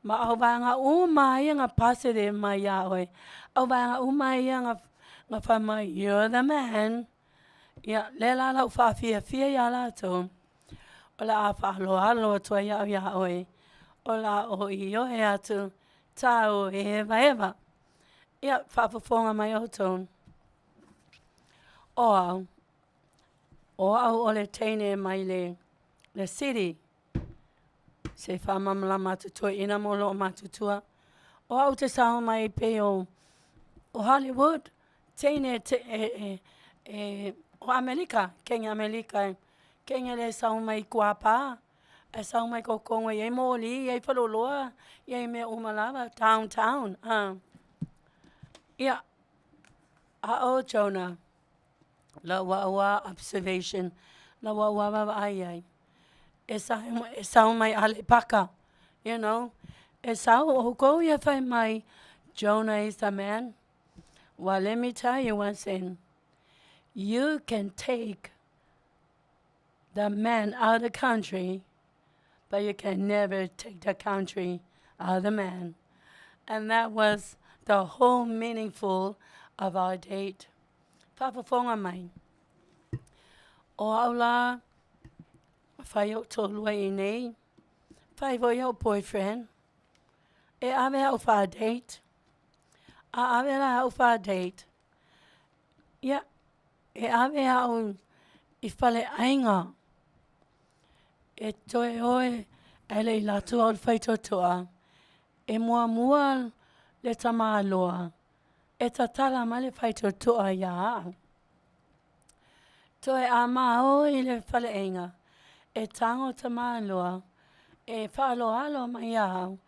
[SPEAKER 2] ma au vaega uma lava ia na positive mai ia oe, au vaega uma ia na na fai mai, you're the man. Ia, lea la o le a ou faafiafia ia latou, o le a faaaloalo atu ai au iā oe, o le a ou ioe atu tau e evaeva. Ia, faafofoga mai outou. O au, o au o le teine mai le, le city. Se i faamalamalama atu toeaina ma olomatutua. O au te sao mai pei o, o Hollywood, teine te, e, e, e, o Amelika, kege Amelika e, kege le sao mai kuapā, ae sao mai totonu e i ai moli, e i ai faleoloa, e i ai mea uma lava, downtown. Ia, a o Jonah, lau au lava observation, lau au lava vaavaai i ai, e sao, e sao mai Aleipaka, you know, e sao outou ia fai mai, Jonah is the man. Well, let me tell you one thing. You can take the man out of the country, but you can never take the country out of the man. And that was the whole meaningful of our date. Faafofoga mai. O au la, fai ou toalua i inei, fai foi ou boyfriend, e ave au faa-date. A ave la au faa-date, ia, e ave au i faleaiga e toe o e ae le i alu atu au i le faitotoa, e muamua le tamaloa e tatala mai le faitotoa iā au. Toe a ma o i le faleaiga, e tago tamaloa e faaaloalo mai iā au,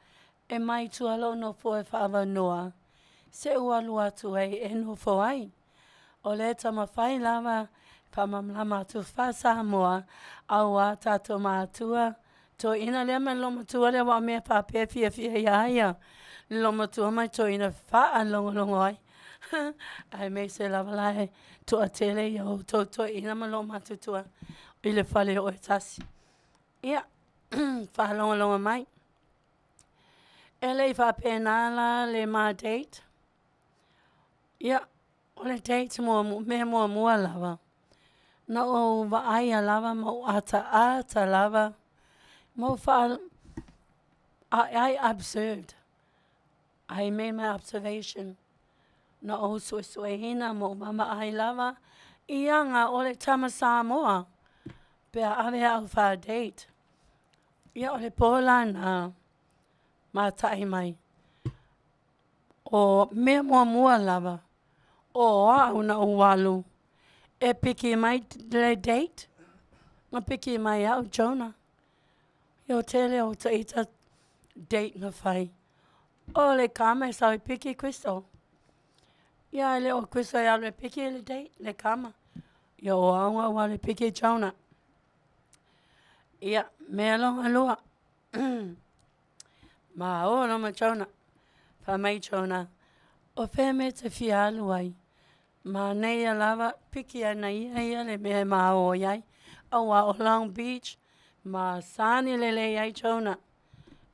[SPEAKER 2] e mai tua lou nofoa e faaavanoa, seʻu alu atu ai e nofo ai. O lea e taumafai lava e faamalamalama atu faa-Samoa, auā tatou matua, toeaina lea ma le loomatua lea aua o mea faapea e fiafia iā ia le loomatua ma le toeaina faalogologo ai. Aemaise lava la e toatele ia outou toeaina ma loomatutua i le fale o e tasi. Ia, faalogologo mai. E le i faapena la le ma date. Ia, o le date muamua, mea muamua lava, na ou vaaia lava ma ou ataata lava ma ou faa I, I observed. I made my observation. Na ou suesueina ma ou vaavaai lava i aga o le tama Samoa pe a ave au faa-date. Ia o le pō lana, mata'i mai. O mea muamua lava. O au na ou alu e piki mai le date, na piki mai au Jonah. Ia o tele o ita date na fai. O le kama e sau e piki Crystal. Ia e le o Crystal e alu e piki le date, le kama. Ia o au na ou alu e piki Jonah. Ia, mea lona lua. Ma o loa ma Jonah. Fai mai Jonah, O fea mea e te fia alu ai? Manaia lava, piki ana ia ia le mea e maō ai, aua o Long Beach, masani lelei ai Jonah.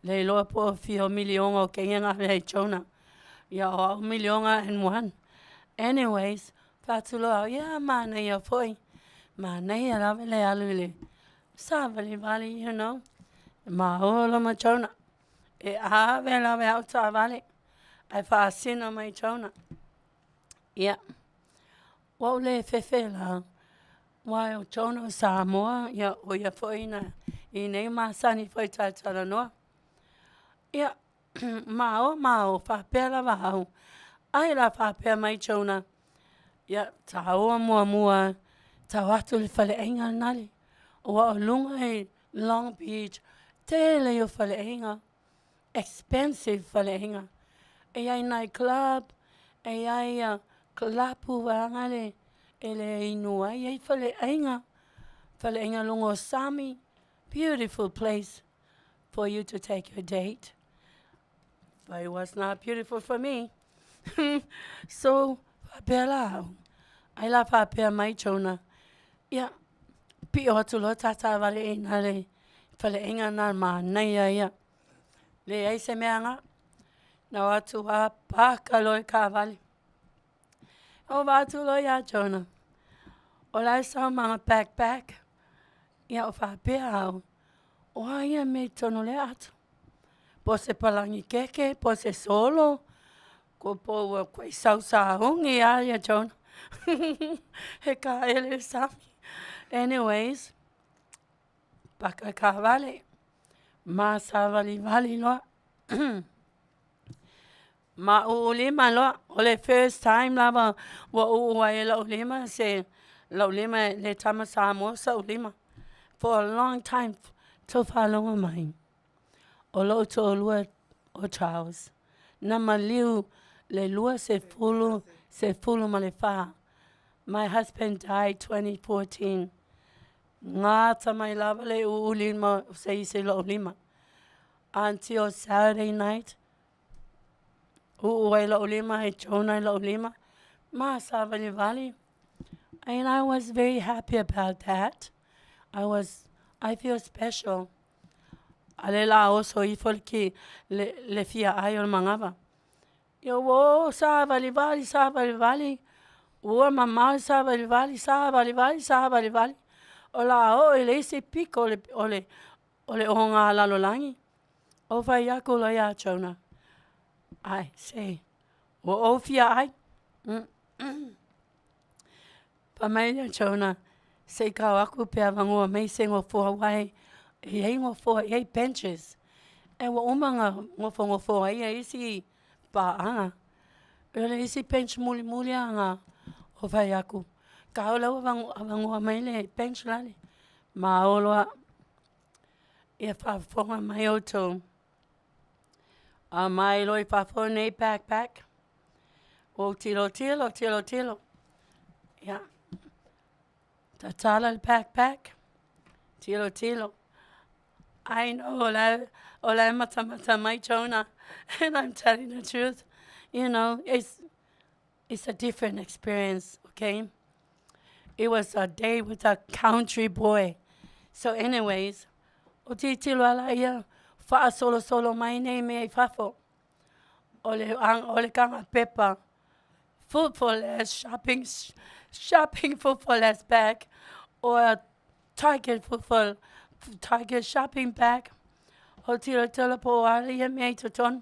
[SPEAKER 2] Le iloa po o fia o miliona o kēia na ave ai Jonah. Ia o au miliona and one. Anyways, fai atu loa au, ia manaia foi. Manaia lava le alu i le sāvalivali, you know. Maō loa ma Jonah. E ave lava e au taavale, ae faasino mai Jonah. Ia, ua ou le fefe la, aua o Jonah o Samoa, ia o ia foi na i nei masani foi talatalanoa. Ia, maō, maō, faapea lava au. Ai la faapea mai Jonah, ia, tāua muamua, tau atu i le faleaiga lenale, aua o luga i Long Beach, tele ia o faleaiga, expensive faleaiga. E i ai night club, e i ai ia kalapu vaega le e le inu ai, e i ai faleaiga, faleaiga luga o sami, beautiful place for you to take your date. But it was not beautiful for me. So, faapea la au, ai la faapea mai Jonah, ia, pio atu loa ta taavale i ina le faleaiga lena manaia ia. Leai se mea na, na o atu lava paka loa le taavale. Ova atu loa ia Jonah, o la e sau ma ana backpack, ia o faapea au, o a ia mea i totonu o lea ato? Po o se palagi keke, po o se solo, po ua ituai sau sauni lava ia Jonah he kāʻele i le sami. Anyways, paka le taavale, ma sāvalivali loa ma ʻuʻu lima loa. O le first time lava ua ʻuʻu ai e lou lima se lou lima le tama Samoa soʻu lima for a long time. Tou faalogo mai, o lou toalua o Charles, na maliu le 20 14. My husband died 2014. Gata mai lava le ʻuʻu lima o se isi i lou lima. Until Saturday night, ʻuʻu ai lou lima e Jonah i lou lima, ma sāvalivali. And I was very happy about that. I was, I feel special. A lea la oso ifo le ki, le, le fia ʻai o le manava. Ia ua o sāvalivali, sāvalivali, ua mamao le sāvalivali, sāvalivali, sāvalivali, o le a oo i le isi piko o le, o le, o le ogā lalolagi. O fai aku loa iā Jonah, Ai, se, ua ou fia ʻai. Fai mai ia Jonah, Se i kau aku pe avanoa mai se nofoa aua e i ai nofoa, e i ai benches. E ua uma ona nofonofo ai ia isi paaga. O le isi bench mulimuli lava na o fai atu, kau la ua avanoa mai le bench lale. Ma o loa, ia faafofoga mai outou. Aumai loa i fafo nei backpack. Ua ou tilotilo, tilotilo, ia, tatala le backpack, tilotilo, I know o la o la e matamata mai Jonah and I'm telling the truth, you know, it's, it's a different experience, okay? It was a day with a country boy. So anyways, o tilotilo ala ia, faasolosolo mai nei mea i fafo. O le, o le kaga pepa, food for less shopping, shopping food for less bag, or a Target food for, Target shopping bag. O tilotilo po o a ia mea i totonu.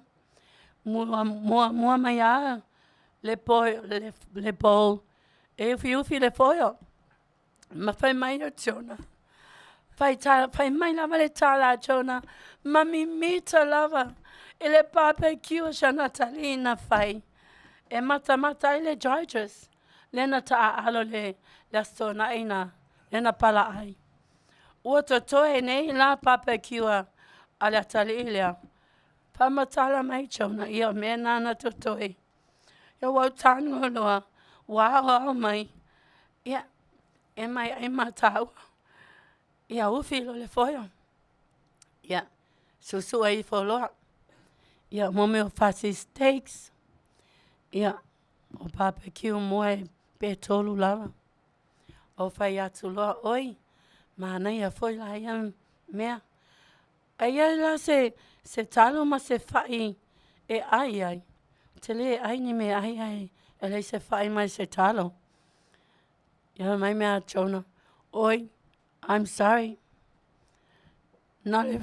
[SPEAKER 2] Mua, mua, mua mai a le, po, le, le bowl e ufiufi le foil. Ma fai mai o Jonah. Fai, ta, fai mai lava le tala a Jonah, ma mimita lava i le barbecue a Shana Natalie na fai. E matamata ai le judges lea na taaalo le le Aso Toonai na lea na palaai. Ua totoe nei la barbecue a le atalii lea. Faamatala mai Jonah, ia o mea na na totoe. Ia ua ou tago loa, ua aoao mai, ia e mai ai ma tāua. Ia ufi loa le foio. Ia, suesue ifo loa. Ia mo mea o fasi steaks, ia o barbecue moa pe tolu lava. Ou fai atu loa, oi, manaia foi la ia mea. Ae i ai la se se talo ma se fai e ai ai? Ou te le ai ni meaai ae e leai se fai ma se talo. Ia fai mai a Jonah, oi, I'm sorry, na o le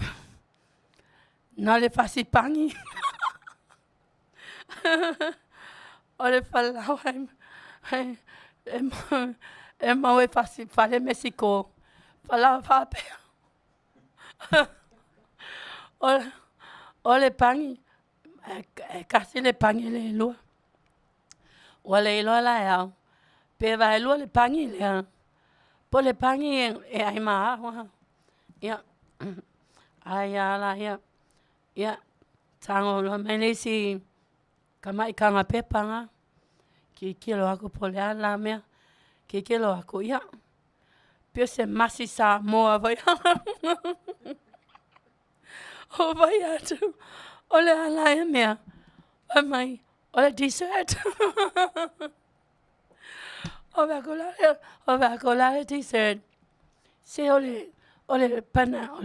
[SPEAKER 2] na o le fasi pani. O le falaoa e e maua i fasi fale Mesiko, falaoa faapea. O le pani, e tasi le pani e le lua. Ua le iloa la e au pe vaelua le pani lea, po o le pani e ai ma au. Ia, ai lava laia, ia, tago loa mai le isi tamai taga pepa na, tilotilo atu po o le a la mea. Tilotilo atu, ia, pei o se masi Samoa foi Ou fai atu, o le a la ea mea? Fai mai, o le dessert. Ou fai atu, o le a le dessert? Se o le o le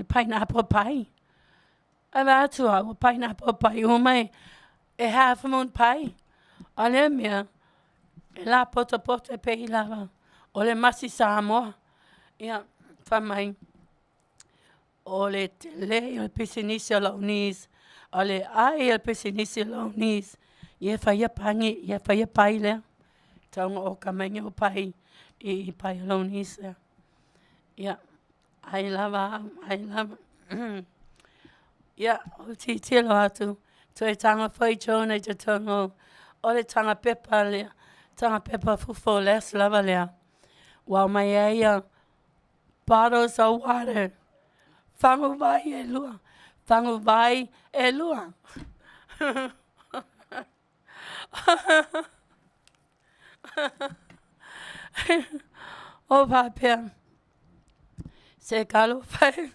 [SPEAKER 2] pineapple pie. Ae vaai atu au, o pineapple pie uma e half moon pie. A o lea mea, e lapotopoto e pei lava o le masi Samoa. Ia, fai mai, o le tele ia o le pisinisi a lou niece, o le ai ia o le pisinisi a lou niece, ia e faia pani, ia e faia pie lea. E tatau ona oka mai au pie i pie a lou niece lea. Ia, ai lava au, ai lava. Ia, ou tilotilo atu, toe tago foi Jonah i totonu o le taga pepa lea, taga pepa fufo o le aso lava lea, ua aumai ai bottles of water, faguvai e lua, faguvai e lua. Ou faapea, se talofa e,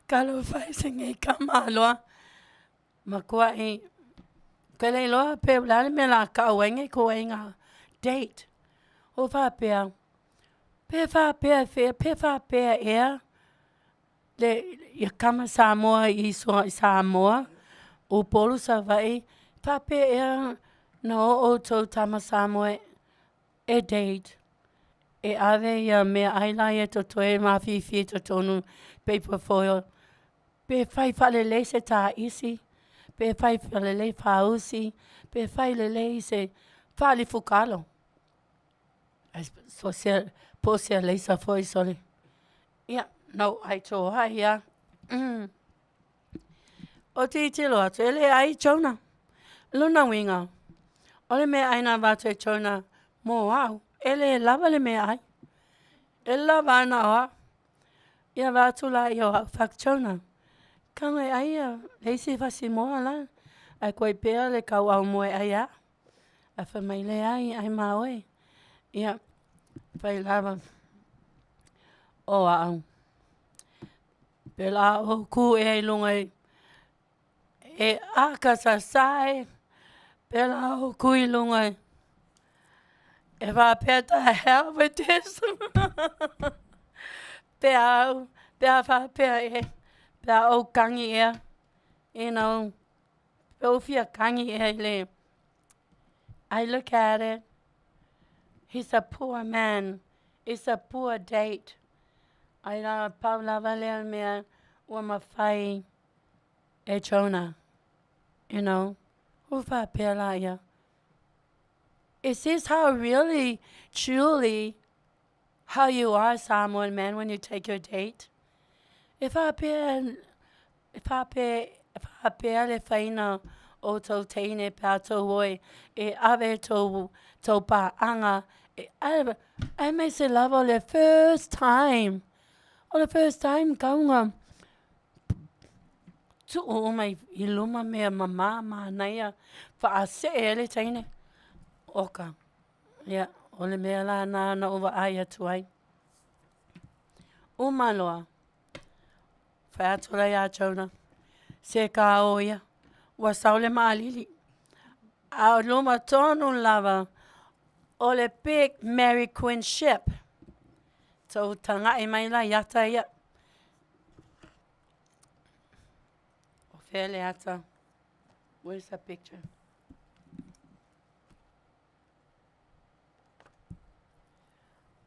[SPEAKER 2] talofa e i lenei tamaloa, matuai ou te le iloa pe o le a le mea o le a tau ai lenei ituaiga date. Ou faapea, pe faapefea, pe faapea ea le tama Samoa i Samoa, Upolu, Savaii, faapea ea ona o outou tama Samoa e date? E ave ia meaai la e totoe ma afifi i totonu paper foil, pe fai faalelei se taisi, pe fai faalelei fausi, pe fai lelei se faalifutalo. Po o se alaisa foi sole. Ia, na ou ai toai lava. Ou tilotilo atu e le ai Jonah. O lona uiga, o le meaai na avatu e Jonah mo au, e le lava le meaai, e lava lava na o au. Ia vaeatu laia o au, fai atu, Jonah, tago e ai ia le isi fasi moa la, ae tuai pea le tauau moa e ai e au. Ae fai mai, leai, ai ma oe. Ia, fai lava, o au, pe o le a ou tu ea i luga e akasasa e, pe o le a ou tu i luga e faapea, the hell with this pe a au, pe a faapea ea, pe a ou tagi ea, you know, pe ou fia tagi ea i le. I look at it, he's a poor man, it's a poor date. Ai la, pau lava lea mea ua mafai e Jonah, you know, ua faapea laia, is this how really, truly, how you are Samoan man when you take your date? E faapea, e faapea, e faapea le faiga. ʻoutou teine pe a tou oi e ave tou tou paaga e ave aemaise lava o le first time. O le first time kauga tuu uma i luma mea mama manaia faasee ai le teine. Oka, ia, o le mea la na na ou vaai atu ai. Uma loa, fai atu la ia Jonah, se ka o ia, ua sau le maalili. A o luma tonu lava o le Big Mary Queen ship. Tou taga'i mai la i ata ia. O fea le ata? Where's the picture?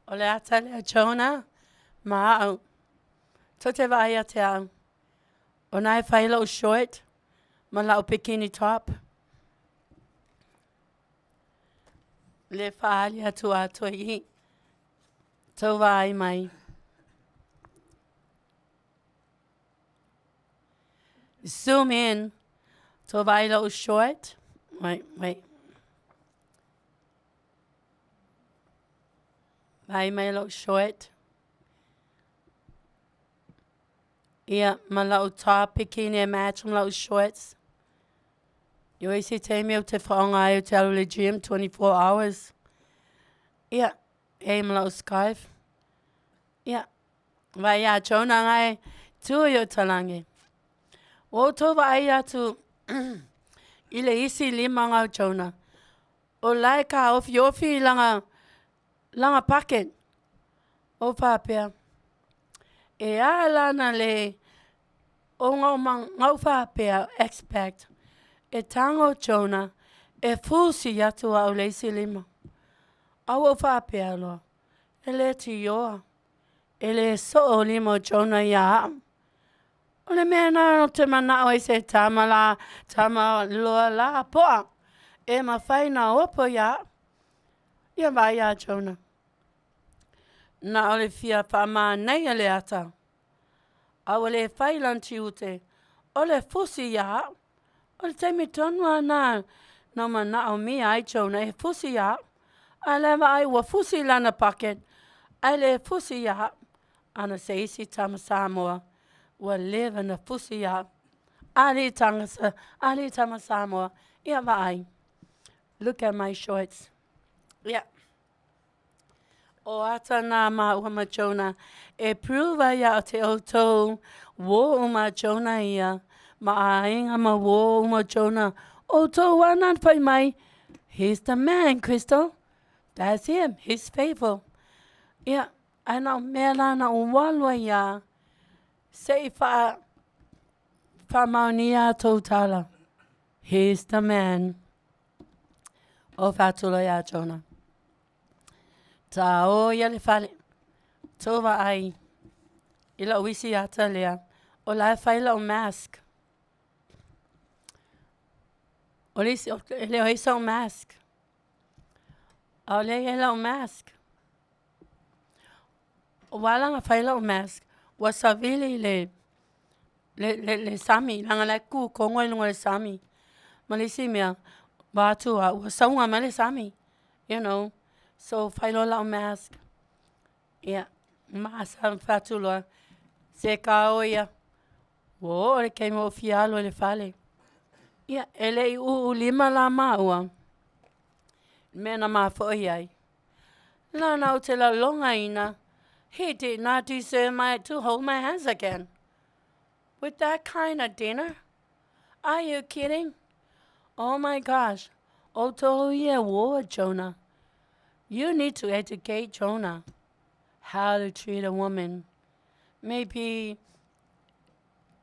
[SPEAKER 2] O le ata lea Jonah ma a'u. Tou te vaai ia te a'u. O na e fai lo'u short ma la'u bikini top. Le faaali atu atoa i i. Tou vaai mai. Zoom in. Tou vaai la'u short. Wait, wait. Vaai mai la'u short. Ia, ma la'u top bikini e match ma la'u shorts. I o isi taimi ou te faaaoga ai ou te alu i le gym 24 hours. Ia, e ai ma la'u scarf. Ia, vaai iā Jonah nga e tu i o talage. Ua outou vaai atu i le isi lima nga o Jonah. O la e taofiofi i lana, lana pocket. Ou faapea, E a lana le ona o na ou faapea, expect, e tago Jonah e fusi atu au le isi lima. A ua ou faapea loa, e le tioa, e le soo lima o Jonah iā a'u. O le mea lena ou te mana'o ai se tama lā, tama loa lā po'a e mafai na opo iā a'u. Ia vaai iā Jonah. Na o le fia faamanaia le ata, a ua le fai lana tiute, o le fusi iā a'u. O le taimi tonu lava na na manaʻomia ai Jonah e fusi iā a'u. A o la e vaai ua fusi i lana pocket, ae le fusi iā a'u. Ana se isi tama Samoa ua leva na fusi iā a'u. Alii tagata, alii tama Samoa, ia vaai. Look at my shorts. Ia. O ata nā māua ma Jonah e prove ai ia te outou wō uma Jonah ia ma āiga ma wō uma Jonah outou ana whai mai he's the man Crystal that's him he's faithful ia ae na o mea la na o walu ai ia se i wha whamaonia a tou tala he's the man o whātula ia Jonah. Tā o ia le fale, tou vaai i la'u isi ata lea, o la e fai la'u mask. O le isi, e le o i ai sa'u mask. A o lea e i ai la'u mask. Ua ala ona fai la'u mask, ua savili le, le, le, le sami, leaga la e kukogo i luga o le sami. Ma le isi mea, vaeatu au, ua sauga mai le sami, you know. So fai loa la'u mask, ia, ma sa fai atu loa, se kao ia, ua oo le taimi ua ou fia alu ai i le fale. Ia, e le i uu lima la māua, mea na mafo'i ai. Lana ou te lalogaina, he did not deserve my, to hold my hands again. With that kind of dinner? Are you kidding? Oh my gosh, outou ia ua Jonah. You need to educate Jonah how to treat a woman. Maybe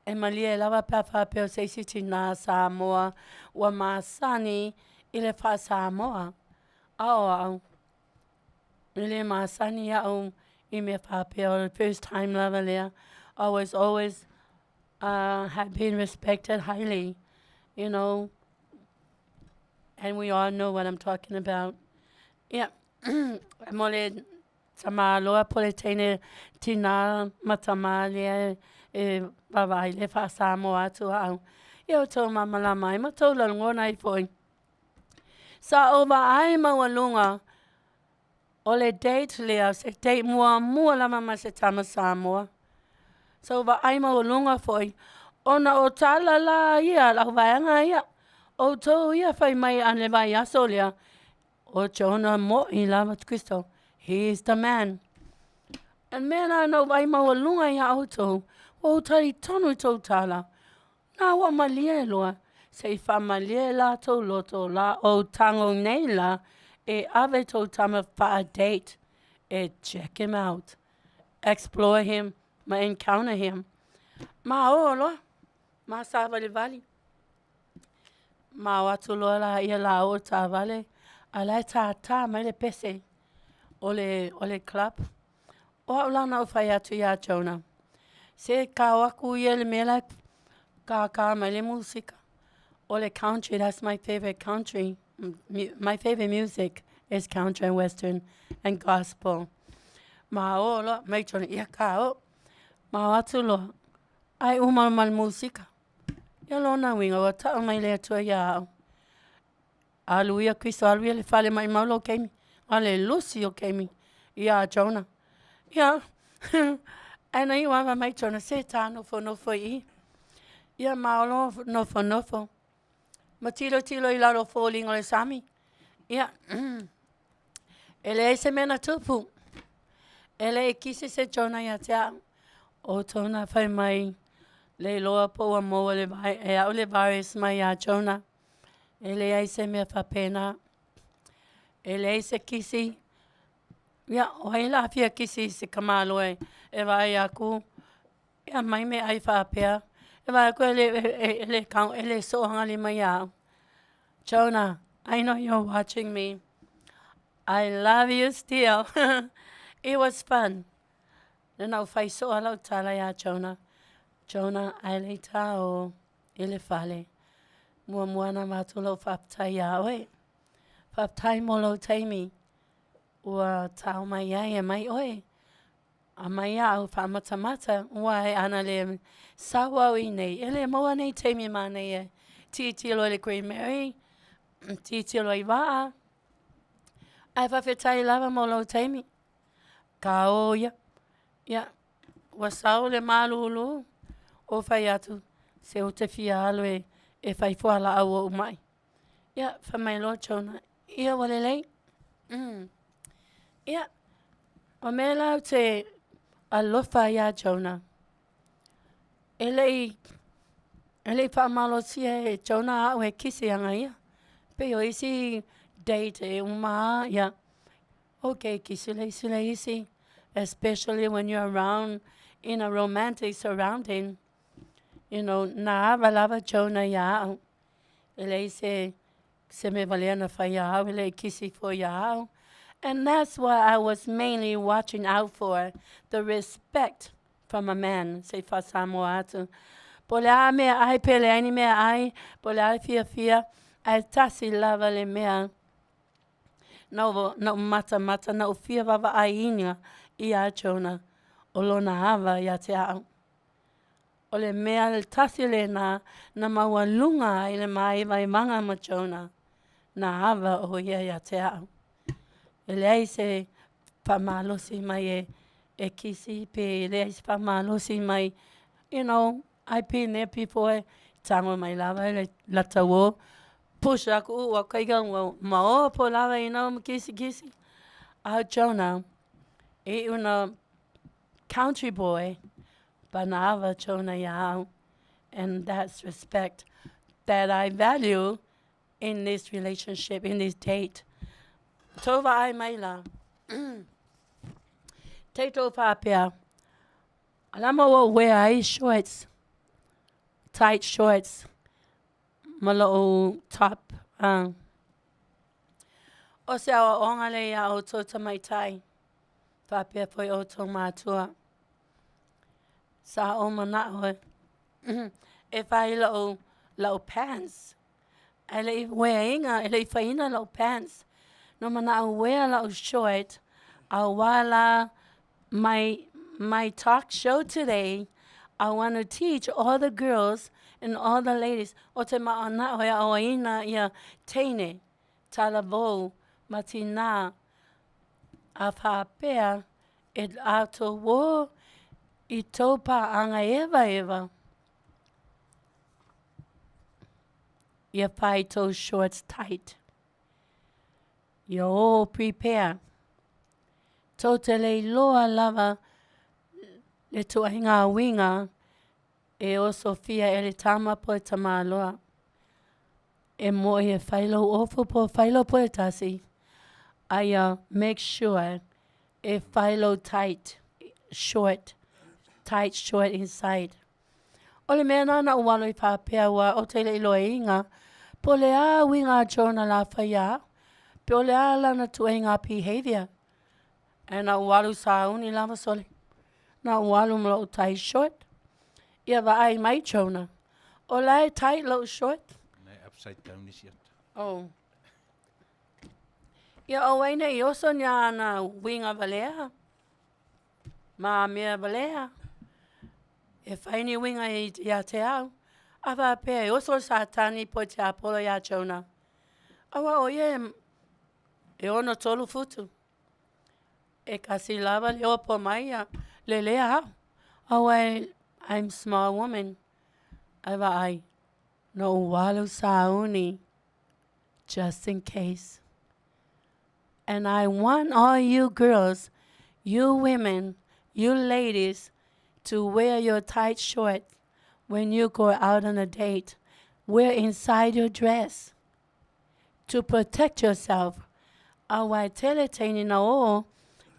[SPEAKER 2] e malie lava pe a faapea o se isi tinā Samoa ua masani i le faa-Samoa. A o a'u, e le masani a'u i mea faapea o le first time lava lea, I was always uh, have been respected highly, you know, and we all know what I'm talking about. Ia, mo le tamāloa po le teine tinā ma tamā lea e vaavaai le faa-Samoa atu a'u. Ia outou malamalama ai ma tou lagona ai foi. Sa ou vaai maualuga o le date lea, se date muamua lava ma se tama Samoa. Sa ou vaai maualuga foi, ona o tala la ia a le auvaega ia, outou ia fai mai a le vaiaso lea, o Jonah mo'i lava Crystal, he is the man. O le mea la na ou vaai maualuga ia outou, ua ou talitonu i tou tala, Na ua malie loa, se i faamalie la tou loto la ou tago nei la e ave tou tama faa-date e check him out, explore him ma encounter him. Ma o loa, ma savalivali. Ma o atu loa laia la o taavale, a o la e tātā mai le pese o le, o le club. O au la na ou fai atu iā Jonah, se kao aku ia i le mea la e kākā mai le musika. O le country, that's my favourite country, my favourite music is country and western and gospel. Ma o loa, mai Jonah, ia ka o. Ma o atu loa, ae uma ma le musika. Ia lona uiga, ua tau mai le Atua iā au. Alu ia Kristo, alu ia i le fale maʻimau lou keimi, a o le lusi o keimi iā Jonah. Ia, ae na iu lava mai Jonah, se ta nofonofo i i. Ia ma o nofonofo, ma tilotilo i lalo o foliga o le sami. Ia, e leai se mea na tupu. E le i kisi se Jonah ia te au. O Jonah fai mai, le iloa po ua maua e au le virus mai iā Jonah. E leai se mea faapena. E leai se kisi. Ia, o ai o le a fia kisi i se tamaloa e vaai aku e aumai meaai faapea. E vaai aku e le, e le, e le soagalima ia au. Jonah, I know you're watching me. I love you still. It was fun. Na ou fai soo lava lau tala iā Jonah. Jonah, ae le i ta o i le fale. Muamua ona avatu lou faafetai iā oe. Faafetai mo lou taimi ua tao mai ai e aumai oe. Aumai au faamatamata aua ana le sau au i inei, e le maua nei taimi manaia e tilotilo i le Queen Mary, tilotilo i vaa. Ae faafetai lava mo lou taimi. Ka o ia. Ia, ua sau le malūlū, ou fai atu, se ou te fia alu e, e fai fualaau ou mai. Ia, fai mai loa Jonah, ia ua lelei. Mm. Ia, o mea la ou te alofa ai iā Jonah, e le i, e le i faamalosia e Jonah au e kisi ana ia. Pei o isi date e uma lava, ia, okay, kisi le isi le isi, especially when you're around in a romantic surrounding, you know, na ava lava Jonah iā au. E leai se, se mea valea na fai iā au, e le i kisi foi iā au. And that's what I was mainly watching out for, the respect from a man, se i faa-Samoa atu. Po o le a mea ai, pe leai ni mea ai, po o le a le fiafia, ae tasi lava le mea na ou matamata, na ou fia vaavaaiina iā Jonah, o lona ava ia te au. O le mea tasi lena na maualuga ai le māivaevaga ma Jonah, na ava o ia ia te au. E leai se faamalosi mai e, e kisi pe e leai se faamalosi mai, you know, I've been there before, tago mai lava le lata uo, push aku ua kaika ua maopo lava, you know, ma kisikisi. A o Jonah, e iu na country boy, but na ava Jonah iā au. And that's respect that I value in this relationship, in this date. Tou vaai mai la. Tei tou faapea, o le a mea ua ou wear ai shorts, tight shorts, ma lo'u top. O se aoaoga lea iā outou tamaitai, faapea foi outou matua. Sa ou mana'o e fai lo'u, la'u pants, ae le i wear ina, e le i faiina la'u pants. Na ou mana'o e wear la'u short, auā la my, my talk show today. I want to teach all the girls and all the ladies o te ma'ana'o e a'oaina ia teine, talavou, ma tinā, a faapea e tou o i tou paaga evaeva. Ia fai tou shorts tight. Ia o prepare. Tou te le iloa lava le tuaiga uiga e osofia e le tama po o le tamaloa. E mo'i e fai lou ofu po o fai lou puletasi, a ia make sure e fai lou tight short, tight short inside. O le mea lena na ou alo ai faapea aua ou te le i iloaina po o le a uiga a Jonah o le a fai ia au, pe o le a lana tuaiga behaviour. Ae na ou alu sauni lava sole, na ou alu ma lou tight short. Ia vaai mai Jonah, o la e tight lou short.
[SPEAKER 1] Na e upside down isi ata.
[SPEAKER 2] Oh. Ia aua ne i oso ni ana uiga valea ma mea valea. E fai ni uiga ia te au. A faapea e oso le Satani po o le tiapolo ia Jonah. Aua o ia e 63 futu. E kasi lava le opo mai ia lelea au. Aua e I'm small woman. Ae vaai, na ou alu sauni just in case. And I want all you girls, you women, you ladies, to wear your tight shorts when you go out on a date. Wear inside your dress to protect yourself. Aua e tele teine na o,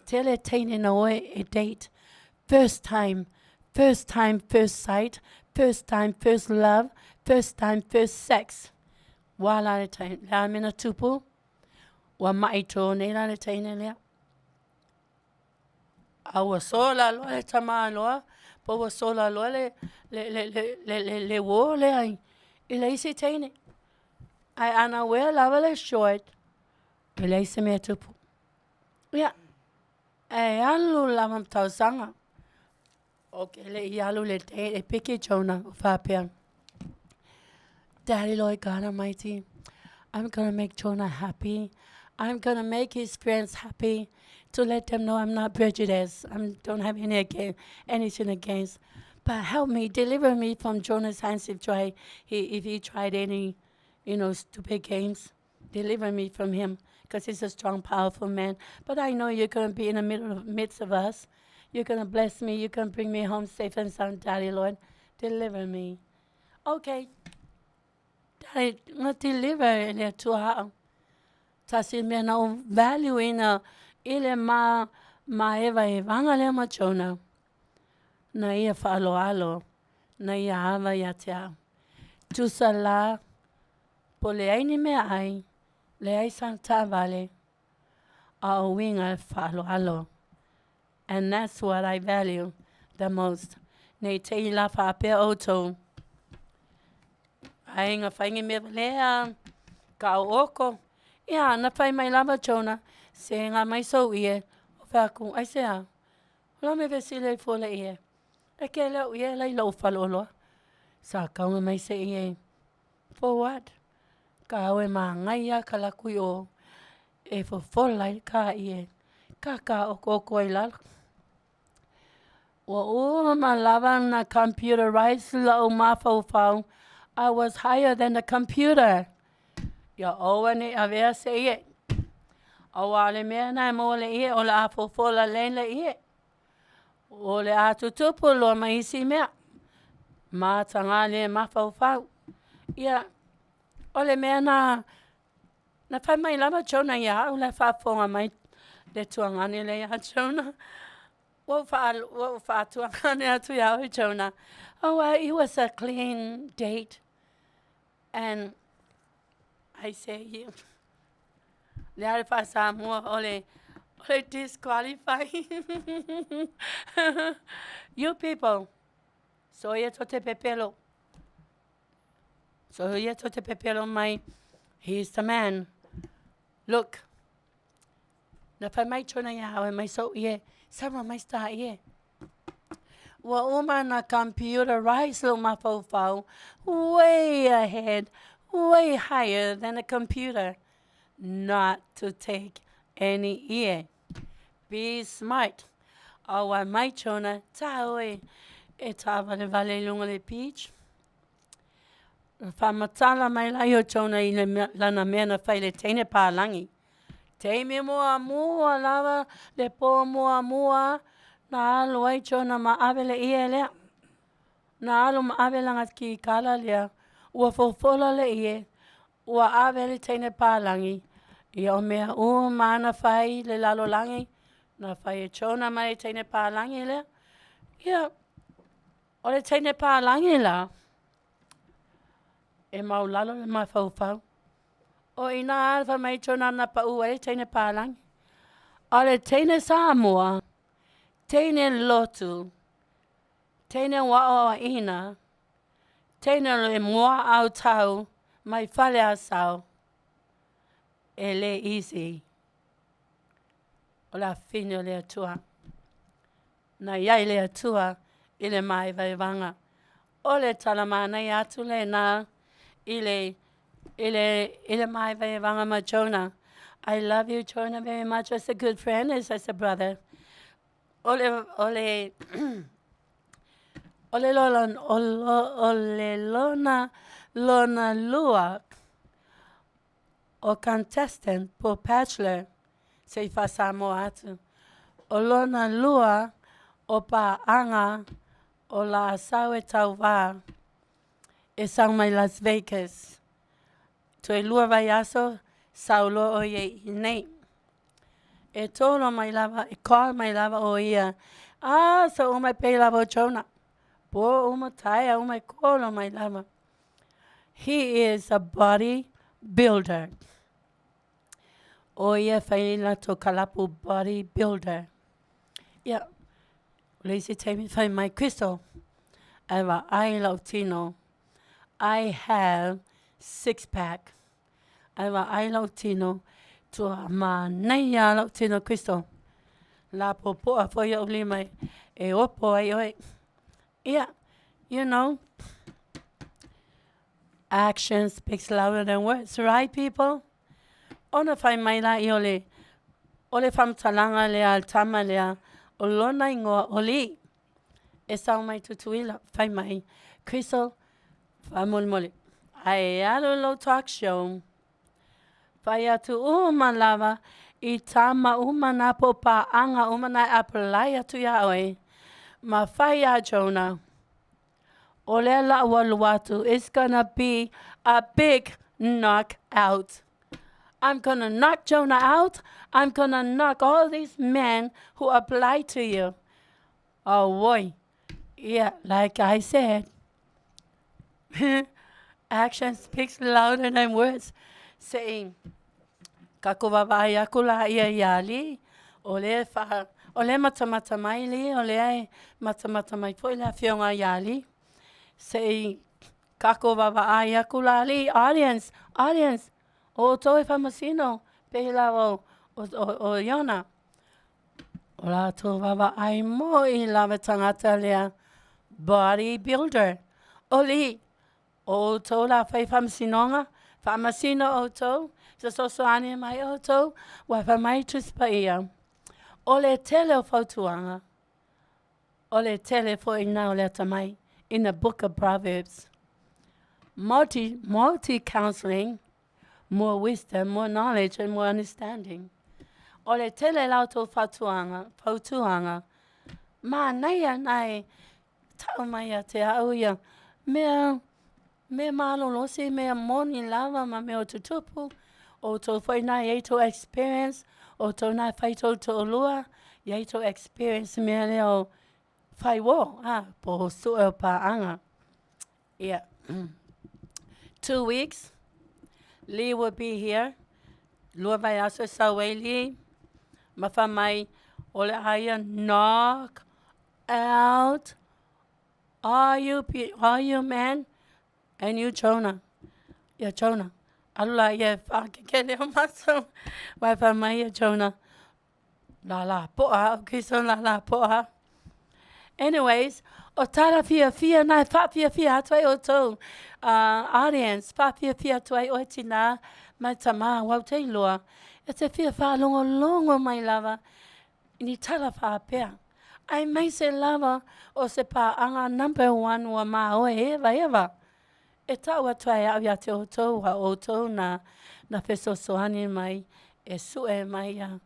[SPEAKER 2] tele teine na o e date. First time, first time, first sight, first time, first love, first time, first sex. Ua la le taimi, le a le mea na tupu? Ua ma'i tō nei la le teine lea. A ua sola loa le tamāloa, po ua sola loa le, le, le, le, le, le, le uō lea i, i le isi teine. Ae ana uea lava le short, e leai se mea e tupu. Ia, ae alu lava ma tausaga. Ok, le i alu le date e piki Jonah o faapea, Daddy Lord God Almighty, I'm gonna make Jonah happy. I'm gonna make his friends happy to let them know I'm not prejudiced. I don't have any against, anything against. But help me, deliver me from Jonah's hands if, try, he, if he tried any, you know, stupid games. Deliver me from him because he's a strong, powerful man. But I know you're going to be in the middle of, midst of us. You're going to bless me. You're going to bring me home safe and sound, Daddy Lord. Deliver me. Okay. Daddy, na deliver e le Atua a'u. Tasi mea na ou value ina i le ma maevaevaga lea ma Jonah. Na ia faaaloalo, na ia ava ia te au. Tusa la, po o leai ni meaai, leai sana taavale, a o uiga e faaaloalo. And that's what I value the most. Nei te i la faapea outou, aiga fai ni mea valea, ka o oko. Ia, na fai mai lava Jonah, se ngā mai sou ie, o fai atu, aisea? O la mea fesili ai fua le ie. E ke leo ie la i lou faleoloa. Sa kaunga mai se ie. For what? Ka au e māngai a ka laku i o e fofola ai ka ie. Ka ka oko oko ai lalo. Ua uma lava na computerize la'u mafaufau. I was higher than the computer. Ia aua ne i avea se ie. Aua le mea na e maua le ie o le a fofola lei le ie. O le a tutupu loa ma isi mea. Mataga le mafaufau. Ia, o le mea na na fai mai lava Jonah ia au la e faafofoga mai le tuagane lea ia Jonah. Ua ou faa ua ou faatuagane atu ia oe Jonah. Oh, it was a clean date. And I say you le a le faa-Samoa o le o le disqualify. You people, soia to te pepelo. Soia to te pepelo mai. He's the man. Look. Na fai mai Jonah ia au e mai sou ie, sama mai sta ie. Ua uma ona computerize lou mafaufau way ahead, way higher than a computer not to take any ie. Be smart. Auae mai Jonah, ta oe e taavalevale i luga o le beach. Faamatala mai laia o Jonah i lana mea na fai i le teine palagi. Taimi muamua lava, le po muamua na alu ai Jonah ma ave le ie lea. Na alu ma ave lana kikala lea, ua fofola le ie, ua ave le teine palagi. Ia o mea uma na fai i le lalolagi, na fai e Jonah ma le teine palagi lea. Ia, o le teine palagi la, e maulalo le mafaufau. O i ina fai mai Jonah na pau ai le teine palagi. A o le teine Samoa, teine lotu, teine ua aoaina, teine o le muaautau mai Faleasao, e le easy. O le afine o le Atua. Na i ai le Atua i le māevaevaga. O le tala manaia atu lena i le i le i le māevaevaga ma Jonah. I love you Jonah very much as a good friend, as, as a brother. O le o le o le lola o, lo, o le lona lona lua o contestant po bachelor se i faa-Samoa atu. O lona lua o paaga o la sau e tauvā e sau mai Las Vegas. Toe lua vaiaso sau loa o ia i inei. E tolo mai lava, e call mai lava o ia, ah, so uma e pei lava o Jonah. Po uma taea uma e kolo mai lava. He is a body builder. O ia fai latou kalapu body builder. Ia, o le isi taimi fai mai, Crystal, ae vaai lau tino. I have six pack. Ae vaai lau tino, tua manaia lau tino Crystal. Lapopoa foi ou lima e opo ai oe. Ia, you know, action speaks louder than words, right people? Ona fai mai laia o le o le faamatalaga lea a le tama lea, o lona igoa o Lee. E sau mai Tutuila, fai mai, Crystal, faamolemole, ae alu i lou talk show, fai atu uma lava i tama uma na po o paaga uma na e apply atu iā oe, ma fai iā Jonah, o lea la ua alu atu, it's gonna be a big knockout. I'm gonna knock Jonah out. I'm gonna knock all these men who apply to you. Auoi. Yeah, like I said, action speaks louder than words. Se i kako vaavaai aku laia iā Lee, o lea e faa, o lea e matamata mai Lee, o lea e matamata mai foi le afioga iā Lee. Se i kako vaavaai aku la Lee, audience, audience, o outou e faamasino, pei lava o, o, o, o Iona. O latou vaavaai moi lava tagata lea, body builder. O Lee, o outou la fai faamasinoga, faamasino outou, fesoasoani mai outou, ua fai mai Tusi Paia, o le tele o fautuaga, o le tele foi na o le atamai, in the book of Proverbs. Multi, multi counseling, more wisdom, more knowledge and more understanding. O le tele la outou fautuaga, fautuaga, manaia na e tau mai ia te au ia mea, mea malolosi, mea moni lava ma mea o tutupu, o outou foi na e i ai tou experience, o outou na e fai tou toalua, i ai tou experience i mea lea o fai uō, a, po o sue o paaga. Ia, 2 weeks, Lee will be here, lua vaiaso e sau ai Lee, ma fai mai, o le a ia knock out all you, all you men and you Jonah. Ia Jonah, alu laia e whaakekele o matou. Wai fai mai ia Jonah, la la poa au, Kristo la la poa. Anyways, o tala fiafia na e whaafiafia atu ai outou, audience, whaafiafia atu ai oe tinā ma tamā, ua ou te iloa, e te fia whaalogologo mai lava i ni tala faapea. Aemaise lava o se paaga number one ua maoe evaeva. E tau atu ai au ia te outou, a o outou na na fesoasoani mai e sue mai ia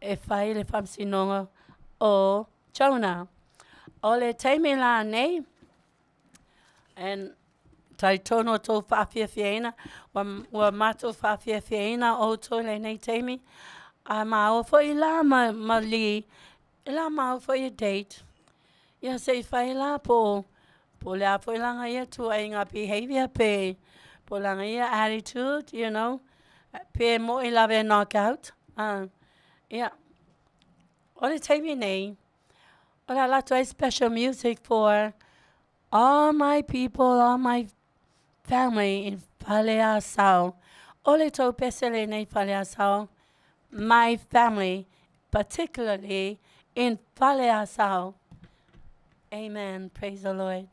[SPEAKER 2] e fai le faamasinoga o Jonah. O le taimi lanei, and talitonu o tou faafiafiaina, ua, ua matou faafiafiaina outou i lenei taimi, a maua foi la ma, ma Lee, e la maua foi e date. Ia se i fai la po po o le a foi lana ia tuuaiga behaviour pe po o lana ia attitude, you know, pe moi lava e knock out. Ia, o le taimi nei, o le a alu atu ai special music for all my people, all my family in Faleasao. O le tou pese lenei Faleasao, my family, particularly in Faleasao. Amen. Praise the Lord.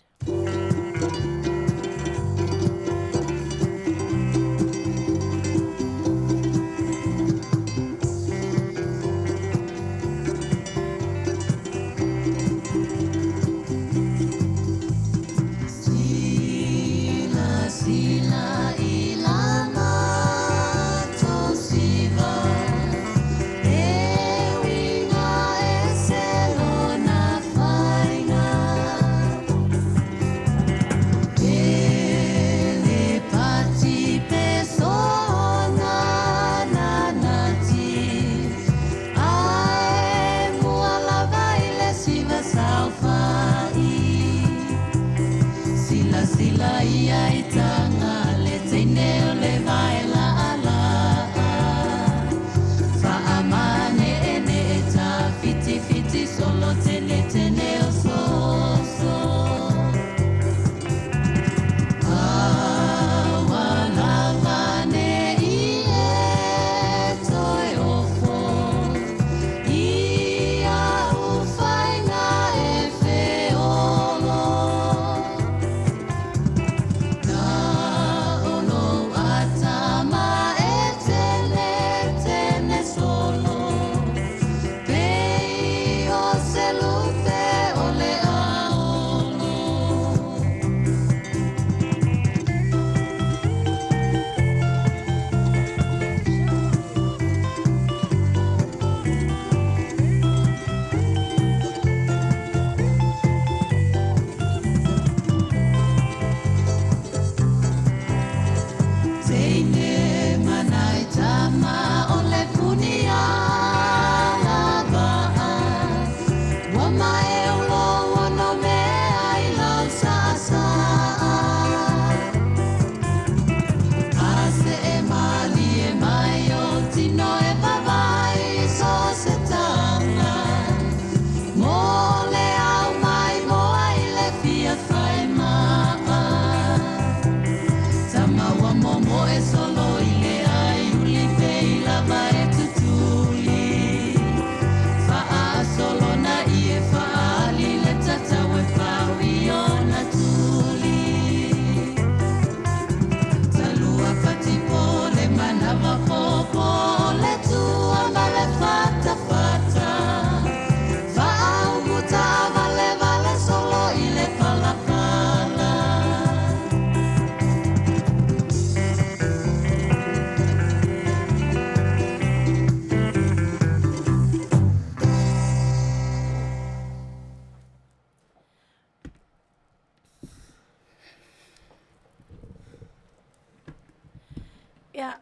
[SPEAKER 2] Ia,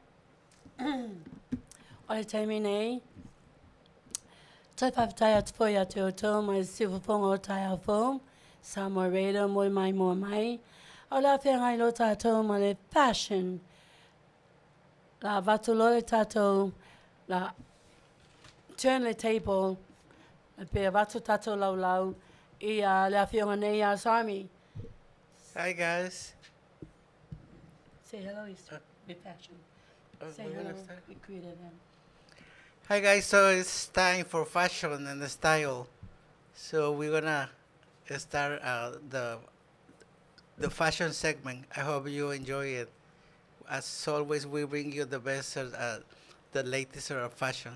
[SPEAKER 2] o le taimi nei, toe faafetai atu foi ia te outou mai le siufofoga o taeao fou, Samoa Radio mo le maimoa mai. O le a feagai loa tatou ma le fashion. La avatu loa le tatou, la turn le table, pe avatu tatou laulau i le afioga nei ia Sarmi.
[SPEAKER 9] Hi guys.
[SPEAKER 2] Say hello, Easter. Be fashion. Say hello. We greeted him.
[SPEAKER 9] Hi guys, so it's time for fashion and style. So we're gonna start the fashion segment. I hope you enjoy it. As always, we bring you the best, the latest of fashion.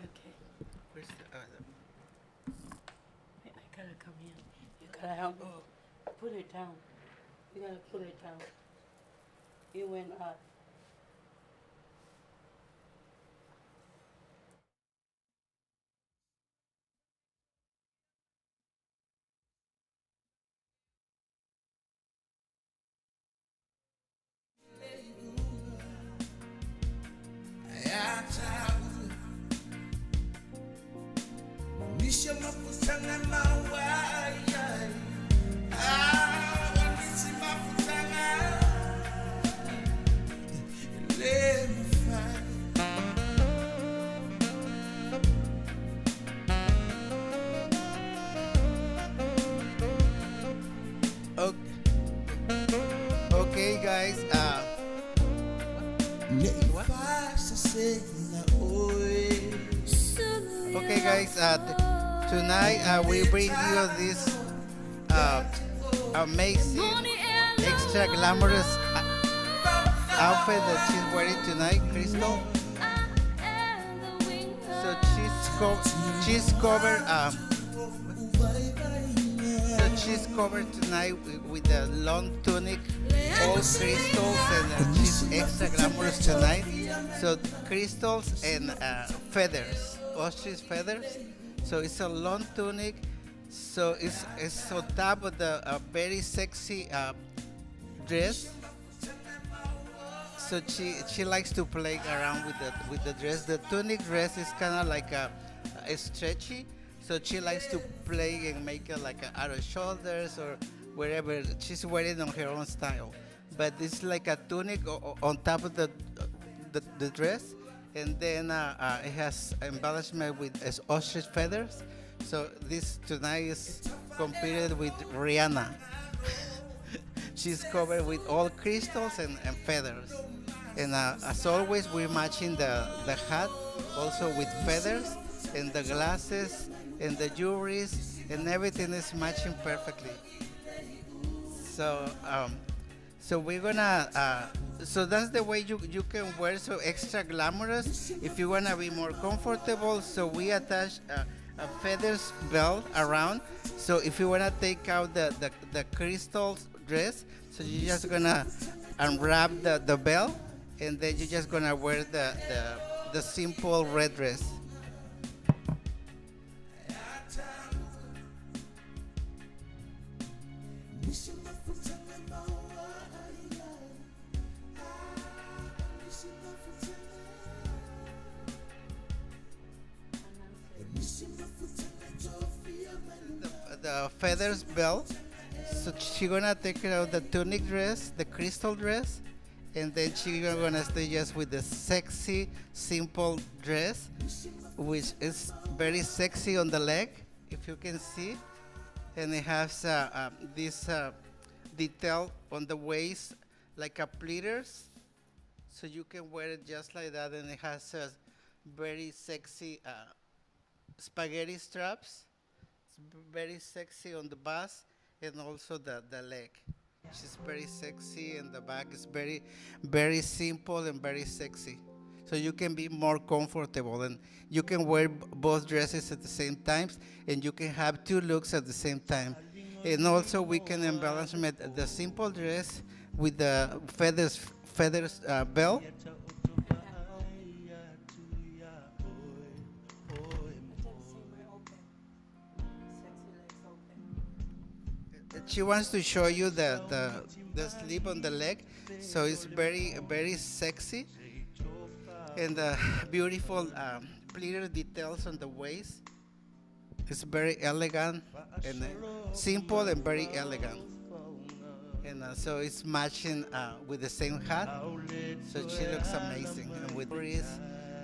[SPEAKER 2] Okay.
[SPEAKER 9] Where's the,
[SPEAKER 2] Wait, I gotta come here. You gotta help me. Put it down. You gotta put it down. It went up.
[SPEAKER 9] Okay, okay guys. What? Okay, guys. Tonight we bring you this uh, amazing, extra glamorous outfit that she's wearing tonight, Crystal. So she's covered. So she's covered tonight with a long tunic, all crystals, and she's extra glamorous tonight. So crystals and feathers, ostrich feathers. So it's a long tunic. So it's on top of the very sexy dress. So she likes to play around with the dress. The tunic dress is kind of like a stretchy, so she likes to play and make it like a out of shoulders or wherever. She's wearing on her own style, but it's like a tunic on top of the dress, and then it has embellishment with ostrich feathers. So this tonight is competed with Rihanna. She's covered with all crystals and feathers. And as always, we're matching the hat also with feathers, and the glasses and the jewelries, and everything is matching perfectly. So so we're gonna, so that's the way you can wear, so extra glamorous. If you want to be more comfortable, so we attach a feathers belt around. So if you want to take out the crystal dress, so you're just going to unwrap the belt, and then you're just going to wear the simple red dress. The feathers belt. So she's going to take out the tunic dress, the crystal dress, and then she's going to stay just with the sexy, simple dress, which is very sexy on the leg, if you can see. And it has this detail on the waist, like a pleaters. So you can wear it just like that, and it has a very sexy spaghetti straps. It's very sexy on the bust and also the leg. She's very sexy, and the back is very, very simple and very sexy. So you can be more comfortable, and you can wear both dresses at the same time, and you can have two looks at the same time. And also we can embellish the simple dress with the feathers belt. She wants to show you the sleeve on the leg, so it's very, very sexy, and the beautiful pleated details on the waist. It's very elegant and simple and very elegant. And so it's matching with the same hat, so she looks amazing. And with wrist,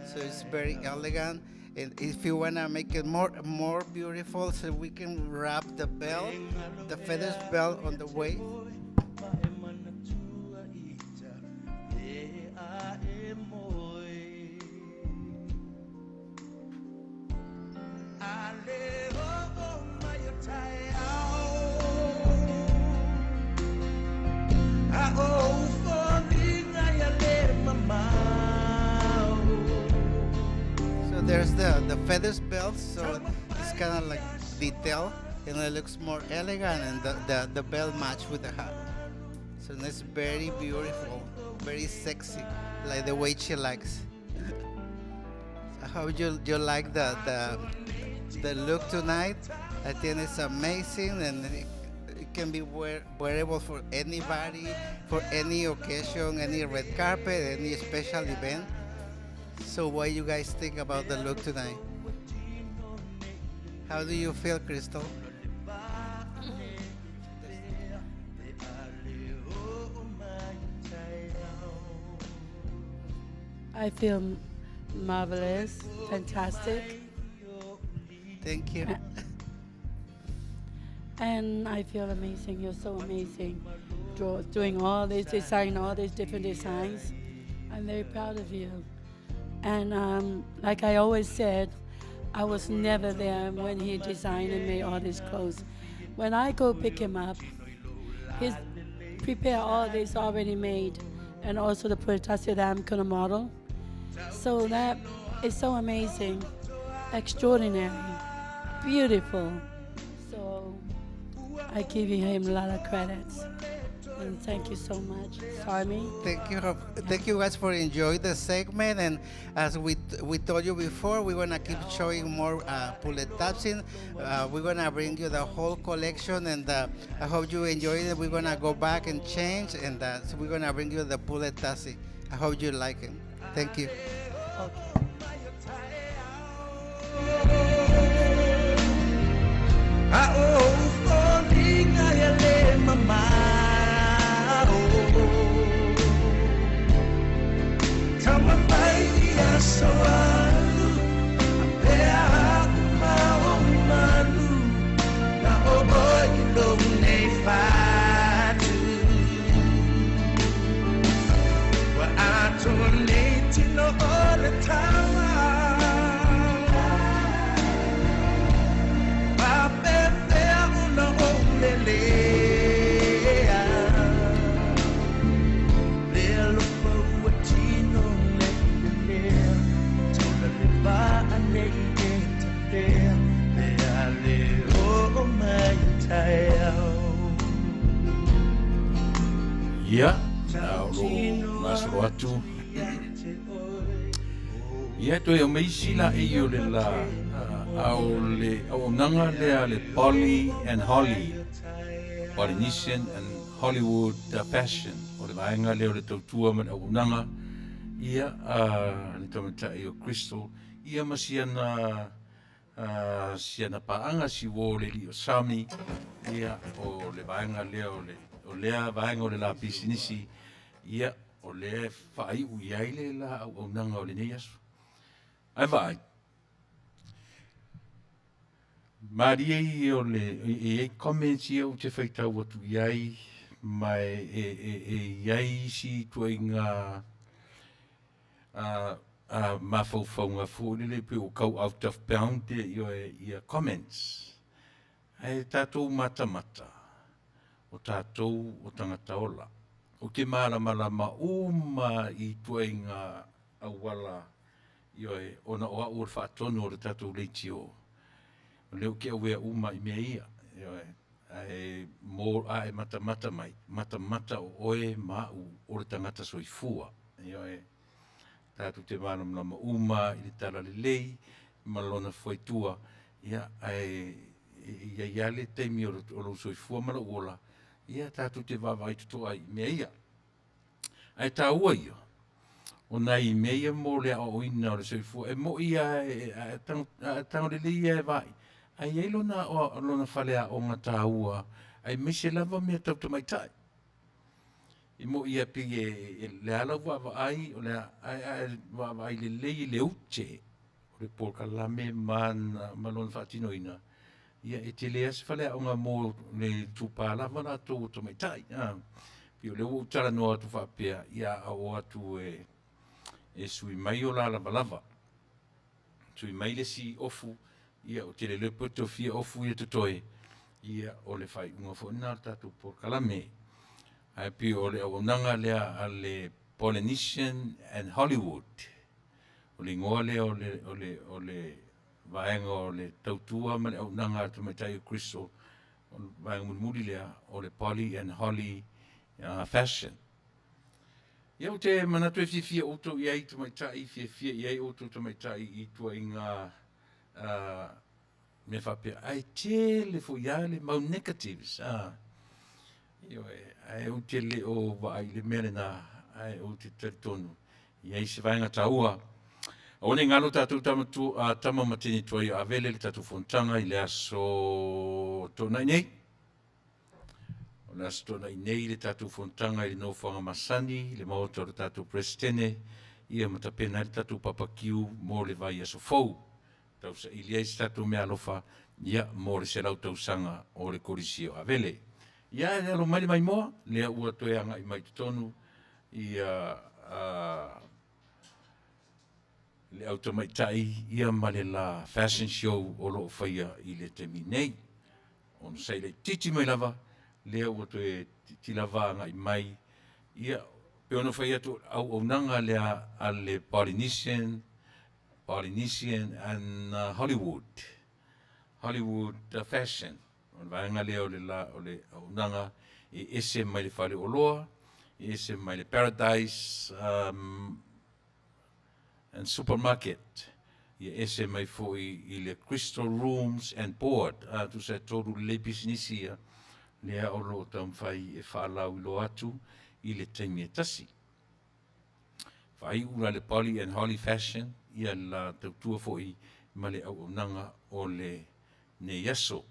[SPEAKER 9] so it's very elegant. And if you want to make it more beautiful, so we can wrap the belt, the feathers belt on the waist. feathers belt, so it's kind of like detail, and it looks more elegant, and the, the the belt match with the hat. So it's very beautiful, very sexy, like the way she likes. I hope you you like the the the look tonight. I think it's amazing and it, it can be wear, wearable for anybody, for any occasion, any red carpet, any special event. So what you guys think about the look tonight? How do you feel, Crystal?
[SPEAKER 2] I feel marvelous, fantastic.
[SPEAKER 9] Thank you.
[SPEAKER 2] And I feel amazing. You're so amazing. Draw, doing all these design, all these different designs. I'm very proud of you. And like I always said, I was never there when he designed and made all these clothes. When I go pick him up, he's prepare all this already made, and also the puletasi that I'm gonna model. So that is so amazing, extraordinary, beautiful. So I give him a lot of credits. And thank you so much, Sarmi.
[SPEAKER 9] Thank you, thank you guys for enjoying the segment. And as we we told you before, we're gonna keep showing more puletasi. We're gonna bring you the whole collection, and I hope you enjoy it. We're gonna go back and change, and so we're gonna bring you the puletasi. I hope you like it. Thank you.
[SPEAKER 2] Okay.
[SPEAKER 1] Ia, a o loo gasolo atu. Ia, toe aumai isi laei o le la, a o le auaunaga lea a le Polly and Holly, Polynesian and Hollywood Fashion, o le vaega lea o le tautua ma le auaunaga, ia, a le tamaitai o Crystal, ia ma siana a siana paaga si uō le alii o Sami, ia, o le vaega lea o le, o lea vaega o le la pisinisi, ia, o lea e faaiu i ai le la auaunaga o lenei aso. Ae vaai, malie ia o le, e i ai comments ia ou te faitau atu i ai, ma e, e, e, e i ai isi ituaiga a, a mafaufauga foi lele pei ua kau out of bound ia, ia comments. Ae tatou matamata, o tatou o tagata ola. Ou te malamalama uma i ituaiga auala, ioe, ona o au o le faatonu o le tatou leitio. O lea ou te aware uma i mea ia, ioe. Ae mo a e matamata mai, matamata o oe ma au o le tagata soifua, ioe. Tatou te malamalama uma i le talalelei ma lona fuaitua, ia, ae e i ai lava le taimi o lou soifua ma lou ola, ia, tatou te vaavaai totoa i mea ia. Ae taua ia, o nai mea ia mo le aoaoina o le soifua, e moi lava e, a tago lelei lava e vaai, ae i ai lona, lona faleaoga taua, aemaise lava mea tau tamaitai. I moi ia pei e, e, le a lau vaavaai, o le a, ae, ae vaavaai lelei i le ute o le polokalame ma, ma lona faatinoina, ia e tele lava se faleaoga mo le itupa lava latou o tamaitai. A, pei o lea ua ou talanoa atu faapea, ia a oo atu e, e sui mai o la lavalava. Sui mai le isi ofu, ia ou te le iloa pe o fia ofu ia totoe, ia o le faaiuga foi lena o le tatou polokalame. Ae pei o le auaunaga lea a le Polynesian and Hollywood, o le igoa lea o le, o le, o le vaega o le tautua ma le auaunaga a le tamaitai o Crystal, o le vaega mulimuli lea o le Polly and Holly Fashion. Ia ou te manatu e fiafia outou i ai tamaitai, fiafia i ai outou tamaitai i tuaiga mea faapea, ae tele foi lava le mau negatives, ioe, ae ou te le o vaai i le mea lena, ae ou te talitonu e i ai se vaega taua. Aua ne i galo tatou tama, tu, tama ma teine tuai o Avele le tatou fonotaga i le aso Toonai nei. O le aso Toonai nei le tatou fonotaga i le nofoaga masani, le maota o le tatou Peresetene, ia ma tapena ai le tatou papakiu mo le vaiaso fou. Tausaili ai se tatou meaalofa, ia, mo le 100 tausaga o le Kolisi o Avele. Ia, e alo mai le maimoa, lea ua toe agai mai i totonu ia le au tamaitai ia ma le la fashion show o lo o faia i le taimi nei. Onosai laitiiti mai lava, lea ua toe titi lava agai mai, ia, pei ona fai atu, auaunaga lea a le Polynesian, Polynesian and Hollywood, Hollywood Fashion. O le vaega lea o le la o le auaunaga e ese mai le fale oloa, e ese mai le Paradise and Supermarket, ia ese mai foi i le Crystal Rooms and Board, a tusa e tolu lelei pisinisi ia, lea o lo o taumafai e faalauiloa atu i le taimi e tasi. Faaiu la le Polly and Holly Fashion, ia le la tautua foi ma le auaunaga o le nei aso.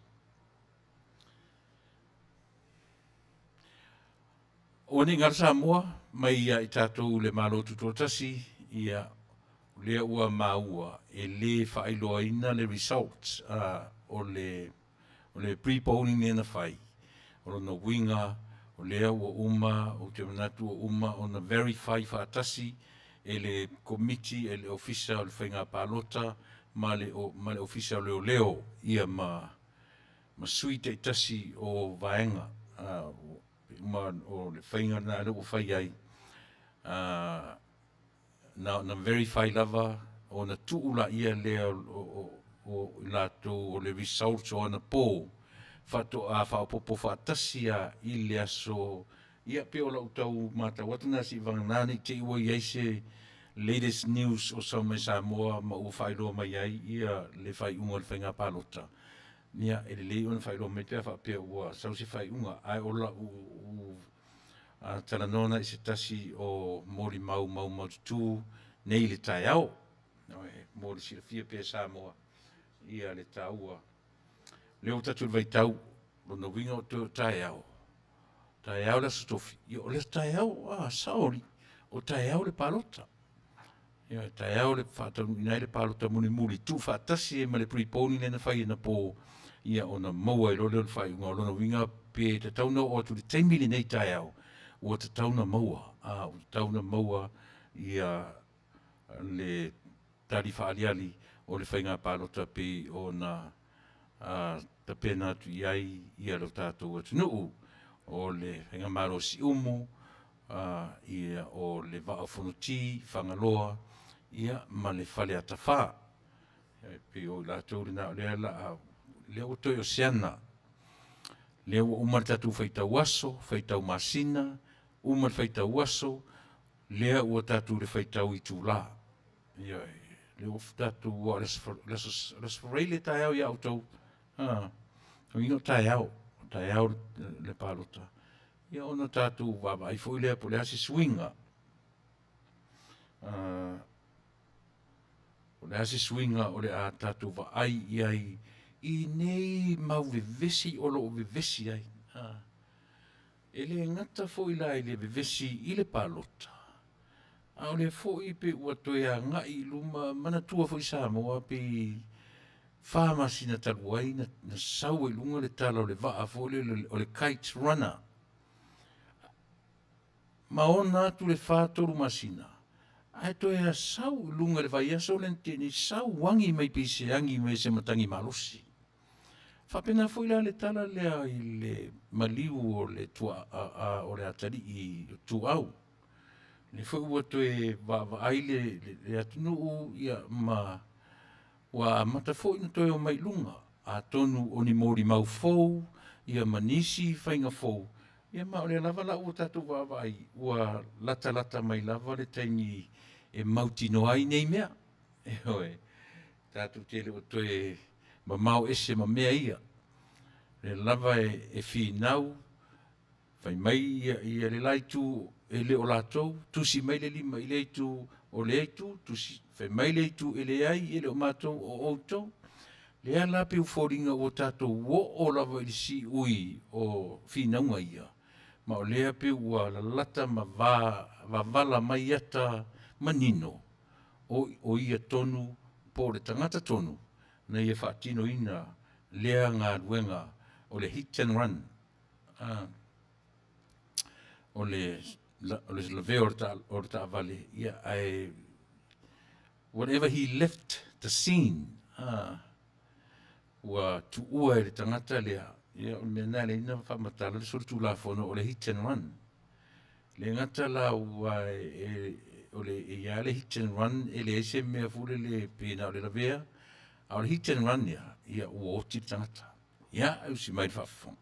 [SPEAKER 1] Ua nei galo Samoa mai ia i tatou le Malo Tutoatasi, ia o lea ua maua e le faailoaina le results o le o le pre-polling lea na fai. O lona uiga o lea ua uma, ou te manatu ua uma ona verify faatasi e le Komiti, e le Ofisa o le Faiga Palota ma le ma le Ofisa o Leoleo ia ma ma sui taitasi o vaega ma o le faiga lena lea ua fai ai na ona verify lava ona tuu laia lea o i latou o le results o anapo faatoa faaopoopo faatasi a i le aso. Ia pei o lau tau matau atu na se i vagana ne i te i ua i ai se latest news o sau mai Samoa ma ua faailoa mai ai ia le faaiuga o le faiga palota. Ia e lelei ona faailoa mai pe a faapea ua sau se faaiuga, ae o lau talanoa na i se tasi o molimau maumaututu nei i le taeao. Mo le silafia pea e Samoa ia le taua. Lea ua tatou i le vaitau, lona uiga o toe o taeao, taeao le Aso Tofi, ia o le taeao, a sao alii, o taeao le palota. Ia taeao le faataunuuina ai le palota mulimuli tuufaatasi ai ma le pre-polling lea na fai anapo, ia ona maua ai loa lea o le faaiuga. O lona uiga pe tatau ona oo atu i le taimi lenei taeao, ua tatau ona maua, a ua tatau ona maua ia le tali faaaliali o le faiga palota pei ona tapena atu i ai ia lo tatou atunuu. O le Faigamalo Siumu, ia o le Vaa o Fonoti, Fagaloa, ia ma le Faleata 4. E pei o i latou lena o lea la a, lea ua toe o se ana. Lea ua uma le tatou faitau aso, faitau masina, uma le faitau aso, lea ua tatou le faitau itula. Ioe, lea ua tatou ua le aso Faraile taeao ia outou. Ha, o ina o taeao, taeao le palota. Ia ona tatou vaavaai foi lea po o le a se suiga. O le a se suiga o le a tatou vaai i ai i nei mau vevesi o lo o vevesi ai. E le gata foi la i le vevesi i le palota, a o lea foi pe ua toe agai i luma, manatua foi Samoa pei 4 masina talu ai na sau ai i luga le tala o le vaa foi lele o le Kite Runner. Ma ona atu le 4, 3 masina, ae toe sau i luga i le vaiaso lea na tea nei, sau agi mai pei se agi mai se matagi malosi. Faapena foi la le tala lea i le maliu o le tua, o le atalii o Tuau. Lea foi ua toe vaavaai le atunuu ia ma. Ua amata foi ona toe omai i luga, atonu o ni molimau fou, ia ma nisi faiga fou, ia ma o lea lava la ua tatou vaavaai, ua latalata mai lava le taimi e mautinoa ai nei mea. Ioe, tatou te le o toe mamao ese ma mea ia. O lea lava e finau, Fai mai ia, ia le la itu e le o latou, tusi mai le lima i lea itu, o lea itu, tusi, fai mai le itu e leai, e le o matou, o outou. Lea la pei ua foliga ua tatou oo lava i le siui o finauga ia, ma o lea pei ua lalata ma va, vavala mai ata manino, o, o ia tonu po o le tagata tonu na ia faatinoina lea galuega o le hit and run. A, o le, o le lavea o le, ta, o le taavale, ia, ae whatever he left the scene, a, ua tuua e le tagata lea, ia, o le mea lena e leai na faamatala le solitulafono o le hit and run. Le gata la ua e, o le, e ia le hit and run e leai se mea fulele pe na o le lavea, a o le hit and run ia, ia ua oti le tagata. Ia, e usi mai le faafofoga.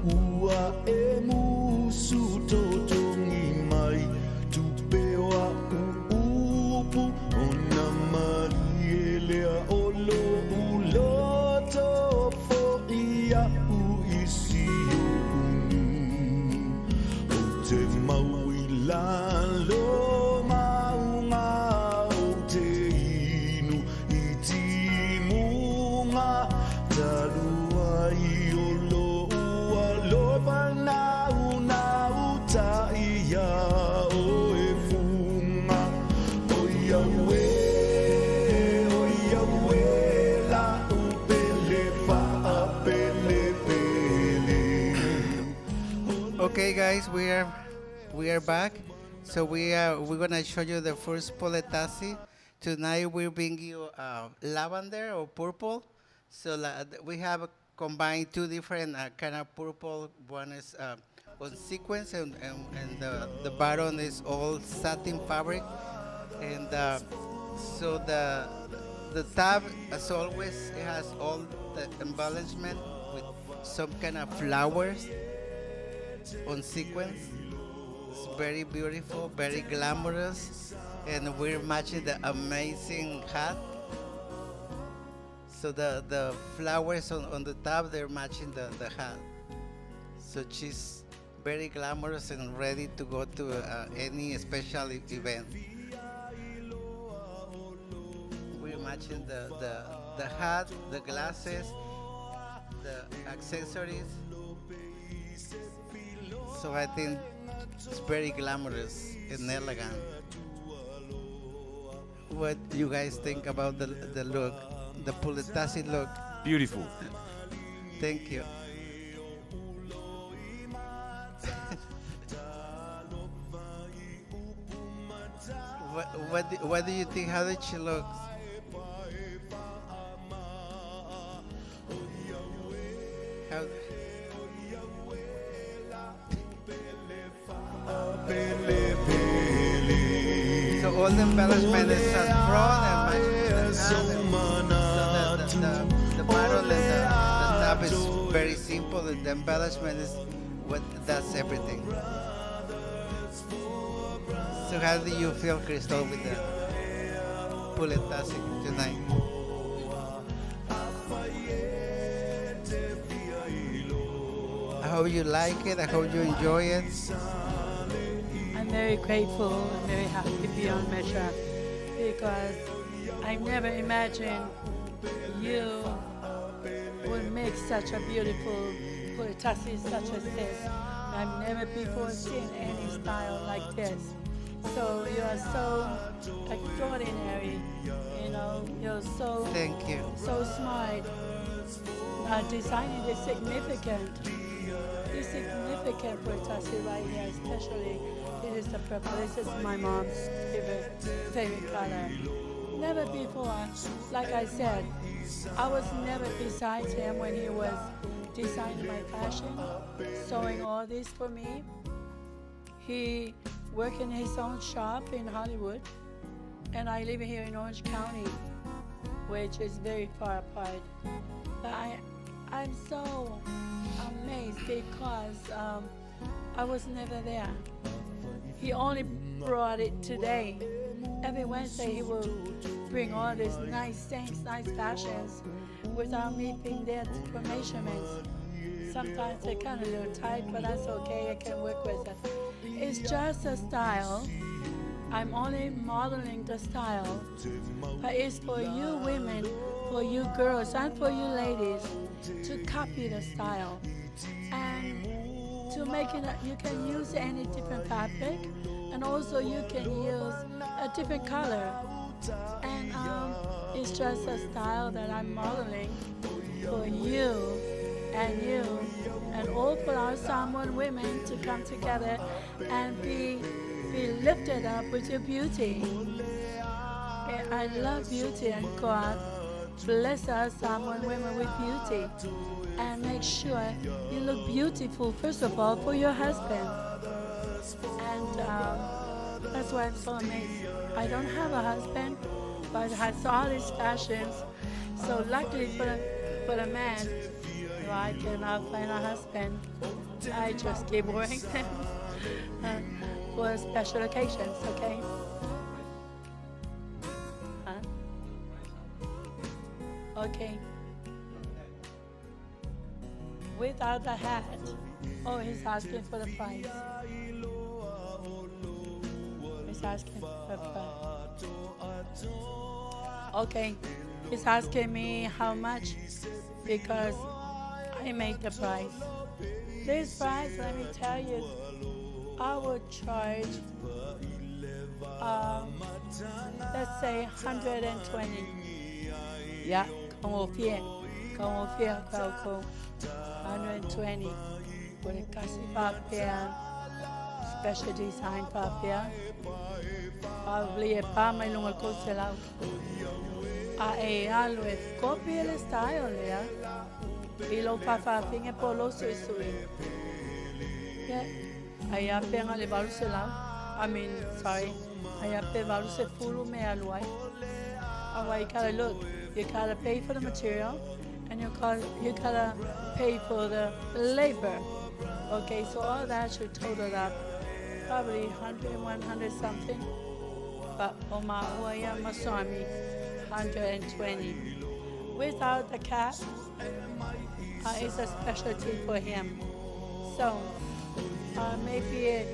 [SPEAKER 5] Ua e musu totogi mai Tupe o a'u upu Ona malie lea o lo'u loto Fo'i a'u i Siumu Ou te mau i lalo maunga Ou te inu i timuga Talu ai o lo'u alofa Nāu nāu ta ia oe fuga Oi auē, oi auē La'u pele fa'apelepele
[SPEAKER 9] Okay, guys, we are we are back. So we are we're gonna show you the first puletasi. Tonight we bring you lavender or purple. So we have combined two different kind of purple. One is on sequins, and, and, and the, the bottom is all satin fabric. And so the the top, as always, it has all the embellishment with some kind of flowers on sequins. It's very beautiful, very glamorous, and we're matching the amazing hat. So the, the flowers on, on the top, they're matching the, the hat. So she's very glamorous and ready to go to any special event. We're matching the, the, the hat, the glasses, the accessories. So I think it's very glamorous and elegant. What do you guys think about the, the look, the Puletasi look?
[SPEAKER 1] Beautiful.
[SPEAKER 9] Thank you. What, what, do, what do you think? How did she look? How, so all the embellishment is at front and matches the hat. And so the, the, the, the bottom and the, the top is very simple. And the embellishment is what does everything. So how do you feel, Crystal, with the Puletasi tonight? I hope you like it. I hope you enjoy it.
[SPEAKER 2] I'm very grateful and very happy beyond measure because I never imagined you would make such a beautiful puletasi such as this. I've never before seen any style like this. So you are so extraordinary, you know, you're so
[SPEAKER 9] Thank you.
[SPEAKER 2] so smart. Designing is significant. It's significant for Tasi right here, especially it is the purple. This is my mom's favorite, favorite color. Never before, like I said, I was never beside him when he was designing my fashion, sewing all this for me. He worked in his own shop in Hollywood, and I live here in Orange County, which is very far apart. But I'm so amazed because I was never there. He only brought it today. Every Wednesday he will bring all these nice things, nice fashions, without me being there for measurements. Sometimes they're kind of a little tight, but that's okay. I can work with it. It's just a style. I'm only modeling the style, but it's for you women, for you girls, and for you ladies to copy the style and to make it. You can use any different fabric, and also you can use a different color. And it's just a style that I'm modeling for you and you and all for our Samoan women to come together and be lifted up with your beauty. I love beauty, and God bless us Samoan women with beauty, and make sure you look beautiful first of all for your husband. And that's why I'm so amazed. I don't have a husband, but I saw these fashions. So luckily for the man, if I cannot find a husband, I just keep wearing them for special occasions, okay? Huh? Okay. Without the hat. Oh, he's asking for the price. He's asking for the price. Okay. He's asking me how much because I made the price. This price, let me tell you, I would charge, let's say 120. Yeah, kung fie, 120. With a kasi papia, special design papia. Probably e pa mai lunga ko se lau. A e alu e kopi le style lea. I lo whawhawhinga po lo sui sui. Yeah. Ai a penga le valu se lau. I mean, sorry. Ai a pe valu se fulu me alu ai. Awa, you gotta look. You gotta pay for the material, and you gotta pay for the labor. Okay, so all that should total up probably 100, 100 something. But o maua masami, 120. Without the cap, it's a specialty for him. So maybe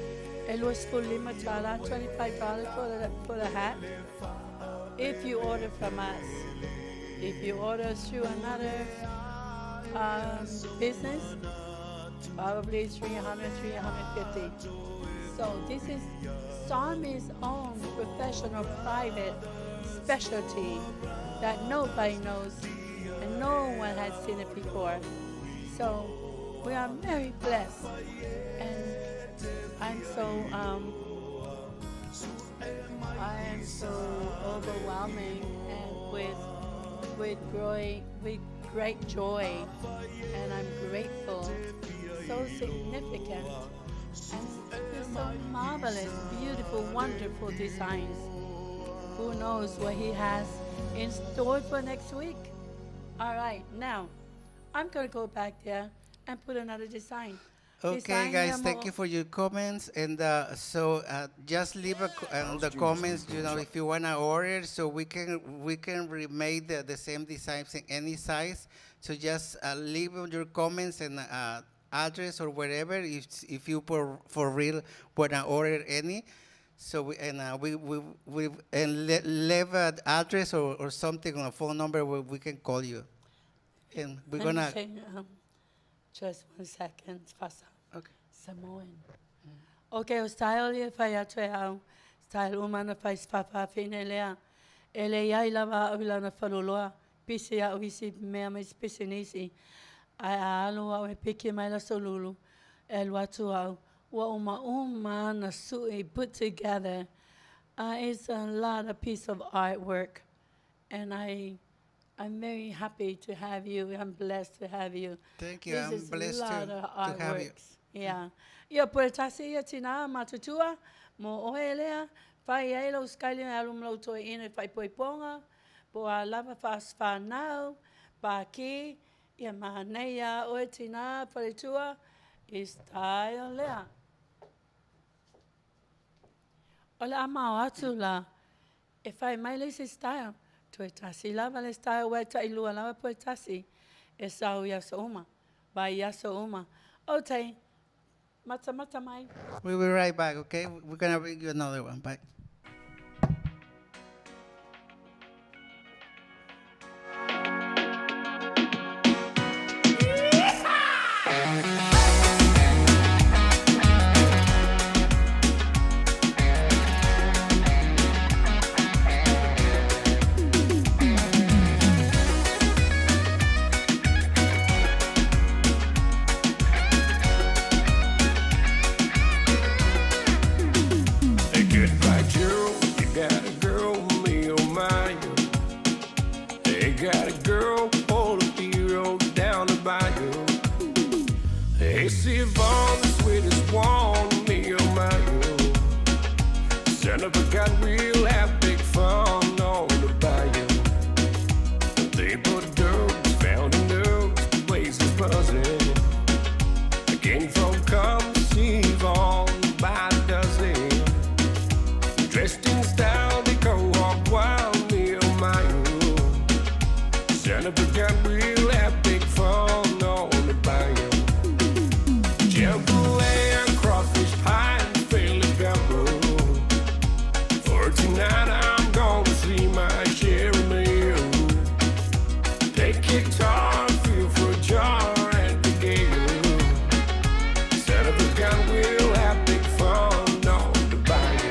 [SPEAKER 2] a lima tala, $25 for the hat. If you order from us. If you order through another business, probably 300, 350. So this is Sami's own professional private specialty that nobody knows and no one has seen it before. So we are very blessed, and I am so overwhelming and with great joy, and I'm grateful. So significant and so marvelous, beautiful, wonderful designs. Who knows what he has in store for next week? All right, now I'm gonna go back there and put another design.
[SPEAKER 9] Okay,
[SPEAKER 2] Design
[SPEAKER 9] guys,
[SPEAKER 2] them
[SPEAKER 9] thank
[SPEAKER 2] all.
[SPEAKER 9] You for your comments. And so just leave on the comments, if you wanna order, so we can remake the same designs in any size. So just leave on your comments and address or whatever if you for real wanna order any. So we and we and leave an address or something or a phone number where we can call you. And we're
[SPEAKER 2] Let me
[SPEAKER 9] gonna
[SPEAKER 2] say, just one second, Fasa.
[SPEAKER 9] Okay.
[SPEAKER 2] Samoan. Okay, o style ia fai atu e au. Style uma na fai sfawhawhine lea. E le iai lava au i lana whaluloa. Pisi au isi mea mai pisinisi. Ai a alo au e piki mai la solulu. E alu atu au, ua uma uma ana suʻi, put together. It's a lot of piece of artwork and I I'm very happy to have you. I'm blessed to have you.
[SPEAKER 9] Thank you.
[SPEAKER 2] This
[SPEAKER 9] I'm
[SPEAKER 2] is a
[SPEAKER 9] blessed
[SPEAKER 2] lot
[SPEAKER 9] to,
[SPEAKER 2] of
[SPEAKER 9] to have you.
[SPEAKER 2] artworks. Yeah. Ia pule tasi ia tina matutua mo oe lea, fai ai lau styling alu ma lou toeaina i faaipoipoga, po o a lava faaswhanau, pākī, ia manaia a oe tina faletua i style lea. O le a mao atu la e fai mai le isi style, toe tasi lava le style ua e tailua lava poe tasi e sau i aso uma, vaiaso uma. Okay, matamata mai.
[SPEAKER 9] We'll be right back, okay? We're gonna bring you another one. Bye.
[SPEAKER 5] Hey, goodbye, Gerald. You got a girl, me oh my. Hey, got a girl, pull a hero down the bayou. Hey, see Yvonne, the sweetest one, me oh my. Son of a gun, we'll have big fun on the bayou. They put dogs, found in dogs, the place is buzzing. The king folk come see Yvonne by the dozen. Dressed in style, they go hog wild, me oh my oh. Son of a gun, we'll have big fun on the bayou. Jambalaya, crawfish pie, and Philly gumbo. For tonight, I'm gonna see my share of meal. Take guitar, feel for a jar at the gale. Son of a gun, we'll have big fun on the bayou.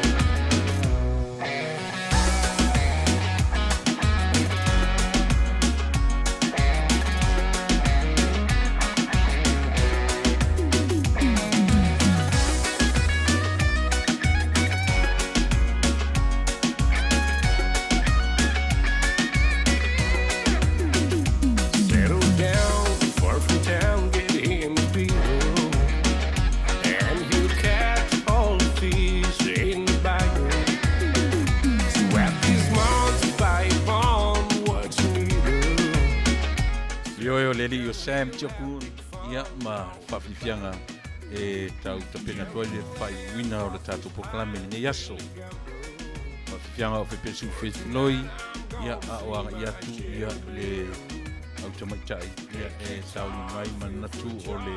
[SPEAKER 5] Settle down, far from town, get him a beer. And he'll catch all the fish in the bayou. Swap his mom to buy a bomb, what you need.
[SPEAKER 1] Ioe o le alii o Sam Tiaku ia ma faafiafiaga e tau tapena atu ai le faaiuina o le tatou polokalame i lenei aso. Faafiafiaga o Fepesu Faith Loi ia a o agai atu ia le au tamaitai ia e sauni mai manatu o le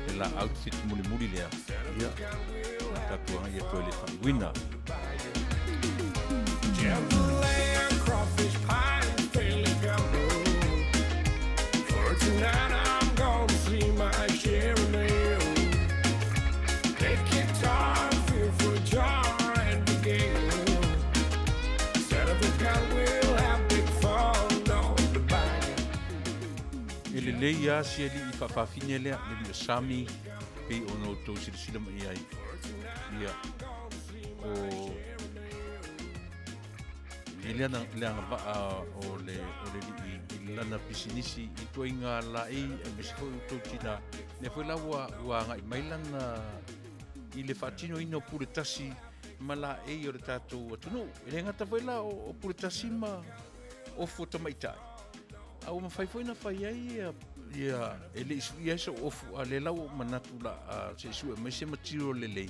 [SPEAKER 1] le laau te mulimuli lea ia na tatou agai atu ai le faaiuina.
[SPEAKER 5] Jambalaya, crawfish pie, and Philly gumbo. For tonight, I'm gonna see my share of meal. Take guitar, feel for a jar, and be gale. Set up a gun, we'll have big fun on the bayou.
[SPEAKER 1] E lelei lava si alii faafafine lea, le alii o Sami, pei ona outou silasila mai ai. Ia, o i le ana, le agavaa o le, o le alii i lana pisinisi i ituaiga laei aemaise foi outou tina, lea foi la ua, ua agai mai lana i le faatinoina o pule tasi ma laei o le tatou atunuu. E le gata foi la o, o pule tasi ma ofu o tamaitai, a ua mafai foi ona fai ai ia, ia e le i suia ai sou ofu, a o lea la ua ou manatu la a se i sue mai se material lelei,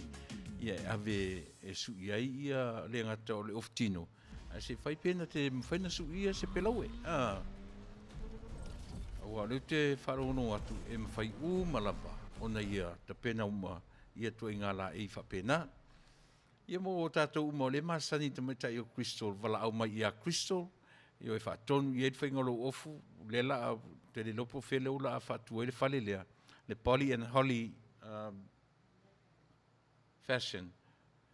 [SPEAKER 1] ia e ave e sui ai ia le gata o le ofu tino, ae se i fai pe na te mafai ona suia se pelaue, a. Aua o lea ou te faalogologo atu e mafai uma lava ona ia tapena uma ia ituaiga laei faapena. Ia mo tatou uma o lea e masani i tamaitai o Crystal, valaau mai ia Crystal, ia e faatonu i ai le faiga o lou ofu, lea la a, te le iloa po o fea lea o le a faatu ai le fale lea, le Polly and Holly Fashion.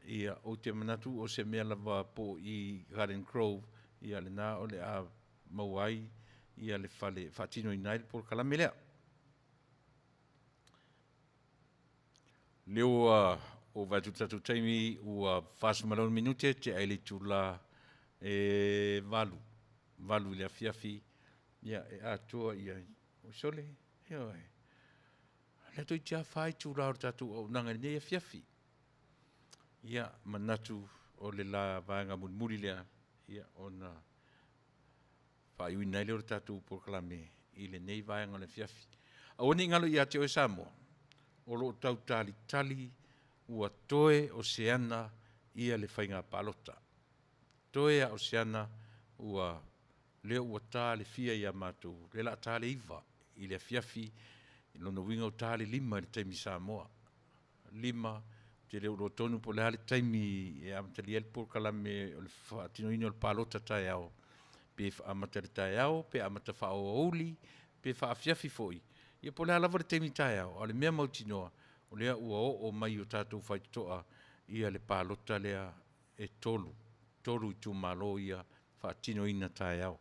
[SPEAKER 1] Ia, ou te manatu o se mea lava po i Garden Grove, ia lena o le a maua ai ia le fale e faatinoina ai le polokalame lea. Lea ua ou vaai atu i le tatou taimi ua 46 minute tea i le itula e 8, 8 i le afiafi, ia e atoa ia, oi sole, ioe, o lea toeitiiti lava 4 itula o le tatou auaunaga i lenei afiafi. Ia, manatu o le la vaega mulimuli lea, ia ona faaiuina ai lea o le tatou polokalame i lenei vaega o le afiafi. Aua ne i galo ia te oe Samoa, o lo o tau talitali ua toe o se ana ia le faiga palota. Toe lava o se ana ua lea ua ta le fia ia matou, lea o le a ta le 9 i le afiafi, lona uiga ua ta le 5 i le taimi Samoa. 5, ou te le o iloa tonu po o le a le taimi e amatalia ai le polokalame o le faatinoina o le palota taeao, pe amata i le taeao, pe amata faaauauli, pe faafiafi foi, ia po o le a lava le taimi taeao, a o le mea mautinoa, o lea ua oo mai i o tatou faitotoa le palota lea e 3, 3 itumalo ia faatinoina taeao.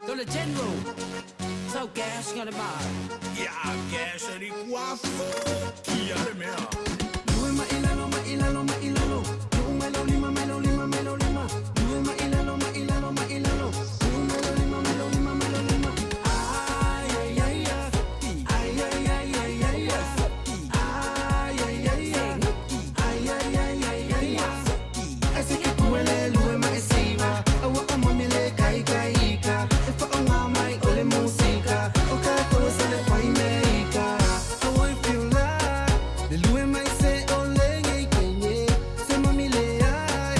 [SPEAKER 10] To le general, sau gas nga le ma.
[SPEAKER 11] Ia gas li kua fuki a le mea.
[SPEAKER 10] Lue ma ilalo ma ilalo ma ilalo. Lue ma lo lima ma lo lima ma lo lima. Lue ma ilalo ma ilalo ma ilalo. Lue ma lo lima ma lo lima ma lo lima. Ay ay ay ay. Ay ay ay ay ay ay. Ay ay ay ay. Ay ay ay ay ay ay. Ese que kuele lue ma esiva. Awa o mami le kai kai ika. E fa o ngā mai o le musika. O ka tō sa le whai me ika. Awa if you like. Le lue mai se o le ngei kenye. Se mami le ai.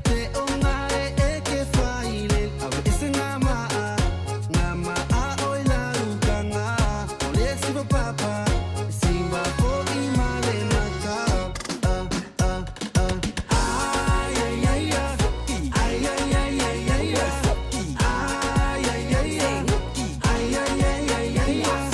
[SPEAKER 10] Te o ngā e e ke whaile. Awe ese ngā maa. Ngā maa o i la uka ngā. O le siwa papa. Siwa fo i male mata. Ah, ah, ah. Ai, ai, ai, ai. Ai, ai, ai, ai, ai, ai. Ai, ai, ai, ai. Ai, ai, ai, ai, ai, ai.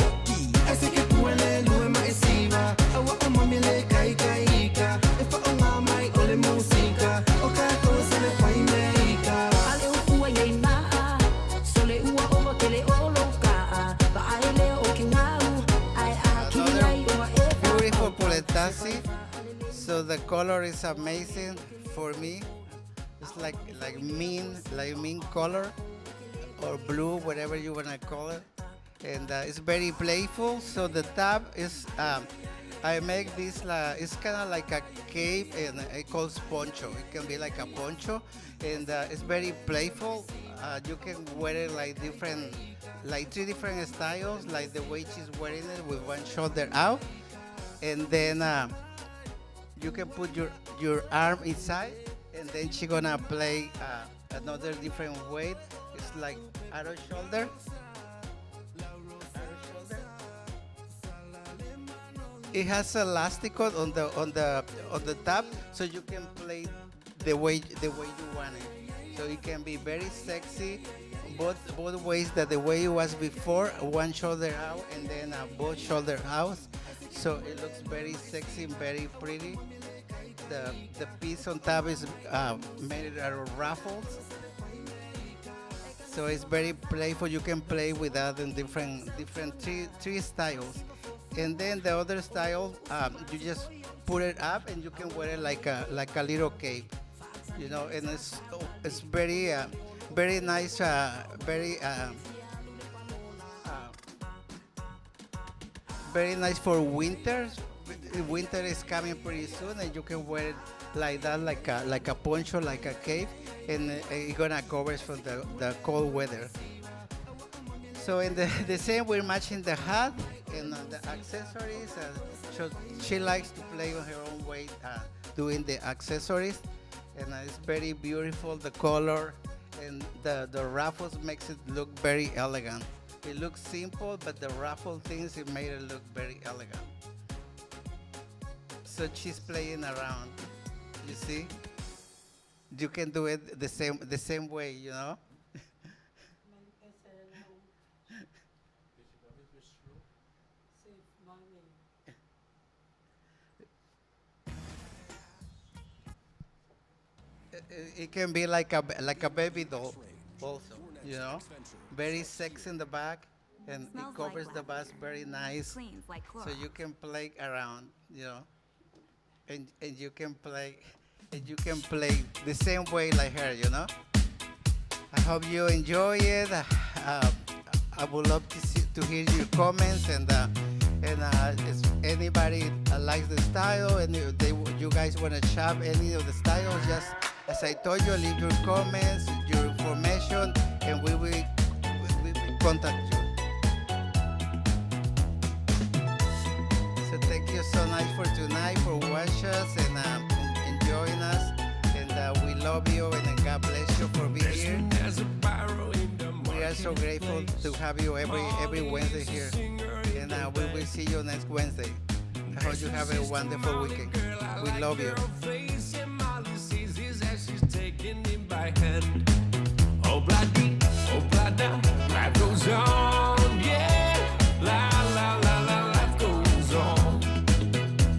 [SPEAKER 10] Ese ke kuele lue ma e siva. Awa o mami le kai kai ika. E fa o ngā mai o le musika. O ka tō sa le whai me ika.
[SPEAKER 12] Ale ua iai maa, sole ua ova kele olo kaa, va ai leo o ke ngau, ai a kiri
[SPEAKER 9] Another
[SPEAKER 12] ai ua e
[SPEAKER 9] beautiful puletasi. So the color is amazing for me. It's like mean color or blue, whatever you want to call it. And it's very playful. So the top is, I make this, it's kind of like a cape, and it calls poncho. It can be like a poncho, and it's very playful. You can wear it like different, like 3 different styles, like the way she's wearing it with one shoulder out, and then you can put your arm inside, and then she's going to play another different way. It's like out of shoulder. It has elastico on the top, so you can play the way you want it. So it can be very sexy, both ways. That the way it was before, one shoulder out and then both shoulder out. So it looks very sexy and very pretty. The piece on top is made out of ruffles. So it's very playful. You can play with that in different three styles. And then the other style, you just put it up and you can wear it like a little cape, And it's very, very nice, very, very nice for winter. Winter is coming pretty soon, and you can wear it like that, like a poncho, like a cape, and it's going to cover from the cold weather. So in the same, we're matching the hat and the accessories. So she likes to play on her own way, doing the accessories, and it's very beautiful. The color and the ruffles makes it look very elegant. It looks simple, but the ruffle things, it made it look very elegant. So she's playing around, you see? You can do it the same way, you know. It can be like a baby doll also, you know. Very sexy in the back, and it
[SPEAKER 13] Smells like
[SPEAKER 9] covers the bust very nice.
[SPEAKER 13] Cleans like
[SPEAKER 9] So you
[SPEAKER 13] Clorox.
[SPEAKER 9] can play around, you know, and you can play, and you can play the same way like her, you know. I hope you enjoy it. I would love to see, to hear your comments, and if anybody likes the style and if you guys want to shop any of the styles, just as I told you, leave your comments, your information, and we will contact you. So thank you so much for tonight, for watching us and enjoying us, and we love you, and God bless you for being here. We are so grateful to have you every Wednesday here, and we will see you next Wednesday. I hope you have a wonderful weekend. We love you.
[SPEAKER 5] Oh, bloody, oh, blada, life goes on, yeah. La, la, la, la, life goes on.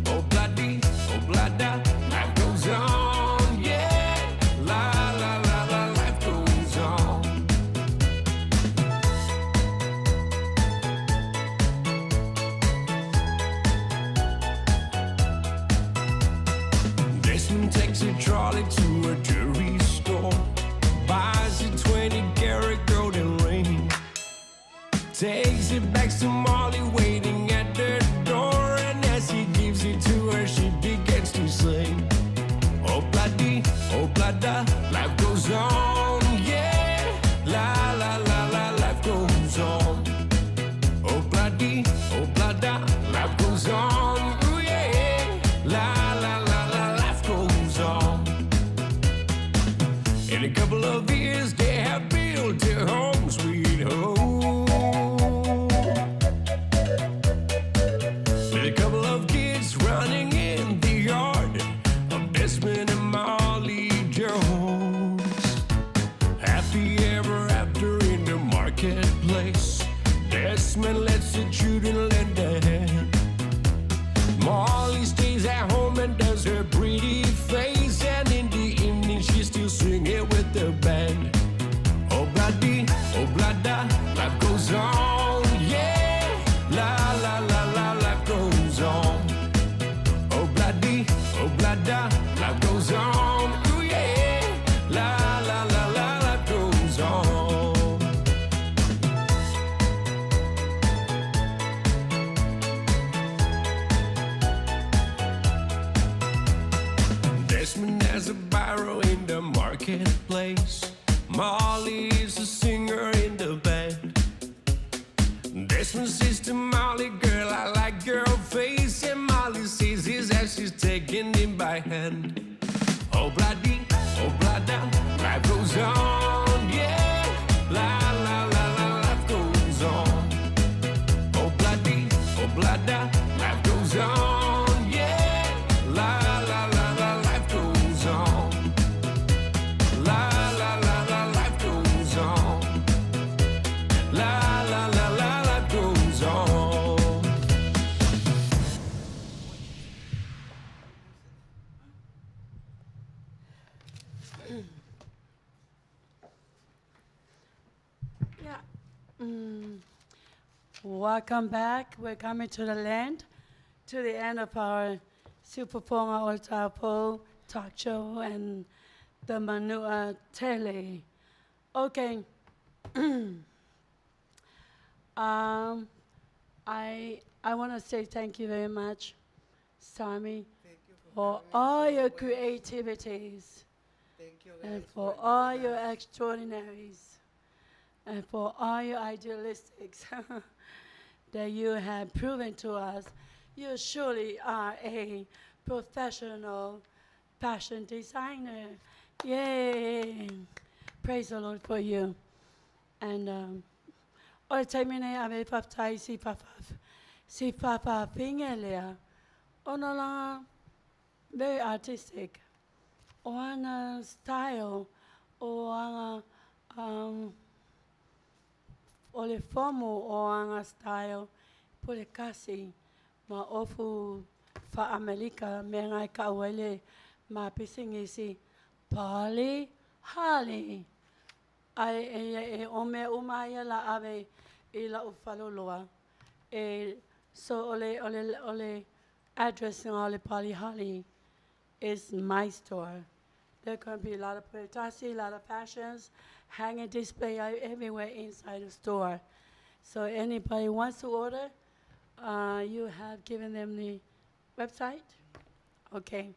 [SPEAKER 5] Oh, bloody, oh, blada, life goes on, yeah. La, la, la, la, life goes on. Desmond takes a trolley to a jewelry store, buys a 20-karat golden ring, takes it back to Molly waiting at the door, and as he gives it to her, she begins to sing. Oh, bloody, oh, blada, life goes on, yeah. La, la, la, la, life goes on. Oh, bloody, oh, blada, life goes on, ooh, yeah. La, la, la, la, life goes on. In a couple of years, they have built a home, sweet home. With a couple of kids running in the yard of Desmond and Molly Jones. Happy ever after in the marketplace. Desmond lets the children lend a hand. Molly stays at home and does her pretty face, and in the evening she's still singing with the band. Oh, bloody, oh, blada, life goes on, yeah. La, la, la, la, life goes on. Oh, bloody, oh, blada, life goes on, ooh, yeah. La, la, la, la, life goes on. Desmond has a barrow in the marketplace. Molly is a singer in the band. Desmond says to Molly, girl, I like your face. And Molly says this as she's taking him by hand. Oh, bloody, oh, blada, life goes on, yeah. La, la, la, la, life goes on. Oh, bloody, oh, blada, life goes on, yeah. La, la, la, la, life goes on. La, la, la, la, life goes on. La, la, la, la, life goes on.
[SPEAKER 2] Yeah. Welcome back. We're coming to the land, to the end of our Siufofoga o le Taeao Fou talk show and the Manua Tele. Okay. I want to say thank you very much, Sami, for all your creativities.
[SPEAKER 9] Thank you,
[SPEAKER 2] And
[SPEAKER 9] guys,
[SPEAKER 2] for
[SPEAKER 9] for
[SPEAKER 2] all
[SPEAKER 9] joining
[SPEAKER 2] your
[SPEAKER 9] us.
[SPEAKER 2] extraordinaries, and for all your idealistics that you have proven to us. You surely are a professional fashion designer. Yay! Praise the Lord for you. And o le taimi nei ave faafetai si fafa si faafaafine lea ona laga very artistic. O ana style, o aga um, o le fomu o aga style po le kasi ma ofu faa-Amelika mea na e kau ai le ma pisinisi Pali Hali. Ae e, e o mea uma ia la ave i lau faloloa. E, so o le, o le, o le address nga o le Pali Hali is my store. There going to be a lot of puletasi, a lot of fashions, hanging display everywhere inside the store. So anybody wants to order, you have given them the website? Okay.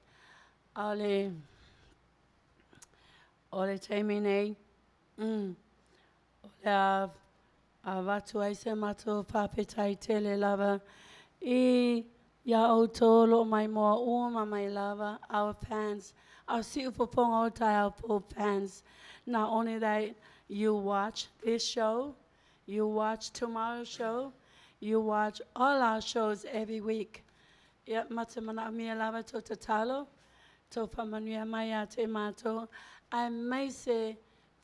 [SPEAKER 2] O le, o le taimi nei, o le a, avatu ai se matou faafetai tele lava i ia outou o loo maimoa uma mai lava, our fans, our Siufofoga o Taeao Fou fans. Not only that you watch this show, you watch tomorrow's show, you watch all our shows every week. Ia ma te manaomia lava tou tatalo, tou faamanuia mai ia te matou, aemaise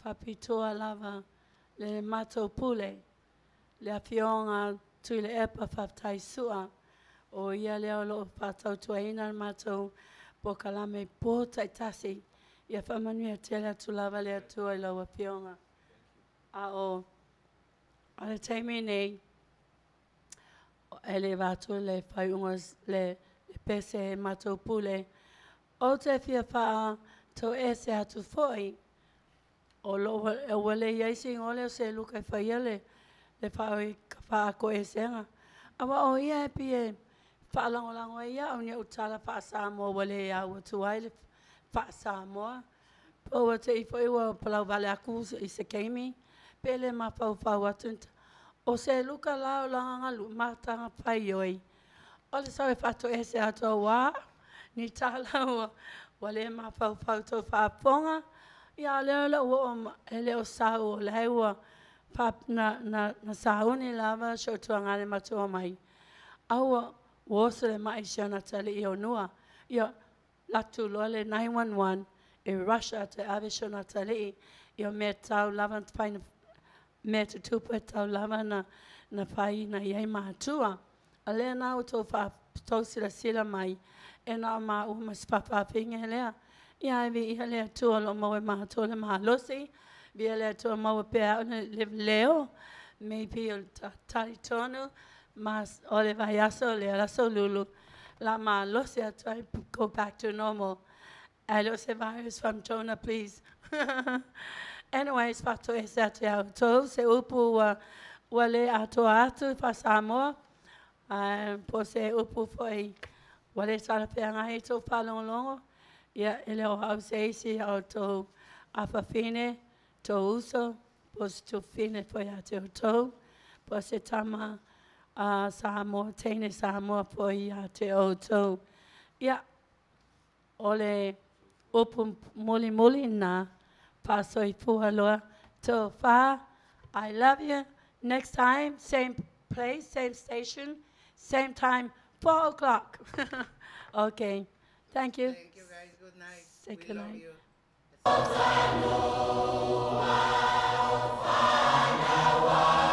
[SPEAKER 2] faapitoa lava le matou pule, le afioga Tuilaepa Faafetai Su'a, o ia lea o loo faatautuaina le matou polokalame po taitasi. Ia faamanuia tele atu lava le Atua i lau afioga. A o a le taimi nei, e le vatu le faaiuga le, le pese matou pule. Ou te fia faa toese atu foi, o loo e ua le iai se igoa lea o Seluka e faia le, le faakoesega. Aua o ia e pei e faalagolago ai ia'u i au tala faa-Samoa ua le au atu ai le faa-Samoa. Po ua te i foi ua palauvale atu i se taimi, pe le mafaufau atu. O Seluka la o laga galu mataga faioi. O le sau e faatoese atu auā, ni tala ua, ua le mafaufau tou faafofoga. Ia lea o le ua e le o sau o le ua fa, na, na, na sauni lava si o tuagane matua mai. A ua ua oso le mai si ona tali i onua. Ia latu loa le 911 e rush atu e ave si ona tali i o mea tau lava na whai mea tutupu e tau lava na, na whai na iai matua. A lea na o tō wha, tō sila sila mai e nā ma u ma spawhawhinge lea. Ia e vi ia le Atua lo mau e mātua le malosi. Via le Atua mau e pea o le, le leo. Maybe o ta tali tonu. Mas o le vaiaso le aso lulu. La malosi atu ai go back to normal. Ae le o se virus from Jonah, please. Anyways, faatoese atu ia outou, se upu ua, ua le atoa atu faa-Samoa, po se upu foi ua le talafeagai i tou faalogologo, ia e le o au se isi a outou afafine, tou uso, po se tufine foi ia te outou, po se tama Samoa, teine Samoa foi ia te outou. Ia, o le upu mulimuli na faasoifua loa tofa. I love you. Next time, same place, same station, same time, 4 o'clock. Okay. Thank you.
[SPEAKER 9] Thank you guys. Good night.
[SPEAKER 2] Say
[SPEAKER 9] We
[SPEAKER 2] good
[SPEAKER 9] love
[SPEAKER 2] night.
[SPEAKER 9] you.